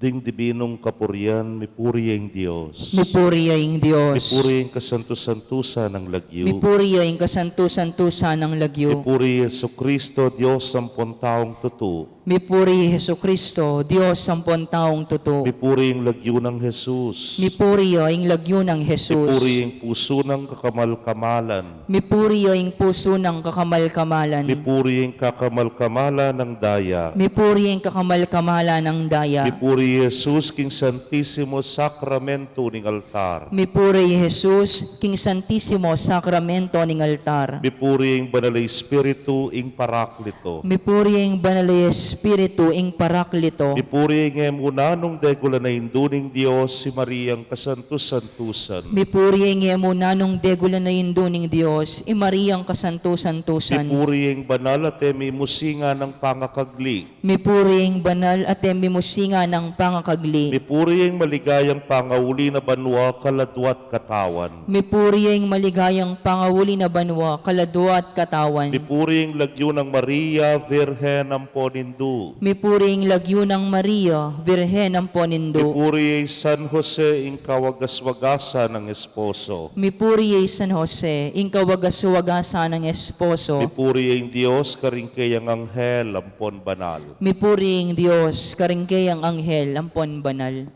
Ing dibinung kapurian, mipuri ya ing Dios. Mipuri ya ing Dios. Mipuri ya ing kasantu-santusan nang lagyu. Mipuri ya ing kasantu-santusan nang lagyu. Mipuri ya i Jesucristo, Dios ampon taung tutu. Mipuri ya i Jesucristo, Dios ampon taung tutu. Mipuri ya ing lagyu nang Jesus. Mipuri ya ing lagyu nang Jesus. Mipuri ya ing pusu nang kakamal-kamalan. Mipuri ya ing pusu nang kakamal-kamalan. Mipuri ya ing kakamal-kamalan nang daya. Mipuri ya ing kakamal-kamalan nang daya. Mipuri ya i Jesus king Santisimo Sakramento ning altar. Mipuri ya i Jesus king Santisimo Sakramento ning altar. Mipuri ya ing Banal a Espiritu ing Paraklito. Mipuri ya ing Banal a Espiritu ing Paraklito. Mipuri ya ing e mu nanung degulan a Indu ning Dios, i Mariang kasantu-santusan. Mipuri ya ing e mu nanung degulan a Indu ning Dios, i Mariang kasantu-santusan. Mipuri ya ing banal at e mimusinga nang pangakagli. Mipuri ya ing banal at e mimusinga nang pangakagli. Mipuri ya ing maligayang pangauli na banua, kaladua at katawan. Mipuri ya ing maligayang pangauli na banua, kaladua at katawan. Mipuri ya ing lagyu nang Maria, Virgen ampon Indu. Mipuri ya ing lagyu nang Maria, Virgen ampon Indu. Mipuri ya i San Jose, ing kawagas-wagasan nang esposo. Mipuri ya i San Jose, ing kawagas-wagasan nang esposo. Mipuri ya ing Dios karing kayang anghel ampon banal. Mipuri ya ing Dios karing kayang anghel ampon banal.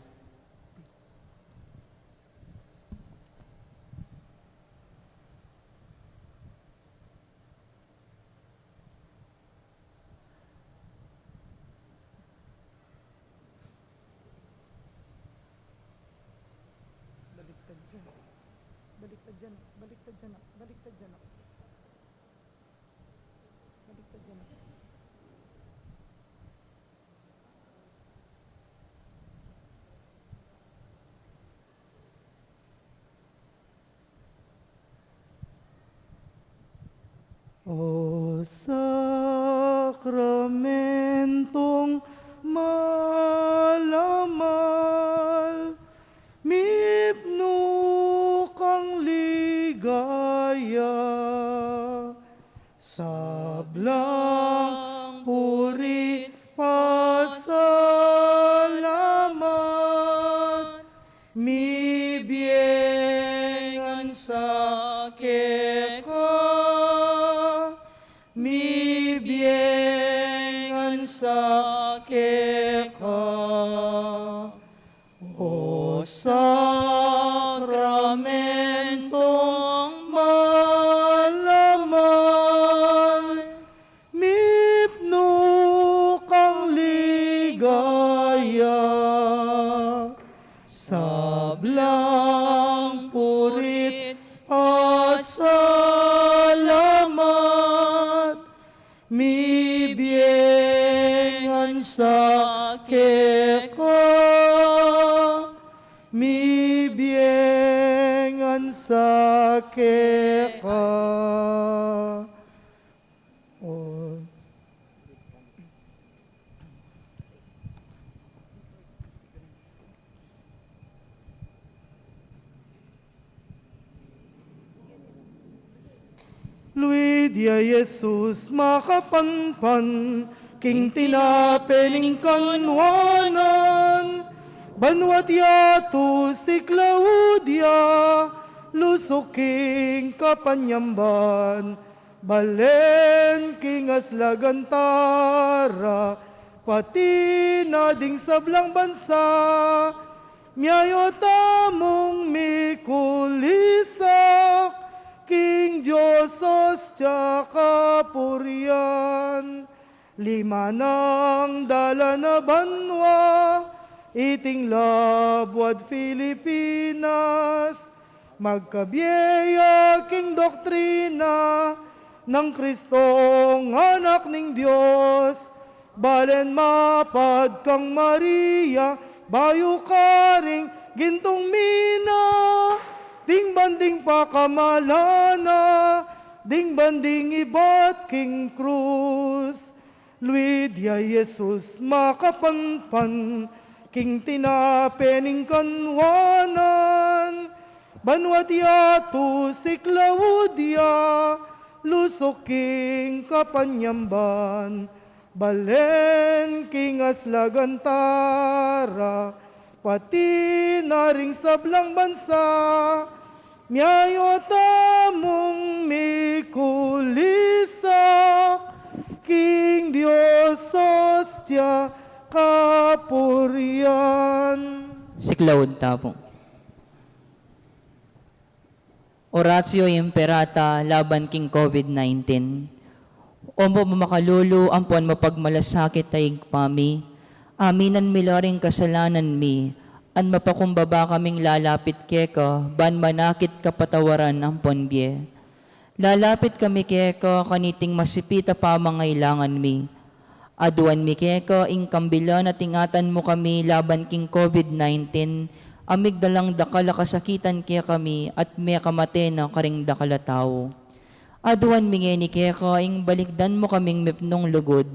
Baliktad siya. Baliktad siya, nak. Baliktad siya, nak. Baliktad siya, nak. Baliktad siya, nak. O sakramentong mal a mal, mipnu kang ligaya, sablang puri't pasalamat, mibie ngan sa keka, mibie ngan sa keka. O sakramentong mal a mal, mipnu kang ligaya, sablang puri't pasalamat, mibie ngan sa keka, mibie ngan sa keka. O. Luid ya i Jesus makapanpan, king tinape ning kanuanan, banua't yatu si Claudia, lusuk king kapanyamban, balen king aslagan tara, pati na ding sablang bansa, miayu tamung mikulisak king Dios Ostia kapurian. Lima nang dalan a banua, iting labuad Filipinas, magkabie ya king doktrina nang Kristong Anak ning Dios, balen mapad kang Maria, bayu karing gintung mina, ding banding pakamalan na, ding banding ibat king krus. Luid ya i Jesus makapanpan, king tinape ning kanuanan, banua't yatu si Claudia, lusuk king kapanyamban, Balen king aslagan tara, pati na ring sablang bansa, miyayu tamung mikulisa, king Dios hostia kapurian. Siklaud ta pu. Oratio Imperata laban king COVID nineteen. O mamakalulu ampon mapagmalasakit a Ibpa mi, aminan mi la ring kasalanan mi, at mapakumbaba kaming lalapit keka, ban manakit kapatawaran ampon bie. Lalapit kami keka kaniting masipit a pamangailangan mi. Aduan mi keka ing kambilan at ingatan mu kami laban king COVID nineteen, a migdalang dakal a kasakitan kekami at mekamate na karing dakal a tau. Aduan mi ngeni keka ing balikdan mu kaming mipnung lugud,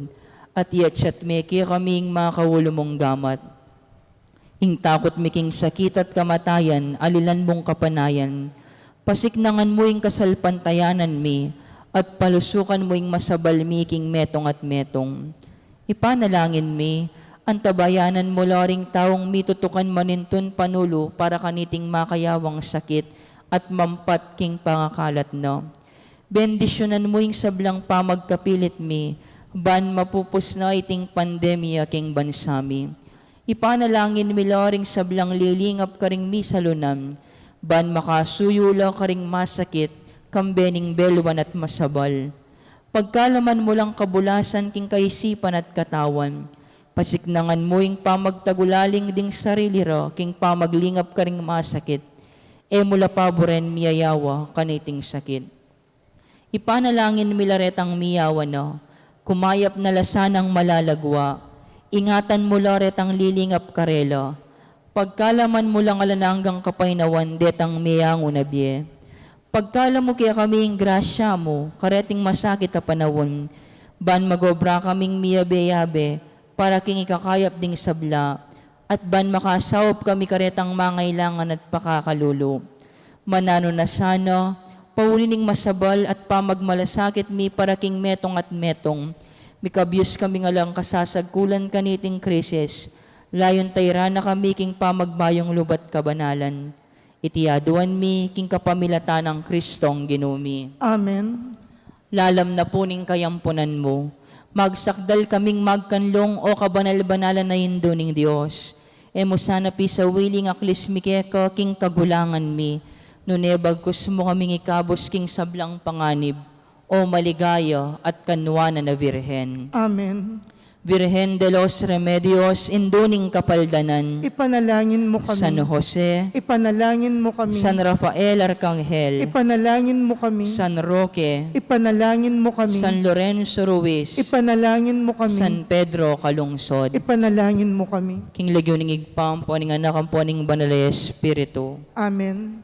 at iyatsat me kekami ing makaulu mung gamat. Ing takut mi king sakit at kamatayan, alilan mung kapanayan. Pasiknangan mu ing kasalpantayanan mi, at palusukan mu ing masabal mi king metung at metung. Ipanalangin mi, antabayanan mu la ring taung mitutukan manintun panulu para kaniting makayawang sakit at mampat king pangakalat na. Bendisyunan mu ing sablang pamagkapilit mi, ban mapupus na iting pandemya king bansa mi. Ipanalangin mi la ring sablang lilingap karing misalunan, ban makasuyu la karing masakit, kambe ning belwan at masabal. Pagkalaman mu lang kabulasan king kaisipan at katawan. Pasiknangan mu ing pamagtagulaling ding sarili ra king pamaglingap karing masakit. E mu la paburen miyayawa kaniting sakit. Ipanalangin mi la retang miyawa na, kumayap na la sanang malalagwa, ingatan mu la retang lilingap karela, pagkalaman mu lang alang anggang kapaynawan detang meyangu na bie. Pagkalub mu kekami ing grasya mu, kareting masakit a panaun, ban magobra kaming miyabe-yabe, para king ikakayap ding sabla, at ban makasaup kami karetang mangailangan at pakakalulu. Mananu na sana, pauli ning masabal at pamagmalasakit mi para king metung at metung. Mikabyus kami ngan lang kasasagkulan kaniting krisis, layun tayran na kami king pamagbayung lub at kabanalan. Iti aduan mi king kapamilatan nang Kristong Ginu mi. Amen. Lalam na pu ning kayampunan mu, magsakdal kaming magkanlung, o kabanal-banalan a Indu ning Dios. E mu sana pisawili ing aklis mi keka king kagulangan mi, nune bagkus mu kaming ikabus king sablang panganib, o maligaya at kanuanan a Virgen. Amen. Virgen de los Remedios, Indu ning Kapaldanan. Ipanalangin mu kami. San Jose. Ipanalangin mu kami. San Rafael Arkanghel. Ipanalangin mu kami. San Roque. Ipanalangin mu kami. San Lorenzo Ruiz. Ipanalangin mu kami. San Pedro Calungsod. Ipanalangin mu kami. King lagyu ning Ibpa, ampo ning Anak, ampo ning Banal a Espiritu. Amen.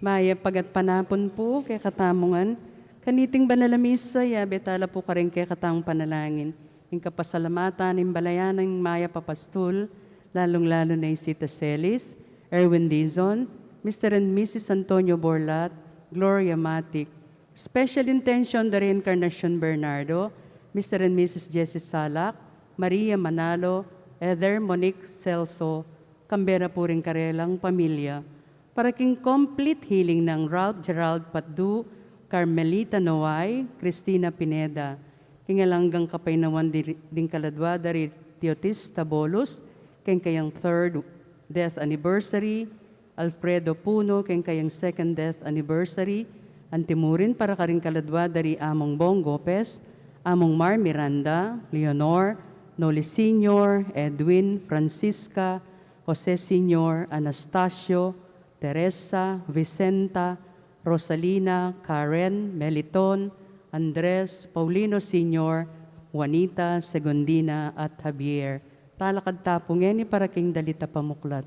Mayap a gatpanapun pu kekatamu ngan. Kaniting banal a misa, yabe tala pu karing kekatang panalangin ing kapasalamatan ning balayan ning mayap a pastul, lalung-lalu na i Sita Celis, Erwin Dizon, Mister and Missus Antonio Borlat, Gloria Matic, Special intention, the reincarnation Bernardo, Mister and Missus Jessie Salak, Maria Manalo, Eder Monique Celso, kambe na pu ring karelang pamilya. Para king complete healing nang Ralph Gerald Patdu, Carmelita Noay, Cristina Pineda. King alang anggang kapaynawan di, ding kaladwa da ri Teotista Bolus, king kayang third death anniversary, Alfredo Puno, king kayang second death anniversary, antimurin para karing kaladwa da ri Among Bong Gopez, Among Mar Miranda, Leonor, Noli Senior, Edwin, Francisca, Jose Senior, Anastasio, Teresa, Vicenta, Rosalina, Karen, Meliton, Andres, Paulino Senior, Juanita, Segundina, at Javier. Talakad ta pu ngeni para king dalit a pamuklat.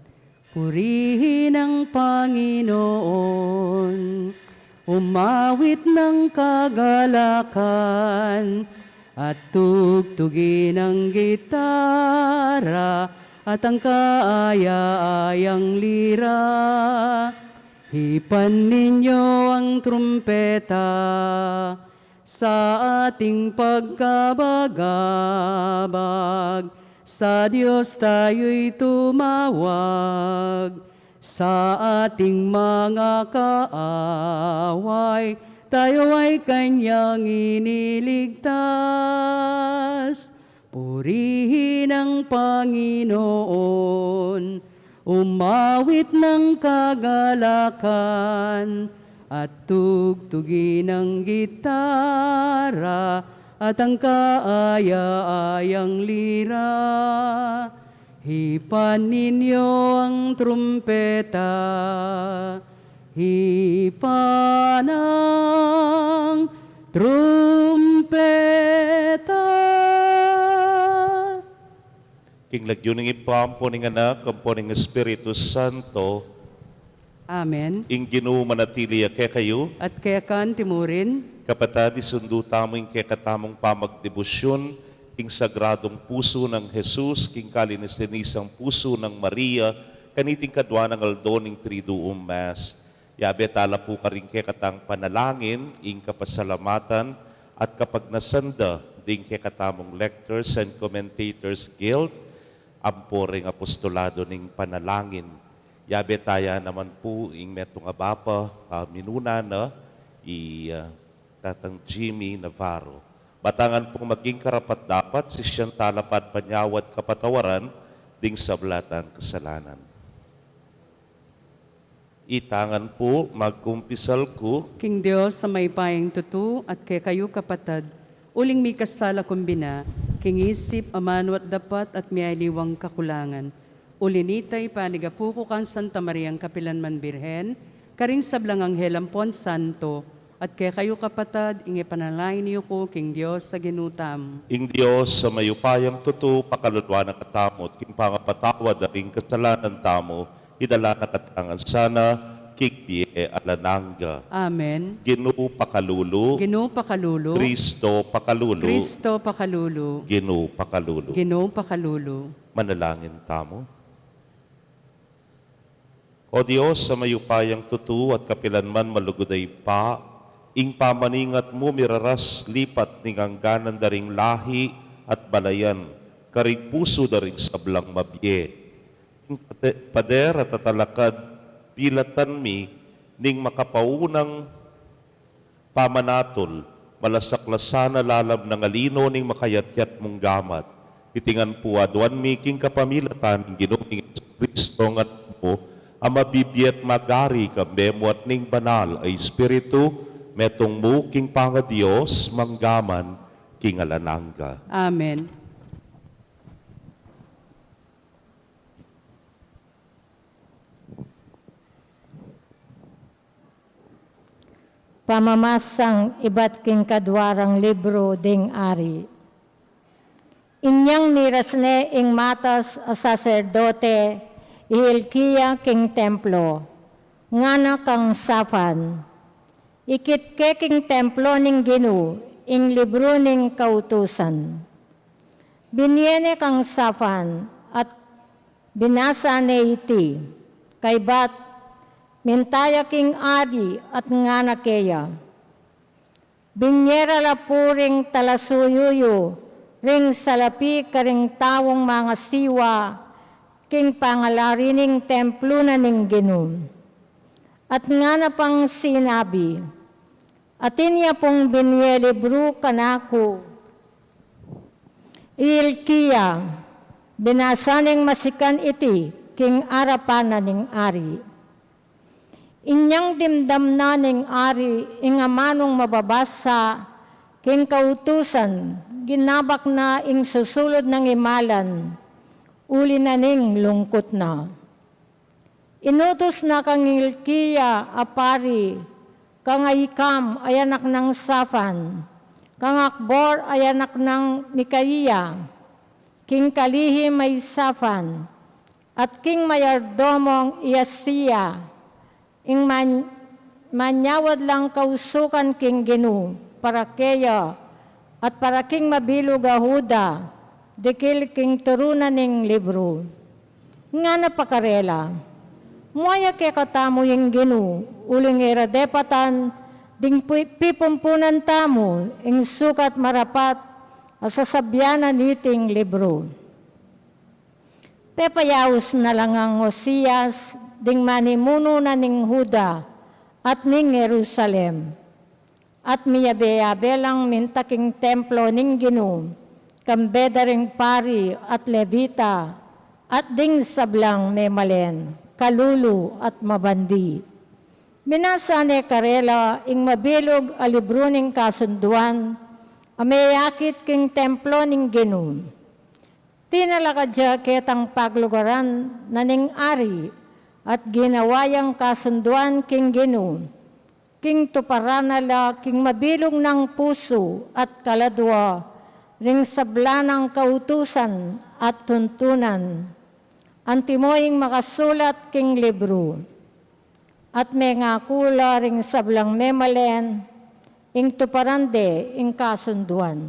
Purihin ang Panginoon, umawit ng kagalakan, at tugtugin ang gitara at ang kaaya-ayang lira. Hipan ninyo ang trumpeta sa ating pagkabagabag. Sa Diyos tayo'y tumawag. Sa ating mga kaaway, tayo ay kanyang iniligtas. Purihin ang Panginoon, umawit ng kagalakan, at tugtugin ang gitara at ang kaaya-ayang lira. Hipan ninyo ang trumpeta, hipan ang trumpeta. King lagyu ning Ibpa, ampo ning Anak, ampo ning Espiritu Santo. Amen. Ing Ginu manatili ya kekayu. At keka naman murin. Kapatad, isundu tamu ing kekatamung pamagdebusyun king Sagradong Pusu nang Jesus, king Kalinis-linisang Pusu nang Maria, kaniting kadua nang aldo ning Triduum Mass. Yabe tala pu karing kekatang panalangin ing kapasalamatan at kapagnasan da ding kekatamung Lectors and Commentators Guild, ampo ring Apostolado ning Panalangin. Yabe taya naman pu ing metung a papa, ah, minuna na, i, ah, Tatang Jimmy Navarro. Ba tang maging karapat-dapat, sisian tala pa at panyawad kapatawaran ding sabla tang kasalanan. Ita ngan pu, magkumpisal ku king Dios a mayupayang tutu at kekayu kapatad, uling mikasala ku bina king isip, amanu at dapat at miyaliwang kakulangan. Uli na nita, ipanigapu ku kang Santa Mariang kapilanman Birhen, karing sablang anghel ampon santo, at kekayu kapatad, ing ipanalangin yu ku king Dios a Ginu tamu. Ing Dios a mayupayang tutu, pakalulu na katamu, at king pangapatawad da ring kasalanan tamu, idala na katamu ngan sana king bie alang angga. Amen. Ginu pakalulu. Ginu pakalulu. Kristo pakalulu. Kristo pakalulu. Ginu pakalulu. Ginu pakalulu. Manalangin tamu. O Dios a mayupayang tutu at kapilanman malugud a Ibpa, ing pamaningat mu miraras lipat ning angganan da ring lahi at balayan, karing pusu da ring sablang mabie. Ing pate-, pader at tatalakad, pilatan mi ning makapaunang pamanatul, malasak la sana lalam nang alino ning makayatyat mung gamat. Iti ngan pu aduan mi king kapamilatan ning Ginu ming Jesucristo, a Anak mu, a mabibie at magari kambe mu at ning Banal a Espiritu, metung mu king pangaDios, mangga man king alang angga. Amen. Pamamasang ibat king kadua rang libru ding Ari. Inyang miras ne ing matas a saserdote i Hilkia king templo, ngana kang Safan, "Ikit ke king templo ning Ginu ing libru ning kautusan." Binie ne kang Safan at binasa ne iti. Kaybat, minta ya king ari at ngana keya, "Binie ra la pu ring talasuyu yu ring salapi karing taung mangasiwa king pangalari ning templo na ning Ginu." At ngana pang sinabi, "Atin ya pung binie libru kanaku i Hilkia." Binasa neng masikan iti king arapan na ning ari. Inyang dimdam na ning ari ing amanung mababasa king kautusan, ginabak na ing susulud nang imalan, uli na ning lungkut na. Inutus na kang Hilkia a pari kang Ahikam a anak nang Safan, kang Akbor a anak nang Mikaia, king kalihim a i Safan, at king mayordomong i Asaia, ing man-, manyawad lang kausukan king Ginu, para keya, at para king mabilug a Juda, dikil king turunan ning libru. Ngana pa karela, muaya kekatamu ing Ginu, uling e ra depatan ding pi-, pipumpunan tamu ing sukat marapat a sasabian na niting libru. Pepayaus na la ngang Osias, ding manimunu na ning Juda at ning Jerusalem, at miyabe-yabe lang minta king templo ning Ginu, kambe da ring pari at Levita, at ding sablang memalen, kalulu at mabandi. Binasa ne karela ing mabilug a libru ning kasunduan a meyakit king templo ning Ginu. Tinalakad ya ketang paglugaran na ning ari, at ginawa yang kasunduan king Ginu, king tuparan na la king mabilug nang pusu at kaladua ring sabla nang kautusan at tuntunan, antimo ing makasulat king libru. At mengaku la ring sablang memalen, ing tuparan de ing kasunduan.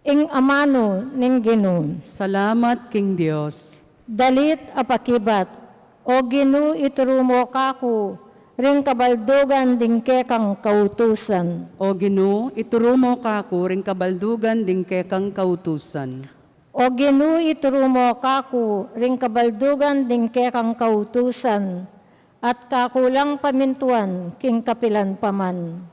Ing amanu ning Ginu. Salamat king Dios. Dalit a pakibat, O Ginu, ituru mu kaku ring kabaldugan ding kekang kautusan. O Ginu, ituru mu kaku ring kabaldugan ding kekang kautusan. O Ginu, ituru mu kaku ring kabaldugan ding kekang kautusan, at kaku lang pamintuan king kapilan pa man.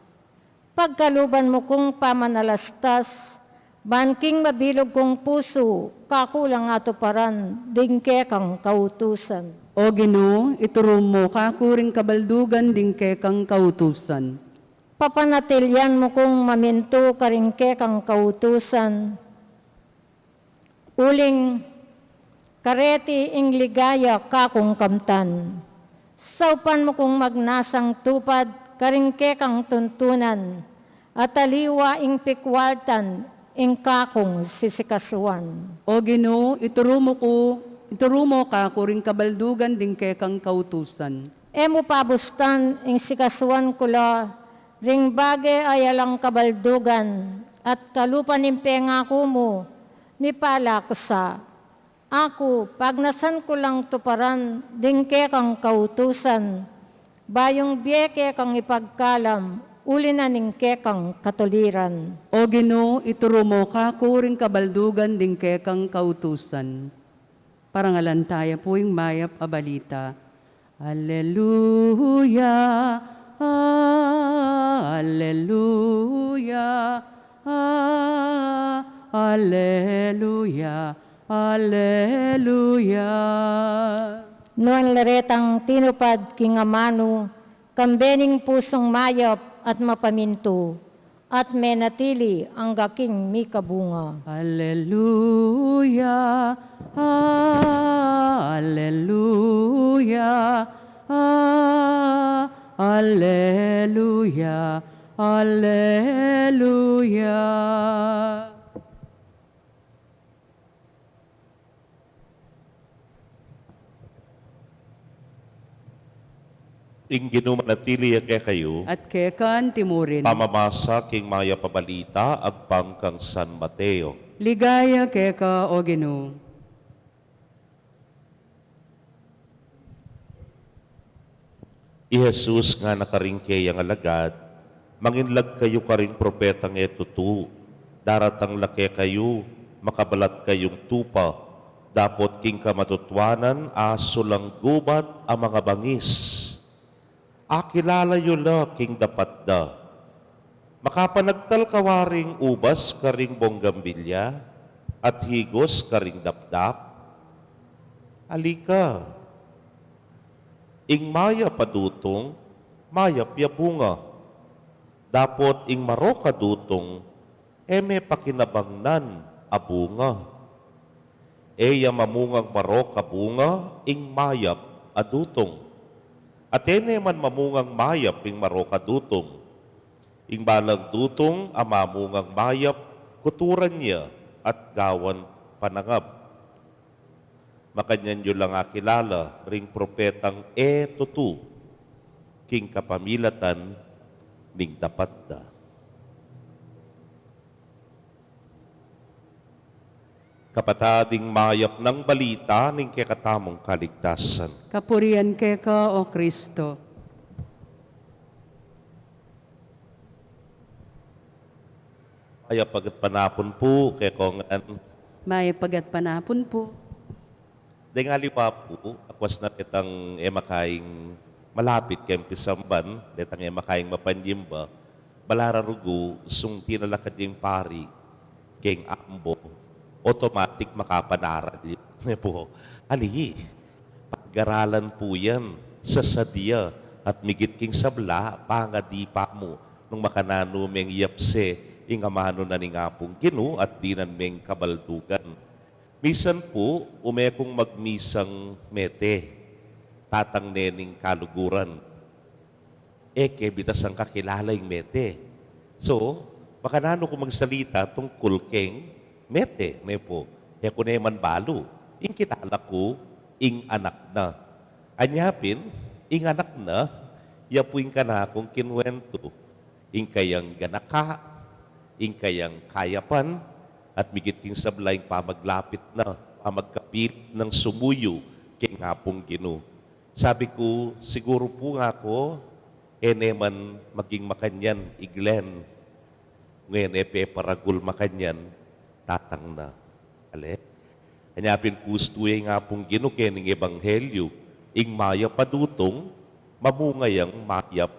Pagkaluban mu kung pamanalastas, ban king mabilug kung pusu, kaku lang atuparan ding kekang kautusan. O Ginu, ituru mu kaku ring kabaldugan ding kekang kautusan. Papanatilian mu kung mamintu karing kekang kautusan. Uling kareti ing ligaya kakung kamtan. Saupan mu kung magnasang tupad karing kekang tuntunan, at aliwa ing pikwaltan ing kakung sisikasuan. O Ginu, ituru mu ku, ituru mu kaku ring kabaldugan ding kekang kautusan. E mu pabustan ing sikasuan ku la ring bage a alang kabaldugan, at kalupa ning pengaku mu, mipala ku sa. Aku, pagnasan ku lang tuparan ding kekang kautusan, bayung bie kekang ipagkalam, uli na ning kekang katuliran. O Ginu, ituru mu kaku ring kabaldugan ding kekang kautusan. Parangalan taya pu ing mayap a balita. Alleluia, alleluia, alleluia, alleluia. Nuan la retang tinupad king amanu, kambe ning pusung mayap at mapamintu, at menatili angga king mikabunga. Alleluia, alleluia, alleluia, alleluia. Ing Ginu manatili ya kekayu. At keka naman murin. Pamamasa king mayap a balita agpang kang San Mateo. Ligaya keka, O Ginu. I Jesus ngana karing keyang alagad, manginlag kayu karing propetang e tutu. Daratang la kekayu, makabalat kayung tupa, dapot king kamatutuanan, asu lang gubat a mangabangis. Akilala yu la king dapat da. Makapanagtal ka waring ubas karing bonggambilya, at higos karing dapdap? Ali ka. Ing mayap a dutung, mayap ya bunga. Dapot ing marok a dutung, e me pakinabangnan a bunga. E ya mamungang marok a bunga ing mayap a dutung. At e ne man mamungang mayap ing marok a dutung. Ing balang dutung a mamungang mayap, kuturan ya at gawan panangap. Makanyan yu lang akilala ring propetang e tutu king kapamilatan ning dapat da. Kapatad, ing mayap nang balita ning kekatamung kaligtasan. Kapurian keka, O Kristo. Mayap a gatpanapun pu kekongan. Mayap a gatpanapun pu. Deng aliwa pu, akwas na detang e makaing malapit keng pisamban, detang e makaing mapanyimba, balararugu, sung tinalakad ya ing pari keng ambo, automatic makapanaral ya. Ne pu, ali, pagaralan pu yan, sasadia, at migit king sabla, pangadi pa mu, nung makananu meng yapse ing amanu na ning Apung Ginu at dinan meng kabaldugan. Misan pu, ume kung magmisang mete, tatang ne ning kaluguran. E ke bitasan kakilala ing mete. So, makananu ku magsalita tungkul keng mete, ne pu? E ku ne man balu, ing kilala ku, ing anak na. Anya pin, ing anak na, ya pu ing kanakung kinuwentu. Ing kayang ganaka, ing kayang kayapan, at migit king sabla ing pamaglapit na, pamagkapilit nang sumuyu keng Apung Ginu. Sabi ku, siguru pu nga ku, e ne man maging makanyan i Glenn. Nung e ne peparagul makanyan, tatang na. Ale? Anya pin pustu ya ing Apung Ginu keni king ebanghelyu, ing mayap a dutung, mamunga yang mayap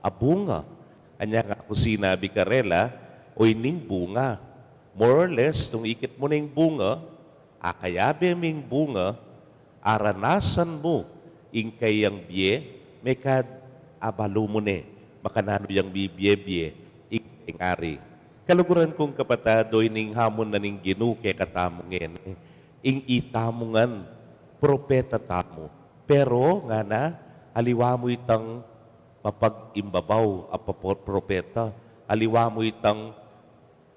a bunga. Anya nga ku sinabi karela, o ining bunga. More or less, nung ikit mu na ing bunga, akayabe ming bunga, aranasan mu ing kayang bie, mekad abalu mu ne, makananu yang mibie-bie ing kayang ari. Kaluguran kung kapatad, o ining hamun na ning Ginu kekatamu ngeni, ing itamu ngan, propeta tamu. Pero, ngana, aliwa mu itang mapag-imbabaw a papo-, propeta, aliwa mu itang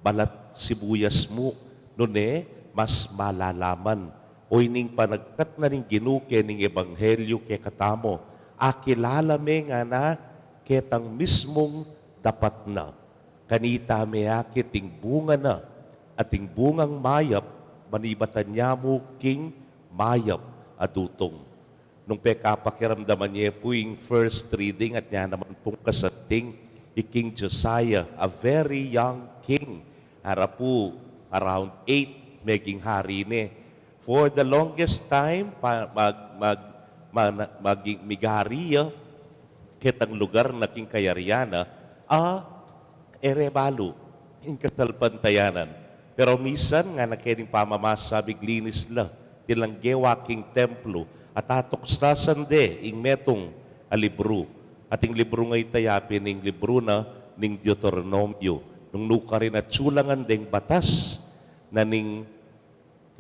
balat sibuyas mu, nune mas malalaman. O ining panagkat na ning Ginu kening ebanghelyu kekatamu, akilala me ngana ketang mismung dapat na. Kanita me akit ing bunga na, at ing bungang mayap, manibatan ya mu king mayap a dutung. Nung pekapakiramdaman ye pu ing first reading at nya naman pung kasanting, i King Josiah, a very young king. Ara pu, around eight, meging hari ne. For the longest time, pa, mag, mag, mag, maging migari ya, ketang lugar na king kayarian na, a, e re balu ing kasalpantayanan. Pero misan ngana kening pamamasa, biglinis la, tinanggewa king templo, at atuklasan de ing metung a libru. At ing libru nga ita ya pin ing libru na ning Deuteronomio. Nung nukarin atsu la ngan deng batas na ning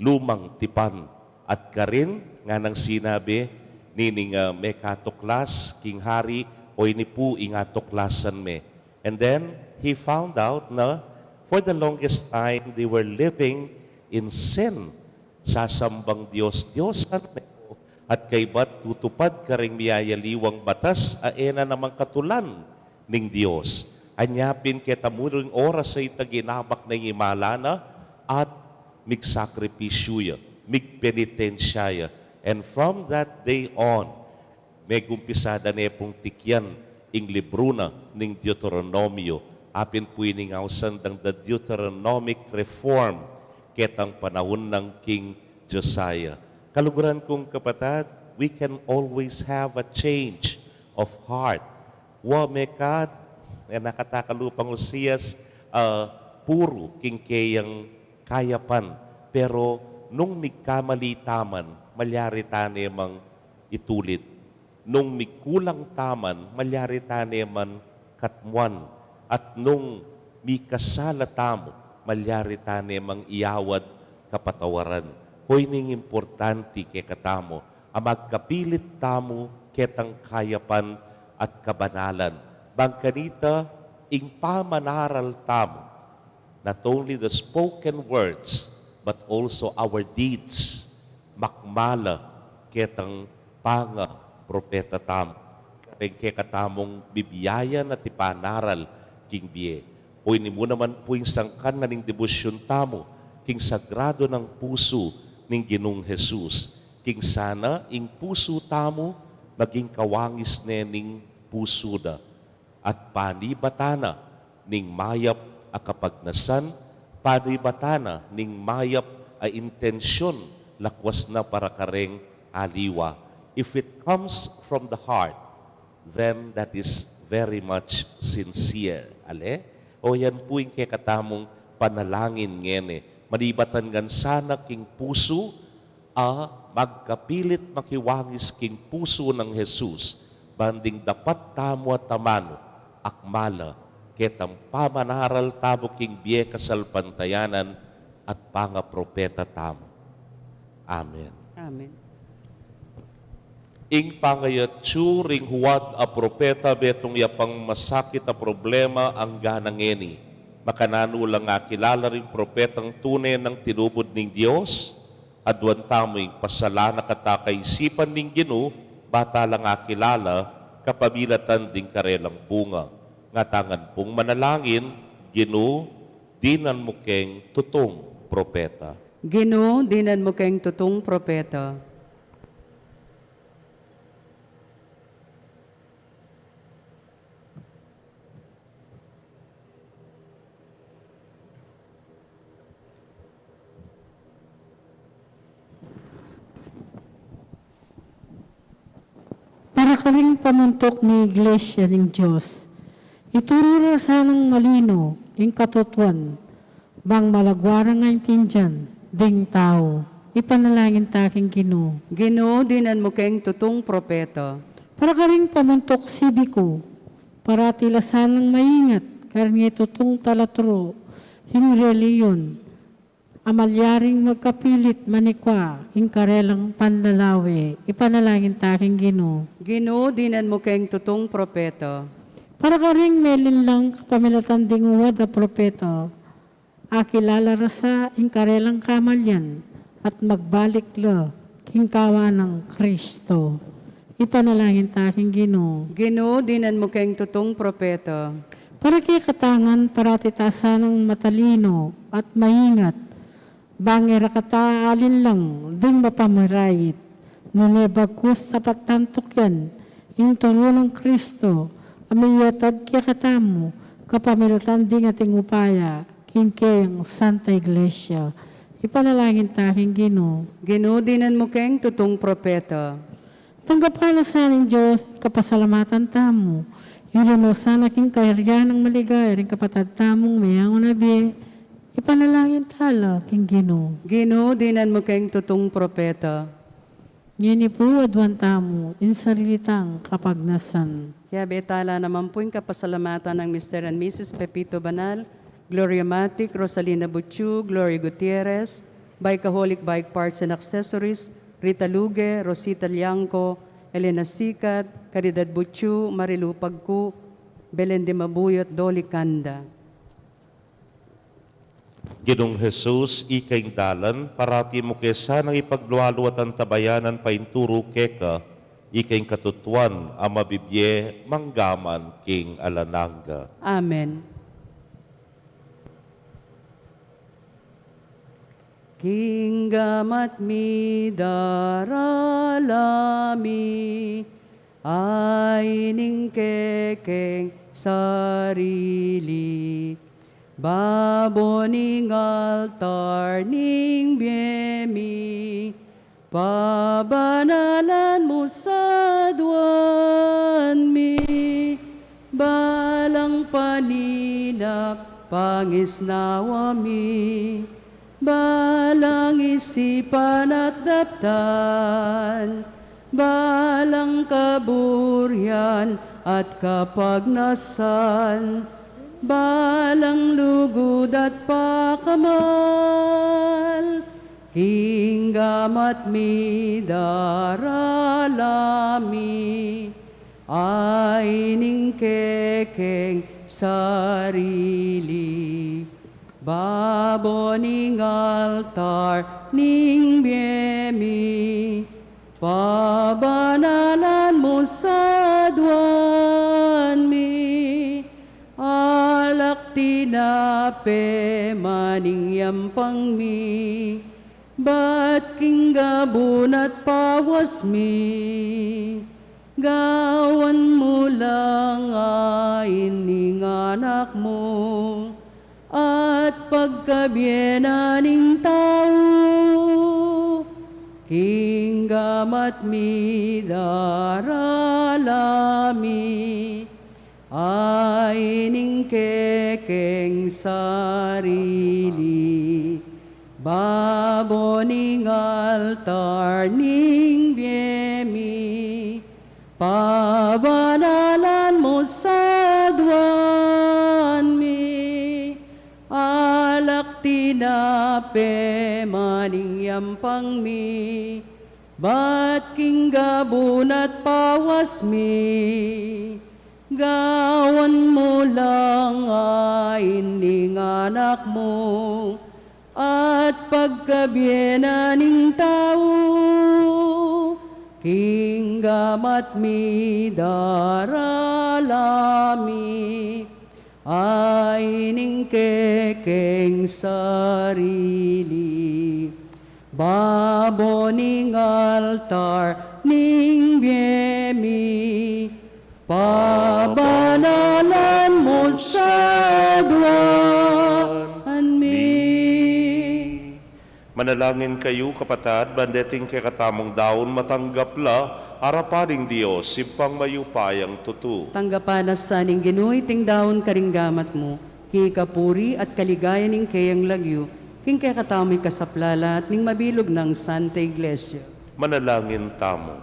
lumang tipan. At karin, nganang sinabi nining, ah, mekatuklas king hari, o ini pu ing atuklasan me. And then, he found out na for the longest time, they were living in sin. Sasambang dios-diosan, at kaybat tutupad karing miyayaliwang batas a e na naman katulan ning Dios. Anya pin keta mu ring oras a ita, ginabak na ing imala na at migsakripisyu ya, migpenitensya ya. And from that day on, megumpisa da ne pung tikyan ing libru na ning Deuteronomio, apin pu ining ausan dang the Deuteronomic reform, ketang panahun nang King Josiah. Kaluguran kung kapatad, we can always have a change of heart. Wa mekad, e na kata kalupang Osias, ah, puru king keyang kayapan. Pero nung migkamali taman, malyari ta ne mang itulit. Nung mikulang taman, malyari ta ne man katmuan. At nung mikasala tamu, malyari ta ne mang iawad kapatawaran. Hoy, ning importante kekatamu a magkapilit tamu ketang kayapan at kabanalan. Bang kanita, ing pamanaral tamu, not only the spoken words, but also our deeds, makmala ketang pangapropeta tamu. Kareng kekatamung bibiayan at ipanaral king bie. Oyni mu naman pu ing sangkan na ning debosyun tamu king sagrado nang pusu ning Ginung Jesus. King sana ing pusu tamu maging kawangis ne ning pusu da at panibatan na ning mayap a kapagnasan, panibatan na ning mayap a intensyon, lakwas na para kareng aliwa. If it comes from the heart, then that is very much sincere. Ale? O yan pu ing kekatamung panalangin ngeni. Manibatan ngan sana king pusu, a magkapilit makiwangis king pusu nang Jesus, ban ding dapat tamu at amanu, akmala ketang pamanaral tamu king bie kasalpantayanan at pangapropeta tamu. Amen. Amen. Ing pangayatsu ring huwad a propeta, betung ya pang masakit a problema angga na ngeni. Makananu lang akilala ring propetang tune nang tinubud ning Dios, aduan tamu ing pasalan a kata kaisipan ning Ginu, bata lang akilala, kapamilatan ding karelang bunga. Ngatamu ngan pung manalangin, Ginu, dinan mu keng tutung propeta. Ginu, dinan mu keng tutung propeta. Para karing pamuntuk ning Iglesia ning Dios, ituru ra sanang malino ing katutuan, bang malagwa rang aintindian ding tau. Ipanalangin ta king Ginu. Ginu, dinan mu keng tutung propeta. Para karing pamuntuk sibiku, parati la sanang maingat karing itutung talaturu king relihiyon, a malyaring magkapilit manikwa king karelang panlalawe. Ipanalangin ta king Ginu. Ginu, dinan mu keng tutung propeta. Para karing melinlang kapamilatan ding huwad a propeta, akilala ra sa ing karelang kamalian at magbalik la king kawan nang Kristo. Ipanalangin ta king Ginu. Ginu, dinan mu keng tutung propeta. Para kekata ngan parati ta sanang matalino at maingat, bang e ra kata alinlang ding mapamarayit, nune bagkus tapat tang tukyan ing turu nang Kristo a miyatad kekatamu kapamilatan ding ating upaya king keyang Santa Iglesia. Ipanalangin ta king Ginu. Ginu, dinan mu keng tutung propeta. Tanggapan na sa ning Dios ing kapasalamatan tamu, yuli mu sana king kayarian nang maligaya ring kapatad tamung meyangu na bie. Ipanalangin ta la king Ginu. Ginu, dinan mu keng tutung propeta. Ngeni pu, aduan tamu ing sarili tang kapagnasan. Kiyabe ta la naman pu ing kapasalamatan nang Mister and Missus Pepito Banal, Gloria Matic, Rosalina Buchu, Gloria Gutierrez, Bikeholic Bike Parts and Accessories, Rita Luge, Rosita Liangco, Elena Sicat, Caridad Buchu, Marilu Pagcu, Belen de Mabuyot, Dolly Canda. Ginung Jesus, ika ing dalan, parati mu ke sanang ipaglualu at antabayanan painturu keka, ika ing katutuan a mabibie mangga man king alang angga. Amen. King gamat mi, darala mi, ay ning kekeng sarili, babo ning altar ning bie mi, pabanalan mu sa aduan mi, balang paninap pangisnawa mi, balang isipan at daptan, balang kaburian at kapagnasan, balang lugud at pakamal, Ing gamat mi darala mi, ay ning kekeng sarili. Babo ning altar ning bie mi, pabanalan mu sa aduan mi. Alak tinape man ing yampang mi, bat king gabun at pawas mi. Gawan mu lang ain ing anak mu, at pagkabie na ning tau, king gamat mi darala mi, ay ning kekeng sarili. Babo ning altar ning bie mi, pabanalan mu sa aduan mi. Alak tinape man ing yampang mi, bat king gabun at pawas mi. Gawan mu lang ain ing anak mu, at pagkabie na ning tau, king gamat mi darala mi, ay ning kekeng sarili. Babo ning altar ning bie mi, pabanalan mu sa aduan mi. Manalangin kayu, kapatad, ban deting kekatamung daun matanggap la arapan ning Dios, Ibpang mayupayang tutu. Tanggapan na sa ning Ginu iting daun karing gamat mu, king ikapuri at kaligayan ning keyang lagyu, king kekatamu ing kasaplalan at ning mabilug nang Santa Iglesia. Manalangin tamu.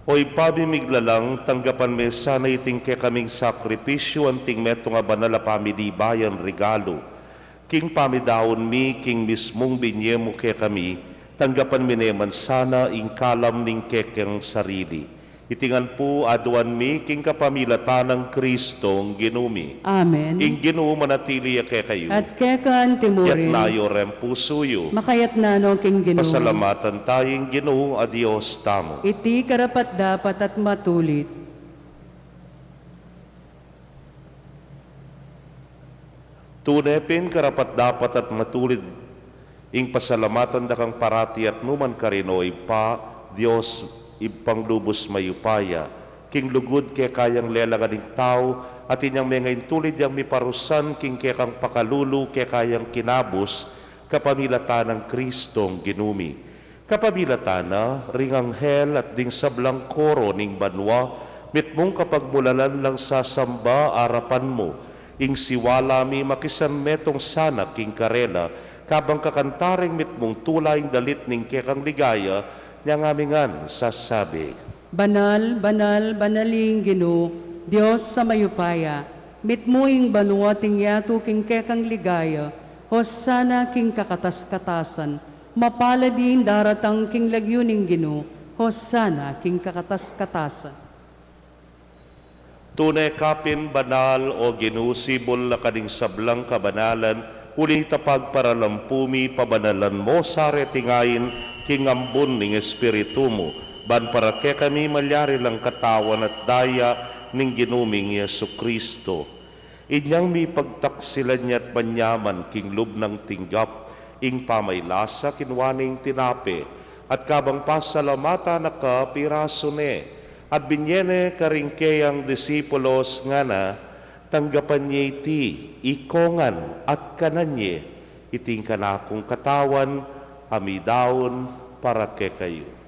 O Ibpa mi miglalang, tanggapan me sana iting kekaming sakripisyu anting metung a banal a pamilibayang regalu. King pamidaun mi king mismung binye mu kekami, tanggapan mi ne man sana ing kalam ning kekeng sarili. Iti ngan pu aduan mi king kapamilatan nang Kristong Ginu mi. Amen. Ing Ginu manatili ya kekayu. At keka antimurin. Yatna yu reng pusu yu. Makayatna no king Ginu. Pasalamatan taya ing Ginu a Dios tamu. Iti karapat-dapat at matulid. Tune pin karapat-dapat at matulid ing pasalamatan da kang parati at nu man karin, o Ibpa, Dios, Ibpang lubus mayupaya, king lugud keka yang lelangan ing tau, at inyang mengaintulid yang miparusan king kekang pakalulu keka yang kinabus, kapamilatan nang Kristong Ginu mi. Kapamilatan na, ring anghel at ding sablang koro ning banua, mitmung kapagmulalan lang sasamba arapan mu. Ing siwala mi makisan metung sana king karela, kabang kakanta ring mitmung tula ing dalit ning kekang ligaya, nyang ami ngan sasabi. Banal, banal, banal ing Ginu, Dios a mayupaya, mitmu ing banua at ing yatu king kekang ligaya, Hosana king kakatas-katasan, mapalad ing daratang king lagyu ning Ginu, Hosana king kakatas-katasan. Tune ka pin banal, o Ginu, sibul na ka ning sablang kabanalan, uli na ita pagparalampu mi, pabanalan mu sa reting ain, king ambun ning Espiritu mu, ban para kekami malyari lang katawan at daya ning Ginu ming Jesucristo. Inyang mipagtaksilan ya at manyaman king lub nang tinggap ing pamailasa, kinua ne ing tinape, at kabang pasalamatan na ka, pirasu ne, at binye ne karing keyang disipulos, ngana, tanggapan ye iti ikongan at kanan ye, iti ing kanakung katawan a midaun para kekayu.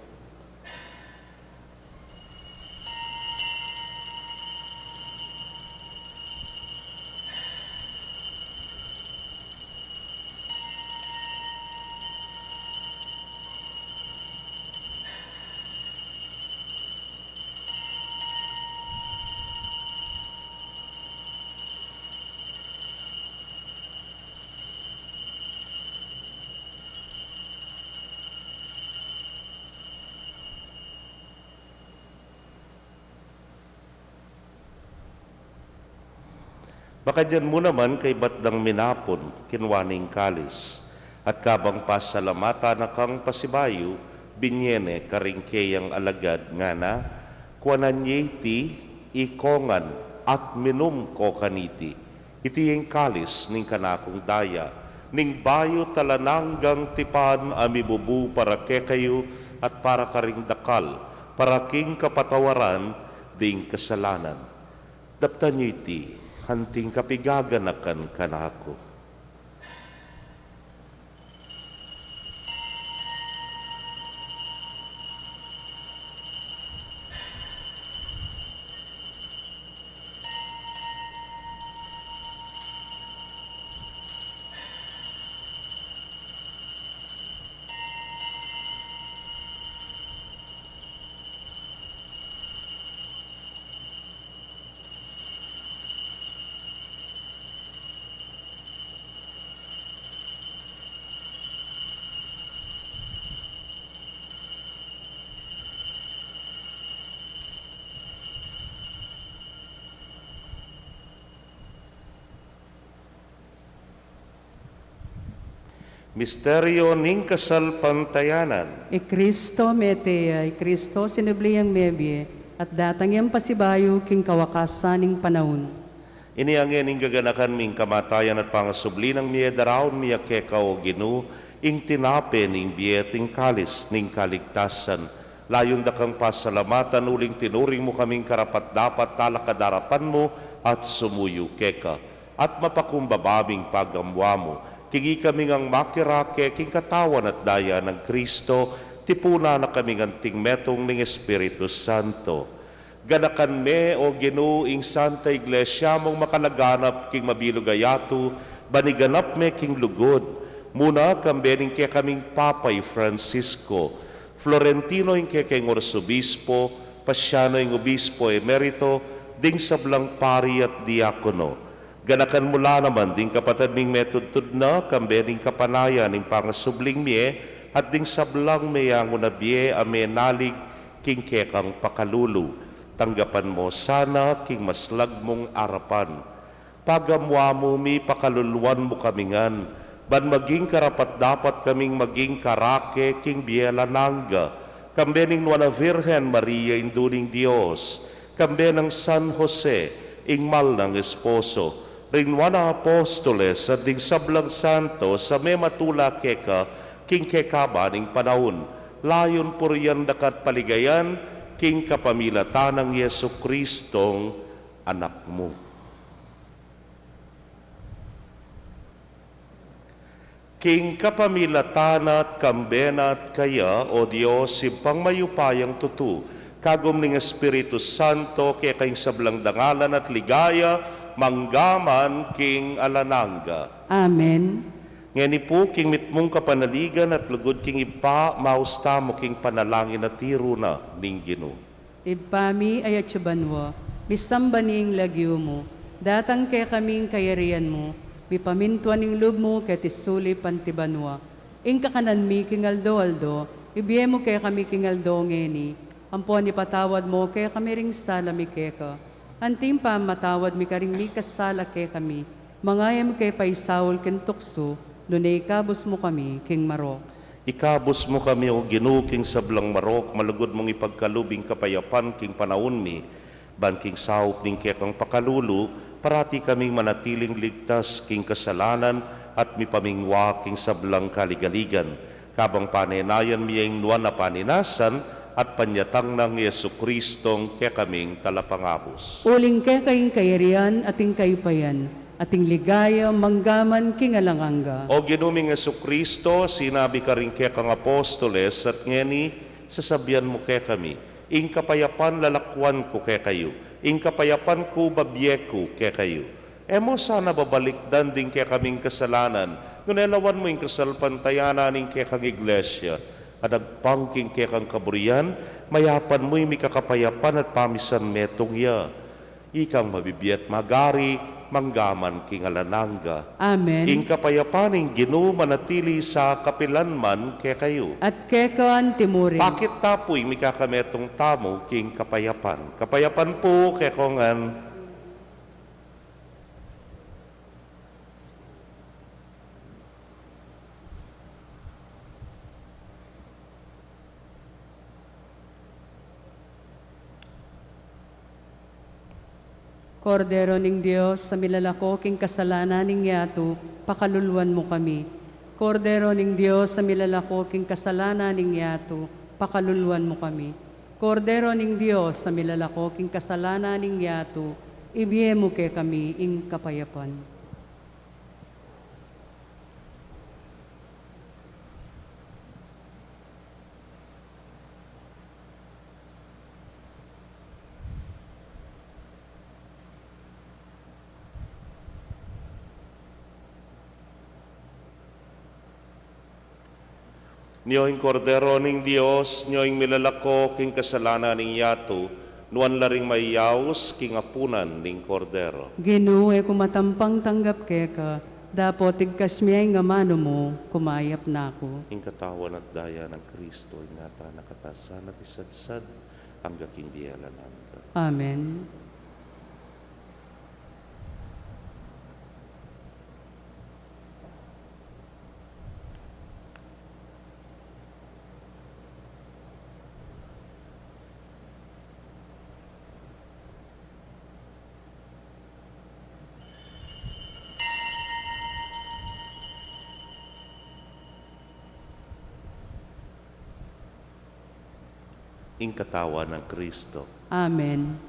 Makanyan mu naman kaybat dang minapun, kinua ne ing kalis, at kabang pasalamatan na kang pasibayu, binye ne karing keyang alagad, ngana: Kuanan ye iti, ikongan, at minum ko kaniti. Iti ing kalis ning kanakung daya, ning bayu't alang anggang tipan a mibubu para kekayu at para karing dakal, para king kapatawaran ding kasalanan. Daptan yu iti anting kapigaganakan kanaku. Misteryo ning kasalpantayanan. I Kristo mete ya, i Kristo sinubli yang mebie, at datang yang pasibayu king kawakasan ning panaun. Ini ngeni ing gaganakan mi, ing kamatayan at pangasubli nang mie, daraun mi keka, o Ginu, ing tinape ning bie at ing kalis ning kaligtasan. Layun da kang pasalamatan uling tinuring mu kaming karapat-dapat talakad king arapan mu at sumuyu keka. At mapakumbaba ming pagamuan mu, king ikami ngang makirake king katawan at daya nang Kristo, tipunan na kaming anting metung ning Espiritu Santo. Ganakan me, o Ginu, ing Santa Iglesia mung makalaganap king mabilug a yatu, ban iganap me king lugud, muna kambe ning kekaming Papa i Francisco, Florentino ing kekeng Arsobispo, Paciano ing Obispo Emerito, ding sablang pari at diakono. Ganakan mu la naman ding kapatad ming metudtud na, kambe ning kapanayan ning pangasubling mie, at ding sablang meyangu na bie a menalig king kekang pakalulu. Tanggapan mu sana king maslag mung arapan. Pagamuan mu mi, pakaluluan mu kami ngan, ban maging karapat-dapat kaming maging karake king bie alang angga, kambe ning Nuan a Virgen Maria, Indu ning Dios, kambe nang San Jose, ing mal nang esposo, ring Nuan a Apostoles, at ding sablang santos a mematula keka king kekaban ning panaun, layun purian da ka at paligayan, king kapamilatan nang Jesucristong Anak mu. King kapamilatan na at kambe na at kaya, o Dios, Ibpang mayupayang tutu, kagum ning Espiritu Santo, keka ing sablang dangalan at ligaya, mangga man king alang angga. Amen. Ngeni pu, king mitmung kapanaligan at lugud king Ibpa, maus tamu king panalangin a tiru na ning Ginu. Ibpa mi, atsu ka banua, misamban ya ing lagyu mu, datang kekami ing kayarian mu, mipamintuan ing lub mu keti sulip anti banua. Ing kakanan mi king aldo-aldo, ibie mu kekami king aldo ngeni, ampon ipatawad mu kekami ring sala mi keka, anti ing pamamatawad mi karing mikasala kekami, manga e mu ke paisaul king tuksu, nune ikabus mu kami king marok. Ikabus mu kami, o Ginu, king sablang marok, malugud mung ipagkalub ing kapayapan king panaun mi, ban king saup ning kekang pakalulu, parati kaming manatiling ligtas king kasalanan at mipamingwa king sablang kaligaligan. Kabang panenayan mi ing nuan a paninasan at panyatang nang Jesucristong kekaming Talapangabus. Uling keka ing kayarian at ing kayupayan at ing ligaya mangga man king alang angga. O Ginu ming Jesucristo, sinabi karing kekang apostoles, at ngeni sasabian mu kekami, ing kapayapan lalakwan ku kekayu, ing kapayapan ku babie ku kekayu. E mu sana babalikdan ding kekaming kasalanan, nune lawan mu ing kasalpantayanan ning kekang Iglesia, at agpang king kekang kaburian, mayapan mu ing mikakapayapan at pamisan metung ya. Ikang mabibie at magari, mangga man king alang angga. Amen. Ing kapayapan ning Ginu manatili sa kapilan man kekayu. At keka anti murin. Pakit ta pu ing mikakametung tamu king kapayapan. Kapayapan pu kekongan. Kordero ning Dios, a milalako king kasalanan ning yatu, pakaluluan mu kami. Kordero ning Dios, a milalako king kasalanan ning yatu, pakaluluan mu kami. Kordero ning Dios, a milalako king kasalanan ning yatu, ibie mu kekami ing kapayapan. Nyo ing Kordero ning Dios, nyo ing milalako king kasalanan ning yatu, nuan la ring mayaus king apunan ning Kordero. Ginu, e ku matampang tanggap keka, dapot igkas mu ya ing amanu mu, kumayap na ku. Ing katawan at daya nang Kristo, ingatan na katamu sana at isadsad angga king bie alang angga. Amen. Ing katawan nang Kristo. Amen.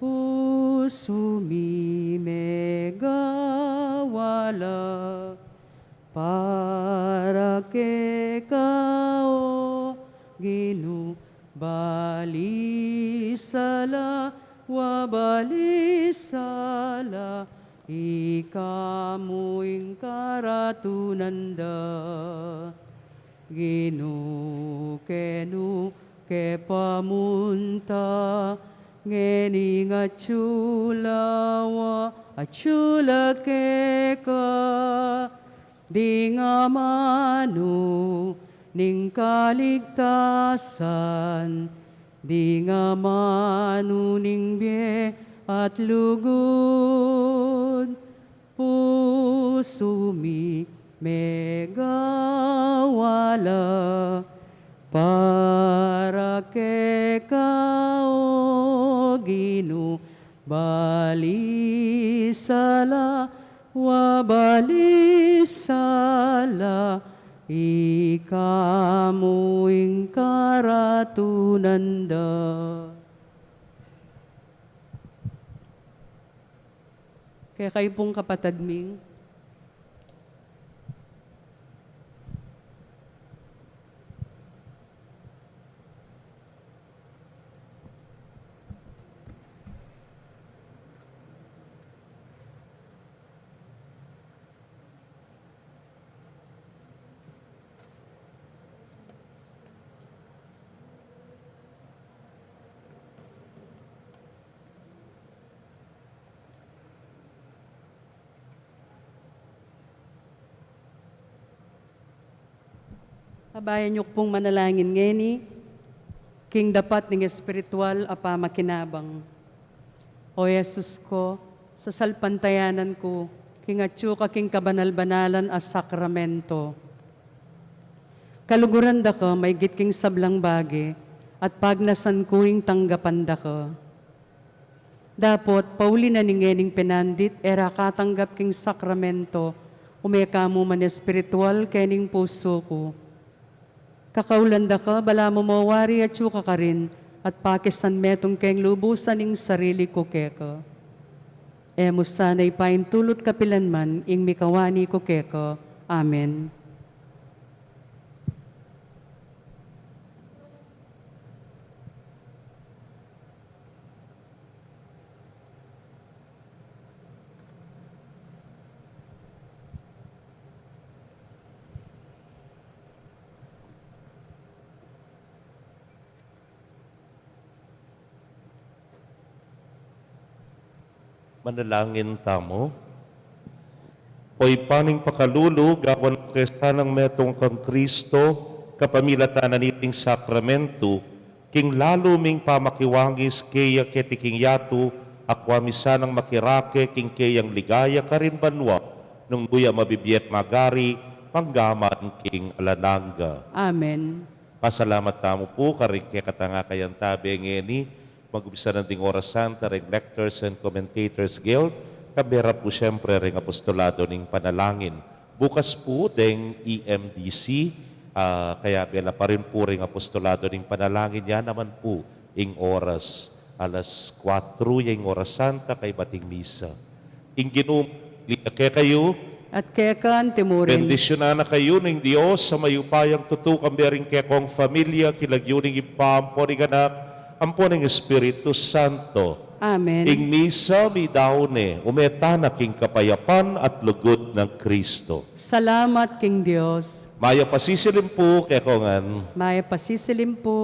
Pusu mi megawala para keka, o Ginu, balisa la, wa balisa la, ika mu ing karatunan da. Ginu, kenu ke pamunta, ngening atyu la wa atyu la keka, ding amanu ning kaligtasan, ding amanu ning bie at lugud. Pusu mi megawala para keka, o Ginu, balisa la, wa balisa la, ika mu ing karatunan da. Kekayu pung kapatad mi. Abayan yu ku pung manalangin ngeni king dapat ning espiritual a pamakinabang. O Jesus ku, sasalpantayanan ku king atyu ka king kabanal-banalan a sakramento. Kaluguran da ka maigit king sablang bage, at pagnasan ku ing tanggapan da ka. Dapot, pauli na ning ngening penandit, e ra katanggap king sakramento, ume ka mu man espiritual kening pusu ku. Kakaulan da ka, balamu mawari atyu ka karin, at pakisan metung keng lubusan ing sarili ku keka. E mu sana ipaintulut kapilan man ing mikawani ku keka. Amen. Manalangin tamu. O Ibpa ning pakalulu, gawan mu ke sanang metung kang Kristo, kapamilatan na niting sakramentu, king lalu ming pamakiwangis keya keti king yatu, akwa mi sanang makirake king keyang ligaya karin banua, nung nu ya mabibie at magari, mangga man king alang angga. Amen. Pasalamat tamu pu karing kekatang akayan tabe ngeni, mag-umpisa na ding Oras Santa ring Lectors and Commentators Guild, kambe ra pu siyempre ring Apostolado ning Panalangin. Bukas pu deng E M D C, ah, kayabe la pa rin pu ring Apostolado ning Panalangin, ya naman pu ing oras, alas kuwatro ya ing Oras Santa kaybat ing misa. Ing Ginu manatili ya kekayu. At keka anti mu rin. Bendisyunan na kayu ning Dios a mayupayang tutu, kambe ring kekong familia, king lagyu ning Ibpa, ampo ning Anak, ampo ning Espiritu Santo. Amen. Ing misa meyari ne, ume tana king kapayapan at lugud nang Kristo. Salamat king Dios. Mayap a sisilim pu kekongan. Mayap a sisilim pu.